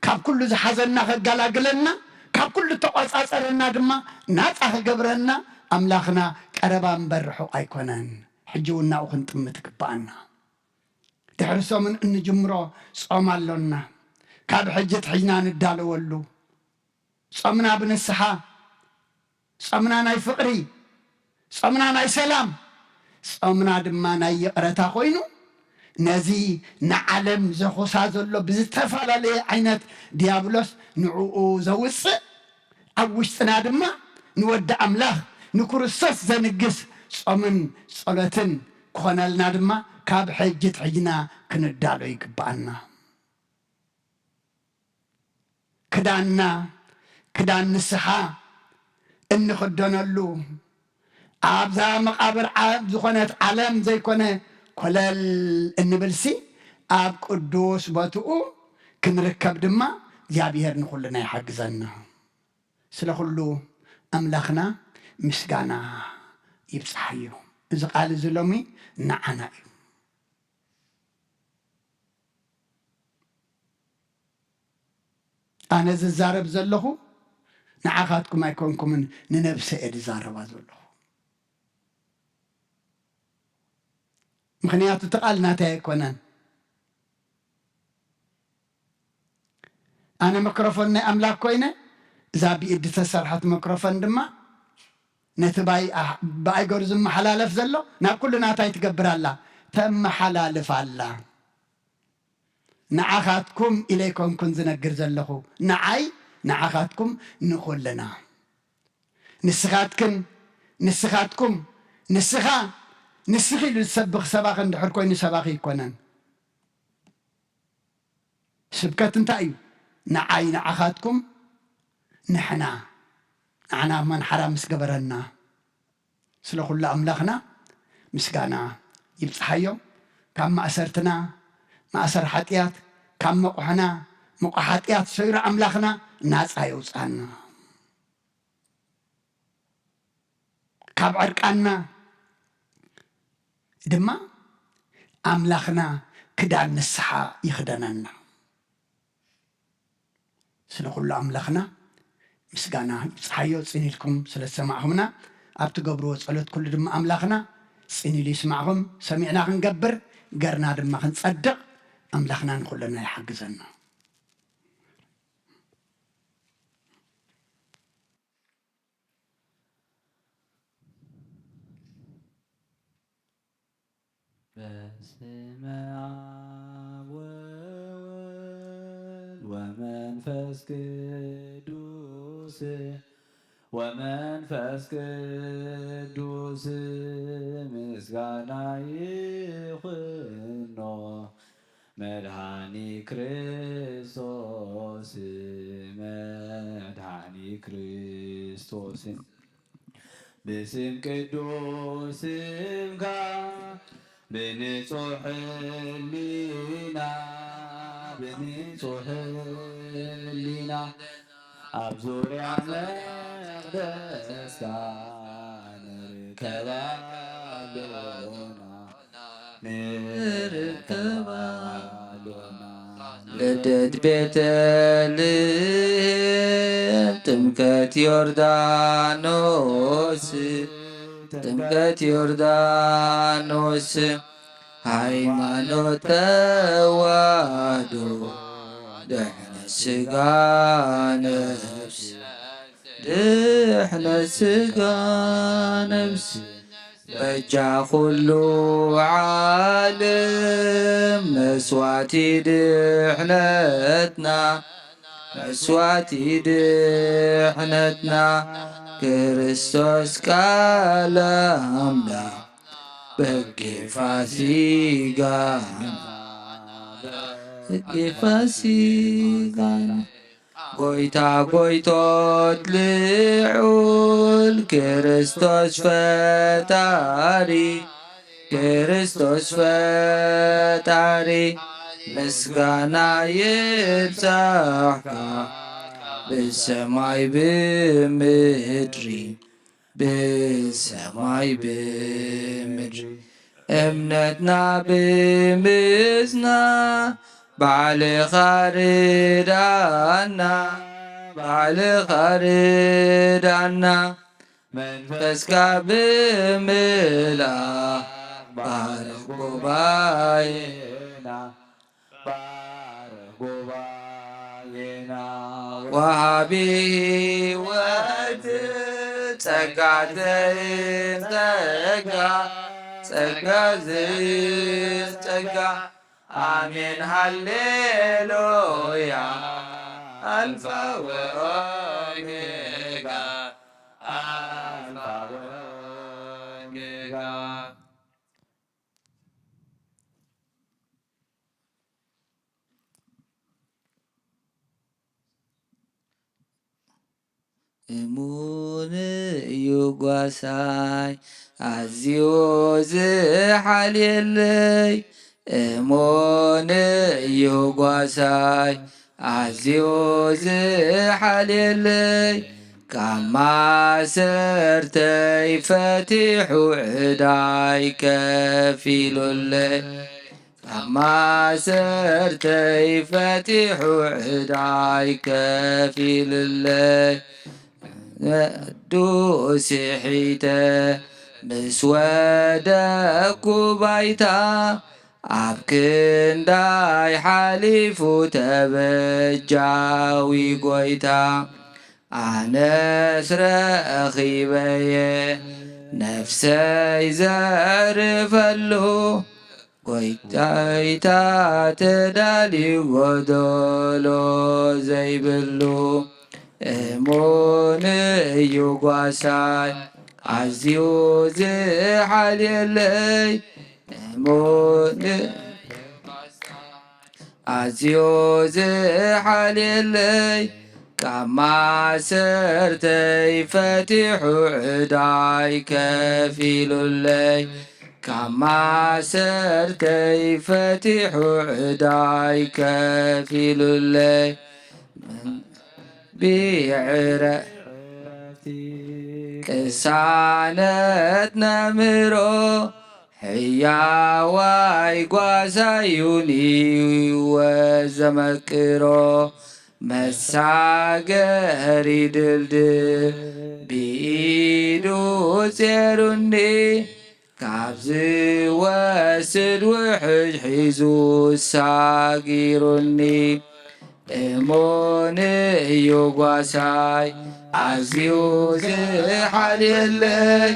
ካብ ኩሉ ዝሓዘና ከጋላግለና፣ ካብ ኩሉ ተቆጻጸረና ድማ ናጻ ክገብረና ኣምላኽና ቀረባ እምበር ርሑቕ ኣይኮነን። ሕጂ እውን ናብኡ ክንጥምት ይግብኣና። ድሕሪ ሰሙን እንጅምሮ ጾም ኣሎና። ካብ ሕጂ ትሕጅና ንዳለወሉ። ጾምና ብንስሓ፣ ጾምና ናይ ፍቕሪ፣ ጾምና ናይ ሰላም፣ ጾምና ድማ ናይ ይቕረታ ኮይኑ፣ ነዚ ንዓለም ዘኹሳ ዘሎ ብዝተፈላለየ ዓይነት ዲያብሎስ ንዕኡ ዘውጽእ፣ ኣብ ውሽጥና ድማ ንወዲ ኣምላኽ ንክርስቶስ ዘንግስ ጾምን ጸሎትን ክኾነልና ድማ ካብ ሕጂ ትሕጅና ክንዳሎ ይግብኣና። ክዳንና ክዳን ንስሓ እንኽደነሉ፣ ኣብዛ መቓብር ዓብ ዝኾነት ዓለም ዘይኮነ ኮለል እንብልሲ፣ ኣብ ቅዱስ ቦትኡ ክንርከብ ድማ እግዚኣብሔር ንኹልና ይሓግዘና። ስለ ኩሉ ኣምላኽና ምስጋና ይብጽሓዮ። እዚ ቃል እዚ ሎሚ ንዓና እዩ። ኣነ ዝዛረብ ዘለኹ ንዓኻትኩም ኣይኮንኩምን፣ ንነብሰ እየ ዝዛረባ ዘለኹ። ምኽንያቱ እቲ ቃል ናተይ ኣይኮነን። ኣነ መክሮፎን ናይ ኣምላኽ ኮይነ፣ እዛ ብኢድ ዝተሰርሐት መክሮፎን ድማ ነቲ ባይ-፣ ኣህ-፣ ብኣይ ገሩ ዝመሓላለፍ ዘሎ ናብ ኩሉ ናታይ ትገብር ኣላ፣ ተመሓላልፍ ኣላ። ንዓኻትኩም ኢለ ኣይኮንኩን ዝነግር ዘለኹ፣ ንዓይ፣ ንዓኻትኩም፣ ንኹልና። ንስኻትክን፣ ንስኻትኩም፣ ንስኻ፣ ንስኺ ኢሉ ዝሰብኽ ሰባኺ እንድሕር ኮይኑ ሰባኺ ኣይኮነን። ስብከት እንታይ እዩ? ንዓይ፣ ንዓኻትኩም፣ ንሕና፣ ንዓና መን ሓራ ምስ ገበረና። ስለ ኩሉ ኣምላኽና ምስጋና ይብጽሓዮ። ካብ ማእሰርትና፣ ማእሰር ሓጢኣት፣ ካብ መቑሕና፣ መቑሕ ሓጢኣት ሰይሩ ኣምላኽና ናጻ የውጽኣና። ካብ ዕርቃንና ድማ ኣምላኽና ክዳን ንስሓ ይኽደነና። ስለ ኩሉ ኣምላኽና ምስጋና ይብጽሓዮ። ጽን ኢልኩም ስለ ዝሰማዕኹምና፣ ኣብ ትገብርዎ ጸሎት ኩሉ ድማ ኣምላኽና ጽን ኢሉ ይስማዕኹም። ሰሚዕና ክንገብር፣ ገርና ድማ ክንጸድቕ ኣምላኽና ንኹልና ይሓግዘና። በስመ አብ ወወልድ ወመንፈስ ቅዱስ፣ ወመንፈስ ቅዱስ ምስጋና ይኹኖ። መድኃኒ ክርስቶስ፣ መድኃኒ ክርስቶስ፣ ብስም ቅዱስ ስምካ፣ ብንጹሕ ህሊና፣ ብንጹሕ ህሊና፣ ኣብ ዙርያ መቕደስካ ንርከብ ኣሎና። ንርከብ ኣሎና። ልደት ቤተልሔም፣ ጥምቀት ዮርዳኖስ፣ ጥምቀት ዮርዳኖስ፣ ሃይማኖት ተዋህዶ፣ ድሕነት ስጋ ነፍስ፣ ድሕነት ስጋ ነፍስ፣ በጃ ኩሉ ዓለም መስዋዕቲ ድሕነትና፣ መስዋዕቲ ድሕነትና፣ ክርስቶስ ቃል ኣምላኽ በጊዕ ፋሲካና፣ በጊዕ ፋሲካና። ጎይታ ጎይቶት ልዑል ክርስቶስ ፈጣሪ፣ ክርስቶስ ፈጣሪ ምስጋና ይብጻሕካ። ብሰማይ ብምድሪ፣ ብሰማይ ብምድሪ፣ እምነትና ብምጽና፣ ባዕልኻ ርዳና፣ ባዕልኻ ርዳና፣ መንፈስካ ብምልኣኽ፣ ባርኽ ጉባኤና፣ ባርኽ ጉባኤና። ወሃቢ ሕይወት ጸጋ ዘይጸጋ፣ ጸጋ ዘይጸጋ፣ ኣሜን ሃሌሉያ። ኣልፋ ወኦሜጋ፣ ኣልፋ ወኦሜጋ። እሙን እዩ ጓሳይ ኣዝዩ ዝሓልየለይ፣ እሙን እዩ ጓሳይ ኣዝዩ ዝሓልየለይ፣ ካብ ማእሰርተይ ፈቲሑ ዕዳይ ከፊሉለይ። ካብ ማእሰርተይ ፈቲሑ ዕዳይ ከፊሉለይ። ቅዱስ ስሒተ ምስ ወደኩ ባይታ፣ ኣብ ክንዳይ ሓሊፉ ተበጃዊ ጎይታ። ኣነስ ረኺበየ ነፍሰይ ዘርፈሉ፣ ጎይታ ተዳልዩ ጎደሎ ዘይብሉ። እሙን እዩ ጓሳይ ኣዝዩ ዝሓልየለይ፣ እሙን ኣዝዩ ዝሓልየለይ፣ ካብ ማእሰርተይ ፈቲሑ ዕዳይ ከፊሉለይ፣ ካብ ማእሰርተይ ፈቲሑ ዕዳይ ከፊሉለይ። ብዕረፍቲ ቅሳነት ነምህሮ፣ ሕያዋይ ጓሳዩን ህይወት ዘመቅሮ፣ መሳገሪ ድልድል ብኢዱ ጼሩኒ፣ ካብ ዝወስድ ውሕጅ ሒዙ ሳጊሩኒ። እሙን እዩ ጓሳይ ኣዝዩ ዝሓልየለይ፣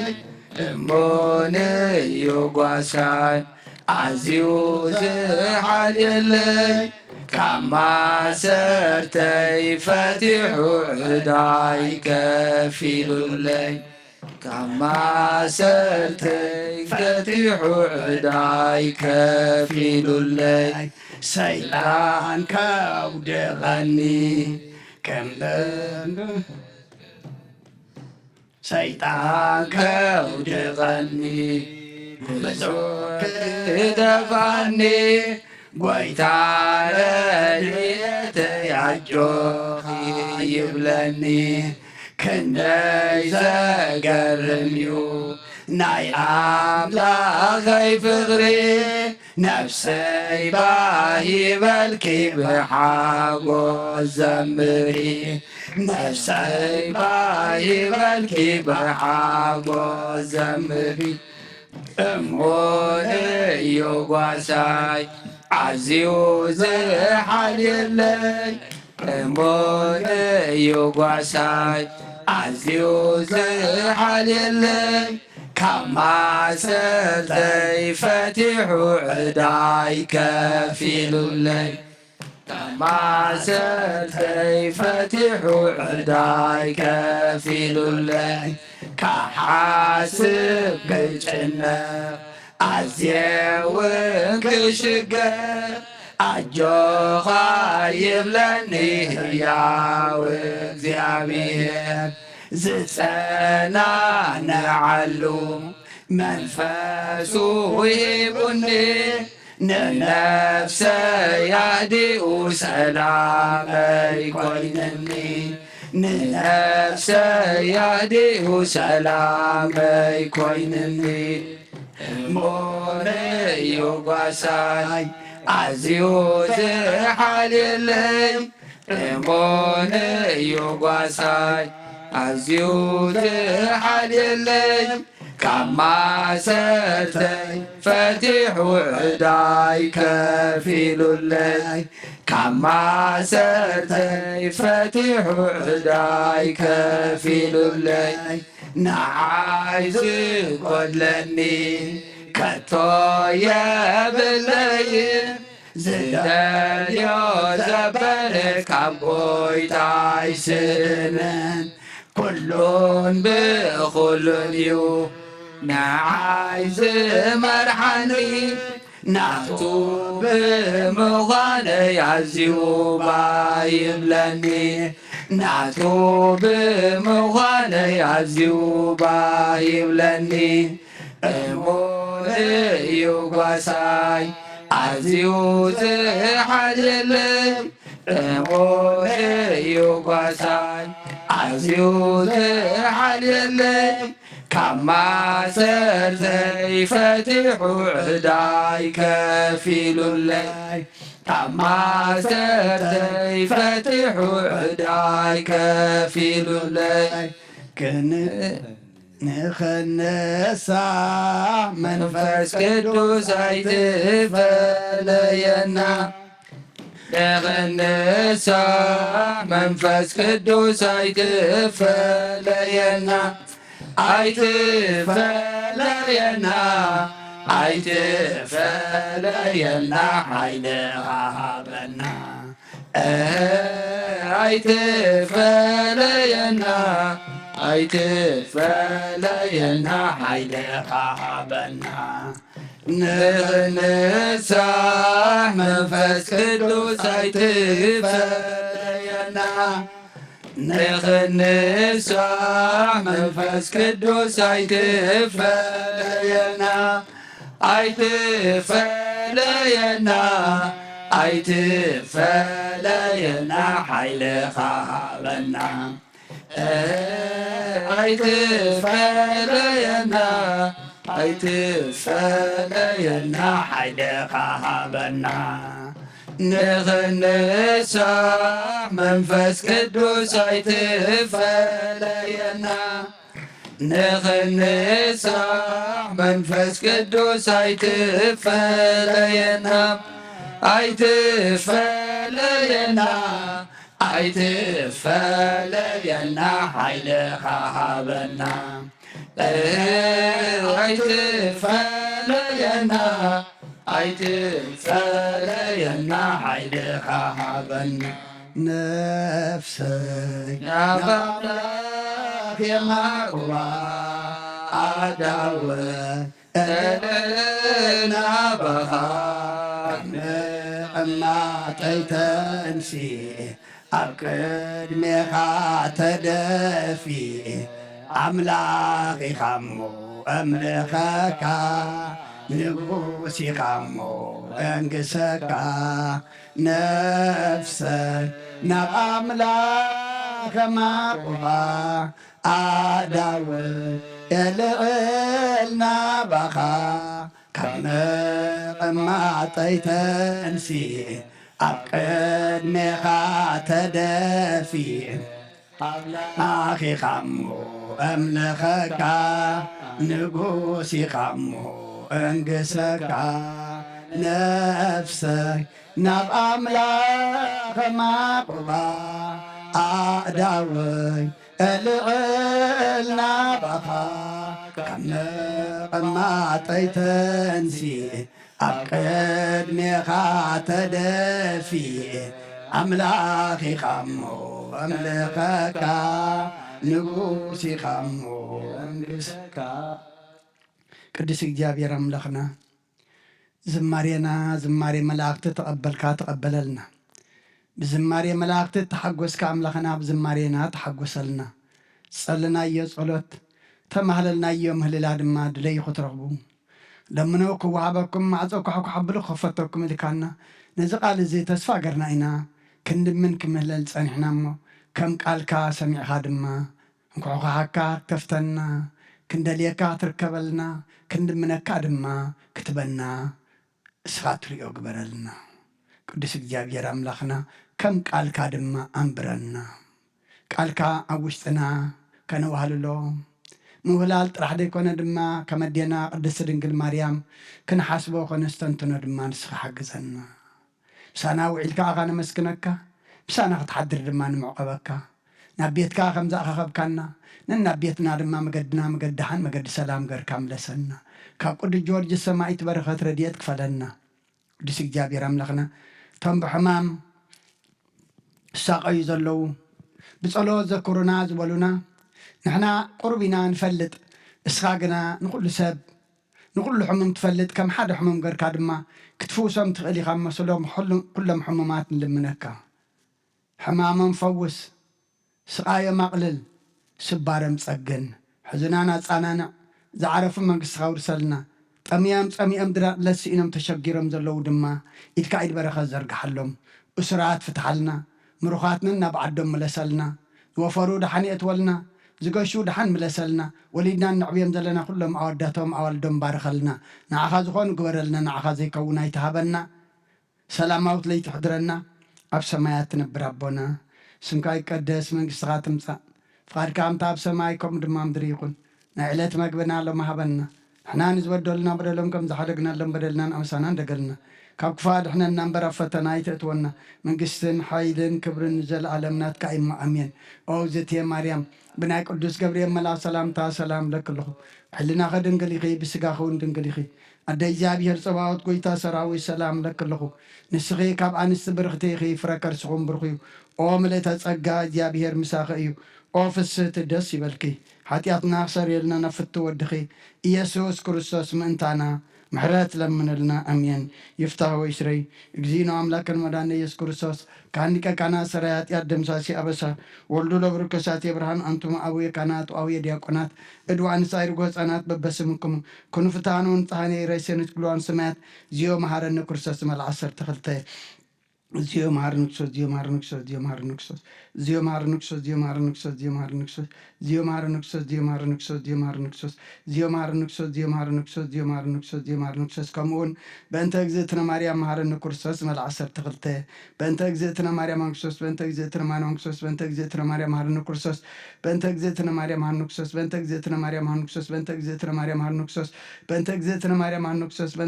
እሙን እዩ ጓሳይ ኣዝዩ ዝሓልየለይ፣ ካብ ማእሰርተይ ፈቲሑ ዕዳይ ከፊሉለይ። ካብ ማእሰርተይ ፈቲሑ ዕዳይ ከፊሉለይ። ሰይጣን ከውድቐኒ ከም ሰይጣን ከውድቐኒ ብዙሕ ክደፋኒ፣ ጎይታ ረድኤተይ ኣጆኺ ይብለኒ። ክንደይ ዘገርም እዩ ናይ ኣምላኸይ ፍቕሪ፣ ነፍሰይ ባህ ይበልኪ ብሓጎስ ዘምሪ። ነፍሰይ ባህ ይበልኪ ብሓጎስ ዘምሪ። እሙን እዩ ጓሳይ ኣዝዩ ዝሓልየለይ፣ እሙን እዩ ጓሳይ ኣዝዩ ዝሓልየለይ፣ ካብ ማእሰርተይ ፈቲሑ ዕዳይ ከፊሉለይ። ካብ ማእሰርተይ ፈቲሑ ዕዳይ ከፊሉለይ። ክሓስብ ክጭነቕ ኣዝየ እውን ክሽገር፣ ኣጆኻ ይብለኒ ህያው እግዚኣብሔር። ዝጸናንዓሉ መንፈሱ ሂቡኒ፣ ንነፍሰይ ኣህዲኡ ሰላመይ ኮይንኒ፣ ንነፍሰይ ኣህዲኡ ሰላመይ ኮይንኒ። እሙን እዩ ጓሳይ ኣዝዩ ዝሓልየለይ፣ እሙን እዩ ጓሳይ ኣዝዩ ዝሓልየለይ። ካብ ማእሰርተይ ፈቲሑ ዕዳይ ከፊሉለይ፣ ካብ ማእሰርተይ ፈቲሑ ዕዳይ ከፊሉለይ። ንዓይ ዝጎድለኒ ከቶ የብለይን፣ ዝደልዮ ዘበለ ካብ ጎይታ ኣይስእንን። ኩሉን ብኹሉን እዩ ንዓይ ዝመርሓኒ፣ ናቱ ብምዃነይ ኣዝዩ ባህ ይብለኒ፣ ናቱ ብምዃነይ ኣዝዩ ባህ ይብለኒ። እሙን እዩ ጓሳይ ኣዝዩ ዝሓልየለይ፣ እሙን እዩ ጓሳይ ኣዝዩ ዝሓልየለይ። ካብ ማእሰርተይ ፈቲሑ ዕዳይ ከፊሉለይ፣ ካብ ማእሰርተይ ፈቲሑ ዕዳይ ከፊሉለይ። ክን ንኽንሳሕ መንፈስ ቅዱስ ኣይትፈለየና፣ ንኽንሳሕ መንፈስ ቅዱስ ኣይትፈለየና፣ ኣይትፈለየና፣ ኣይትፈለየና፣ ሓይልኻ ሃበና። ኣይትፈለየና፣ ኣይትፈለየና፣ ሓይልኻ ሃበና። ንኽንሳሕ መንፈስ ቅዱስ ኣይትፈለየና፣ ንኽንሳሕ መንፈስ ቅዱስ ኣይትፈለየና፣ ኣይትፈለየና፣ ኣይትፈለየና፣ ሓይልኻ ሃበና። ኣይትፈለየና፣ ኣይትፈለየና፣ ሓይልኻ ሃበና። ንኽንሳሕ መንፈስ ቅዱስ ኣይትፈለየና፣ ንኽንሳሕ መንፈስ ቅዱስ ኣይትፈለየና፣ ኣይትፈለየና፣ ኣይትፈለየና፣ ሓይልኻ ሃበና። ኣይትፈለየና፣ ኣይትፈለየና፣ ሓይልኻ ሃበና። ነፍሰይ ናብ ኣምላኽ የማቕዋ ኣዳወ እልል ናባኻ ምቕማጠይ ተንሲ ኣብ ቅድሜኻ ተደፊ ኣምላኽ ኢኻሞ እምልኸካ ንጉስ ኢኻሞ እንግሰካ ነፍሰይ ናብ ኣምላኽ ማቑባ ኣዳወ የልዕል ናባኻ ካብ ምቕማጠይ ተንሲ ኣብ ቅድሜኻ ተደፊ ኣምላኺኻሞ እምልኸካ ንጉስ ኢኻሞ እንግሰካ ነፍሰይ ናብ ኣምላኽ ማቑባ ኣእዳወይ እልዕል ናባኻ ካብ ምቕማጠይ ተንሲ ኣብ ቅድሜኻ ተደፊ ኣምላኽ ኢኻሞ እምልኸካ ንጉስ ኢኻሞ እንግሰካ። ቅዱስ እግዚኣብሔር ኣምላኽና ዝማሬና ዝማሬ መላእኽቲ ተቐበልካ ተቐበለልና። ብዝማሬ መላእኽቲ ተሓጎስካ ኣምላኽና ብዝማሬና ተሓጎሰልና። ዝጸለናዮ ጸሎት ተማህለልናዮ ምህልላ ድማ ድለዩ ክትረኽቡ ለምኑ ክወሃበኩም፣ ማዕጾ ኳሕኳሕ ኣብሉ ክኸፈተኩም ኢልካና። ነዚ ቃል እዚ ተስፋ ገርና ኢና ክንልምን ክምህለል ጸኒሕና እሞ፣ ከም ቃልካ ሰሚዕኻ ድማ እንኩሕኳሓካ ክተፍተና፣ ክንደልየካ ክትርከበልና፣ ክንልምነካ ድማ ክትበና እስኻ ትሪኦ ግበረልና። ቅዱስ እግዚኣብሔር ኣምላኽና ከም ቃልካ ድማ ኣንብረና። ቃልካ ኣብ ውሽጥና ከነዋህልሎ፣ ምውህላል ጥራሕ ዘይኮነ ድማ ከም ኣዴና ቅድስቲ ድንግል ማርያም ክንሓስቦ ከነስተንትኖ ድማ ንስኻ ሓግዘና። ምሳና ውዒልካ ኣኻ ነመስግነካ፣ ምሳና ክትሓድር ድማ ንምዕቐበካ። ናብ ቤትካ ከም ዝኣኸኸብካና፣ ነናብ ቤትና ድማ መገድና መገዲ ደሓን መገዲ ሰላም ገርካ ምለሰና። ካብ ቅዱስ ጊዮርጊስ ሰማዒት በረኸት ረድኤት ክፈለና። ቅዱስ እግዚኣብሔር ኣምላኽና፣ እቶም ብሕማም ዝሳቐዩ ዘለዉ፣ ብጸሎት ዘክሩና ዝበሉና፣ ንሕና ቁሩብ ኢና ንፈልጥ፣ እስኻ ግና ንኹሉ ሰብ፣ ንኹሉ ሕሙም ትፈልጥ፣ ከም ሓደ ሕሙም ገርካ ድማ ክትፍውሶም ትኽእል ኢኻ እሞ፣ ስሎም ኩሉ-፣ ኩሎም ሕሙማት ንልምነካ። ሕማሞም ፈውስ፣ ስቓዮም ኣቕልል፣ ስባሮም ጸግን፣ ሕዙናን ኣጻናንዕ፣ ዝዓረፉ መንግስትኻ ኣውርሰልና። ጠምዮም ጸሚኦም ድራር ለስኢኖም ተሸጊሮም ዘለዉ ድማ ኢድካ ኢድ በረኸት ዘርግሓሎም። እሱራት ፍትሓልና፣ ምሩኻት ነናብ ዓዶም ምለሰልና። ዝወፈሩ ደሓን የእትወልና፣ ዝገሹ ደሓን ምለሰልና። ወሊድና እነዕብዮም ዘለና ኩሎም ኣወዳቶም ኣዋልዶም ባርኸልና። ንዓኻ ዝኾኑ ግበረልና፣ ንዓኻ ዘይከውን ኣይትሃበና። ሰላማዊት ለይቲ ሕድረና። ኣብ ሰማያት ትነብር ኣቦና፣ ስምካ ይቀደስ፣ መንግስትኻ ትምጻእ፣ ፍቓድካ ከምታ ኣብ ሰማይ ከምኡ ድማ ኣብ ምድሪ ይኹን። ናይ ዕለት መግብና ሎሚ ሃበና። ንሕና ንዝበደሉና በደሎም ከም ዝሓደግናሎም በደልናን ኣበሳናን ደገልና። ካብ ክፉእ ኣድሕነና እምበር ኣብ ፈተና ኣይተእትወና። መንግስትን ሓይልን ክብርን ንዘለኣለም ናትካ እዩ እሞ፣ ኣሜን። ኦ እግዝእትየ ማርያም፣ ብናይ ቅዱስ ገብርኤል መልኣኽ ሰላምታ ሰላም እብለኪ ኣለኹ። ብሕልናኺ ድንግል ኢኺ፣ ብስጋኺ እውን ድንግል ኢኺ። ኣደ እግዚኣብሔር ጸባኦት፣ ጐይታ ሰራዊት፣ ሰላም እብለኪ ኣለኹ። ንስኺ ካብ ኣንስቲ ብርኽቲ ኢኺ፣ ፍረ ከርስኹም ብሩኽ እዩ። ኦ ምልእተ ጸጋ፣ እግዚኣብሔር ምሳኺ እዩ። ኦ ፍስህቲ፣ ደስ ይበልኪ። ሓጢኣትና ክሰርየልና ናብ ፍቱ ወድኺ ኢየሱስ ክርስቶስ ምእንታና ምሕረት ለምንልና። ኣሜን። ይፍታህ ወይ ስረይ። እግዚእነ ኣምላክን መድኃኒነ ኢየሱስ ክርስቶስ፣ ካህን ሊቀ ካህናት፣ ሰራይ ኃጢአት፣ ደምሳሲ ኣበሳ፣ ወልዱ ለብሩክ ከሳቴ ብርሃን፣ ኣንቱም አቡየ ካህናት ወአቡየ ዲያቆናት፣ እድ ወአንስት አይርጎ ሕፃናት በበስምክሙ፣ ኩኑ ፍትሐነ ወንጽሐነ ኢረሴነ ትብልዋን ሰማያት፣ ዚዮ መሐረነ ክርስቶስ መልዓ ዓሰርተ ክልተ። ዚዮ መሐረነ ክርስቶስ፣ ዚዮ መሐረነ ክርስቶስ፣ ዚዮ መሐረነ ክርስቶስ፣ ዚዮ መሐረነ ክርስቶስ፣ ዚዮ መሐረነ ክርስቶስ፣ ዚዮ መሐረነ ክርስቶስ፣ ዚዮ መሐረነ ክርስቶስ፣ ዚዮ መሐረነ ክርስቶስ፣ ዚዮ መሐረነ ክርስቶስ፣ ዚዮ መሐረነ ክርስቶስ፣ ዚዮ መሐረነ ክርስቶስ፣ ዚዮ መሐረነ ክርስቶስ፣ ከምኡ እውን በእንተ እግዝእትነ ማርያም መሐረነ ክርስቶስ መልዓ ዓሰርተ ክልተ። በእንተ እግዝእትነ ማርያም መሐረነ ክርስቶስ፣ በእንተ እግዝእትነ ማርያም መሐረነ ክርስቶስ፣ በእንተ እግዝእትነ ማርያም መሐረነ ክርስቶስ፣ በእንተ እግዝእትነ ማርያም መሐረነ ክርስቶስ፣ በእንተ እግዝእትነ ማርያም መሐረነ ክርስቶስ፣ በእንተ እግዝእትነ ማርያም መሐረነ ክርስቶስ፣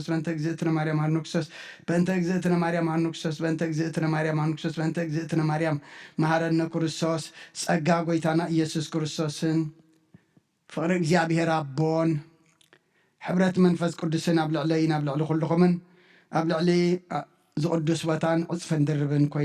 በእንተ እግዝእትነ ማርያም መሐረነ ክርስቶስ፣ በእንተ እግዝእትነ ማርያም መሐረነ ክርስቶስ፣ በእንተ እግዝእትነ ማርያም መሐረነ ክርስቶስ፣ በእንተ እግዝእትነ ማርያም መሐረነ ክርስቶስ፣ በእንተ እግዝእትነ ማርያም መሐረነ ክርስቶስ፣ ጸጋ ጐይታና ኢየሱስ ክርስቶስን ፍቕሪ እግዚኣብሔር ኣቦን ሕብረት መንፈስ ቅዱስን ኣብ ልዕለይን ኣብ ልዕሊ ኩልኹምን ኣብ ልዕሊ፣ ኣ፣ ዝቕዱስ ቦታን ዕጽፍን ድርብን ኮይኑ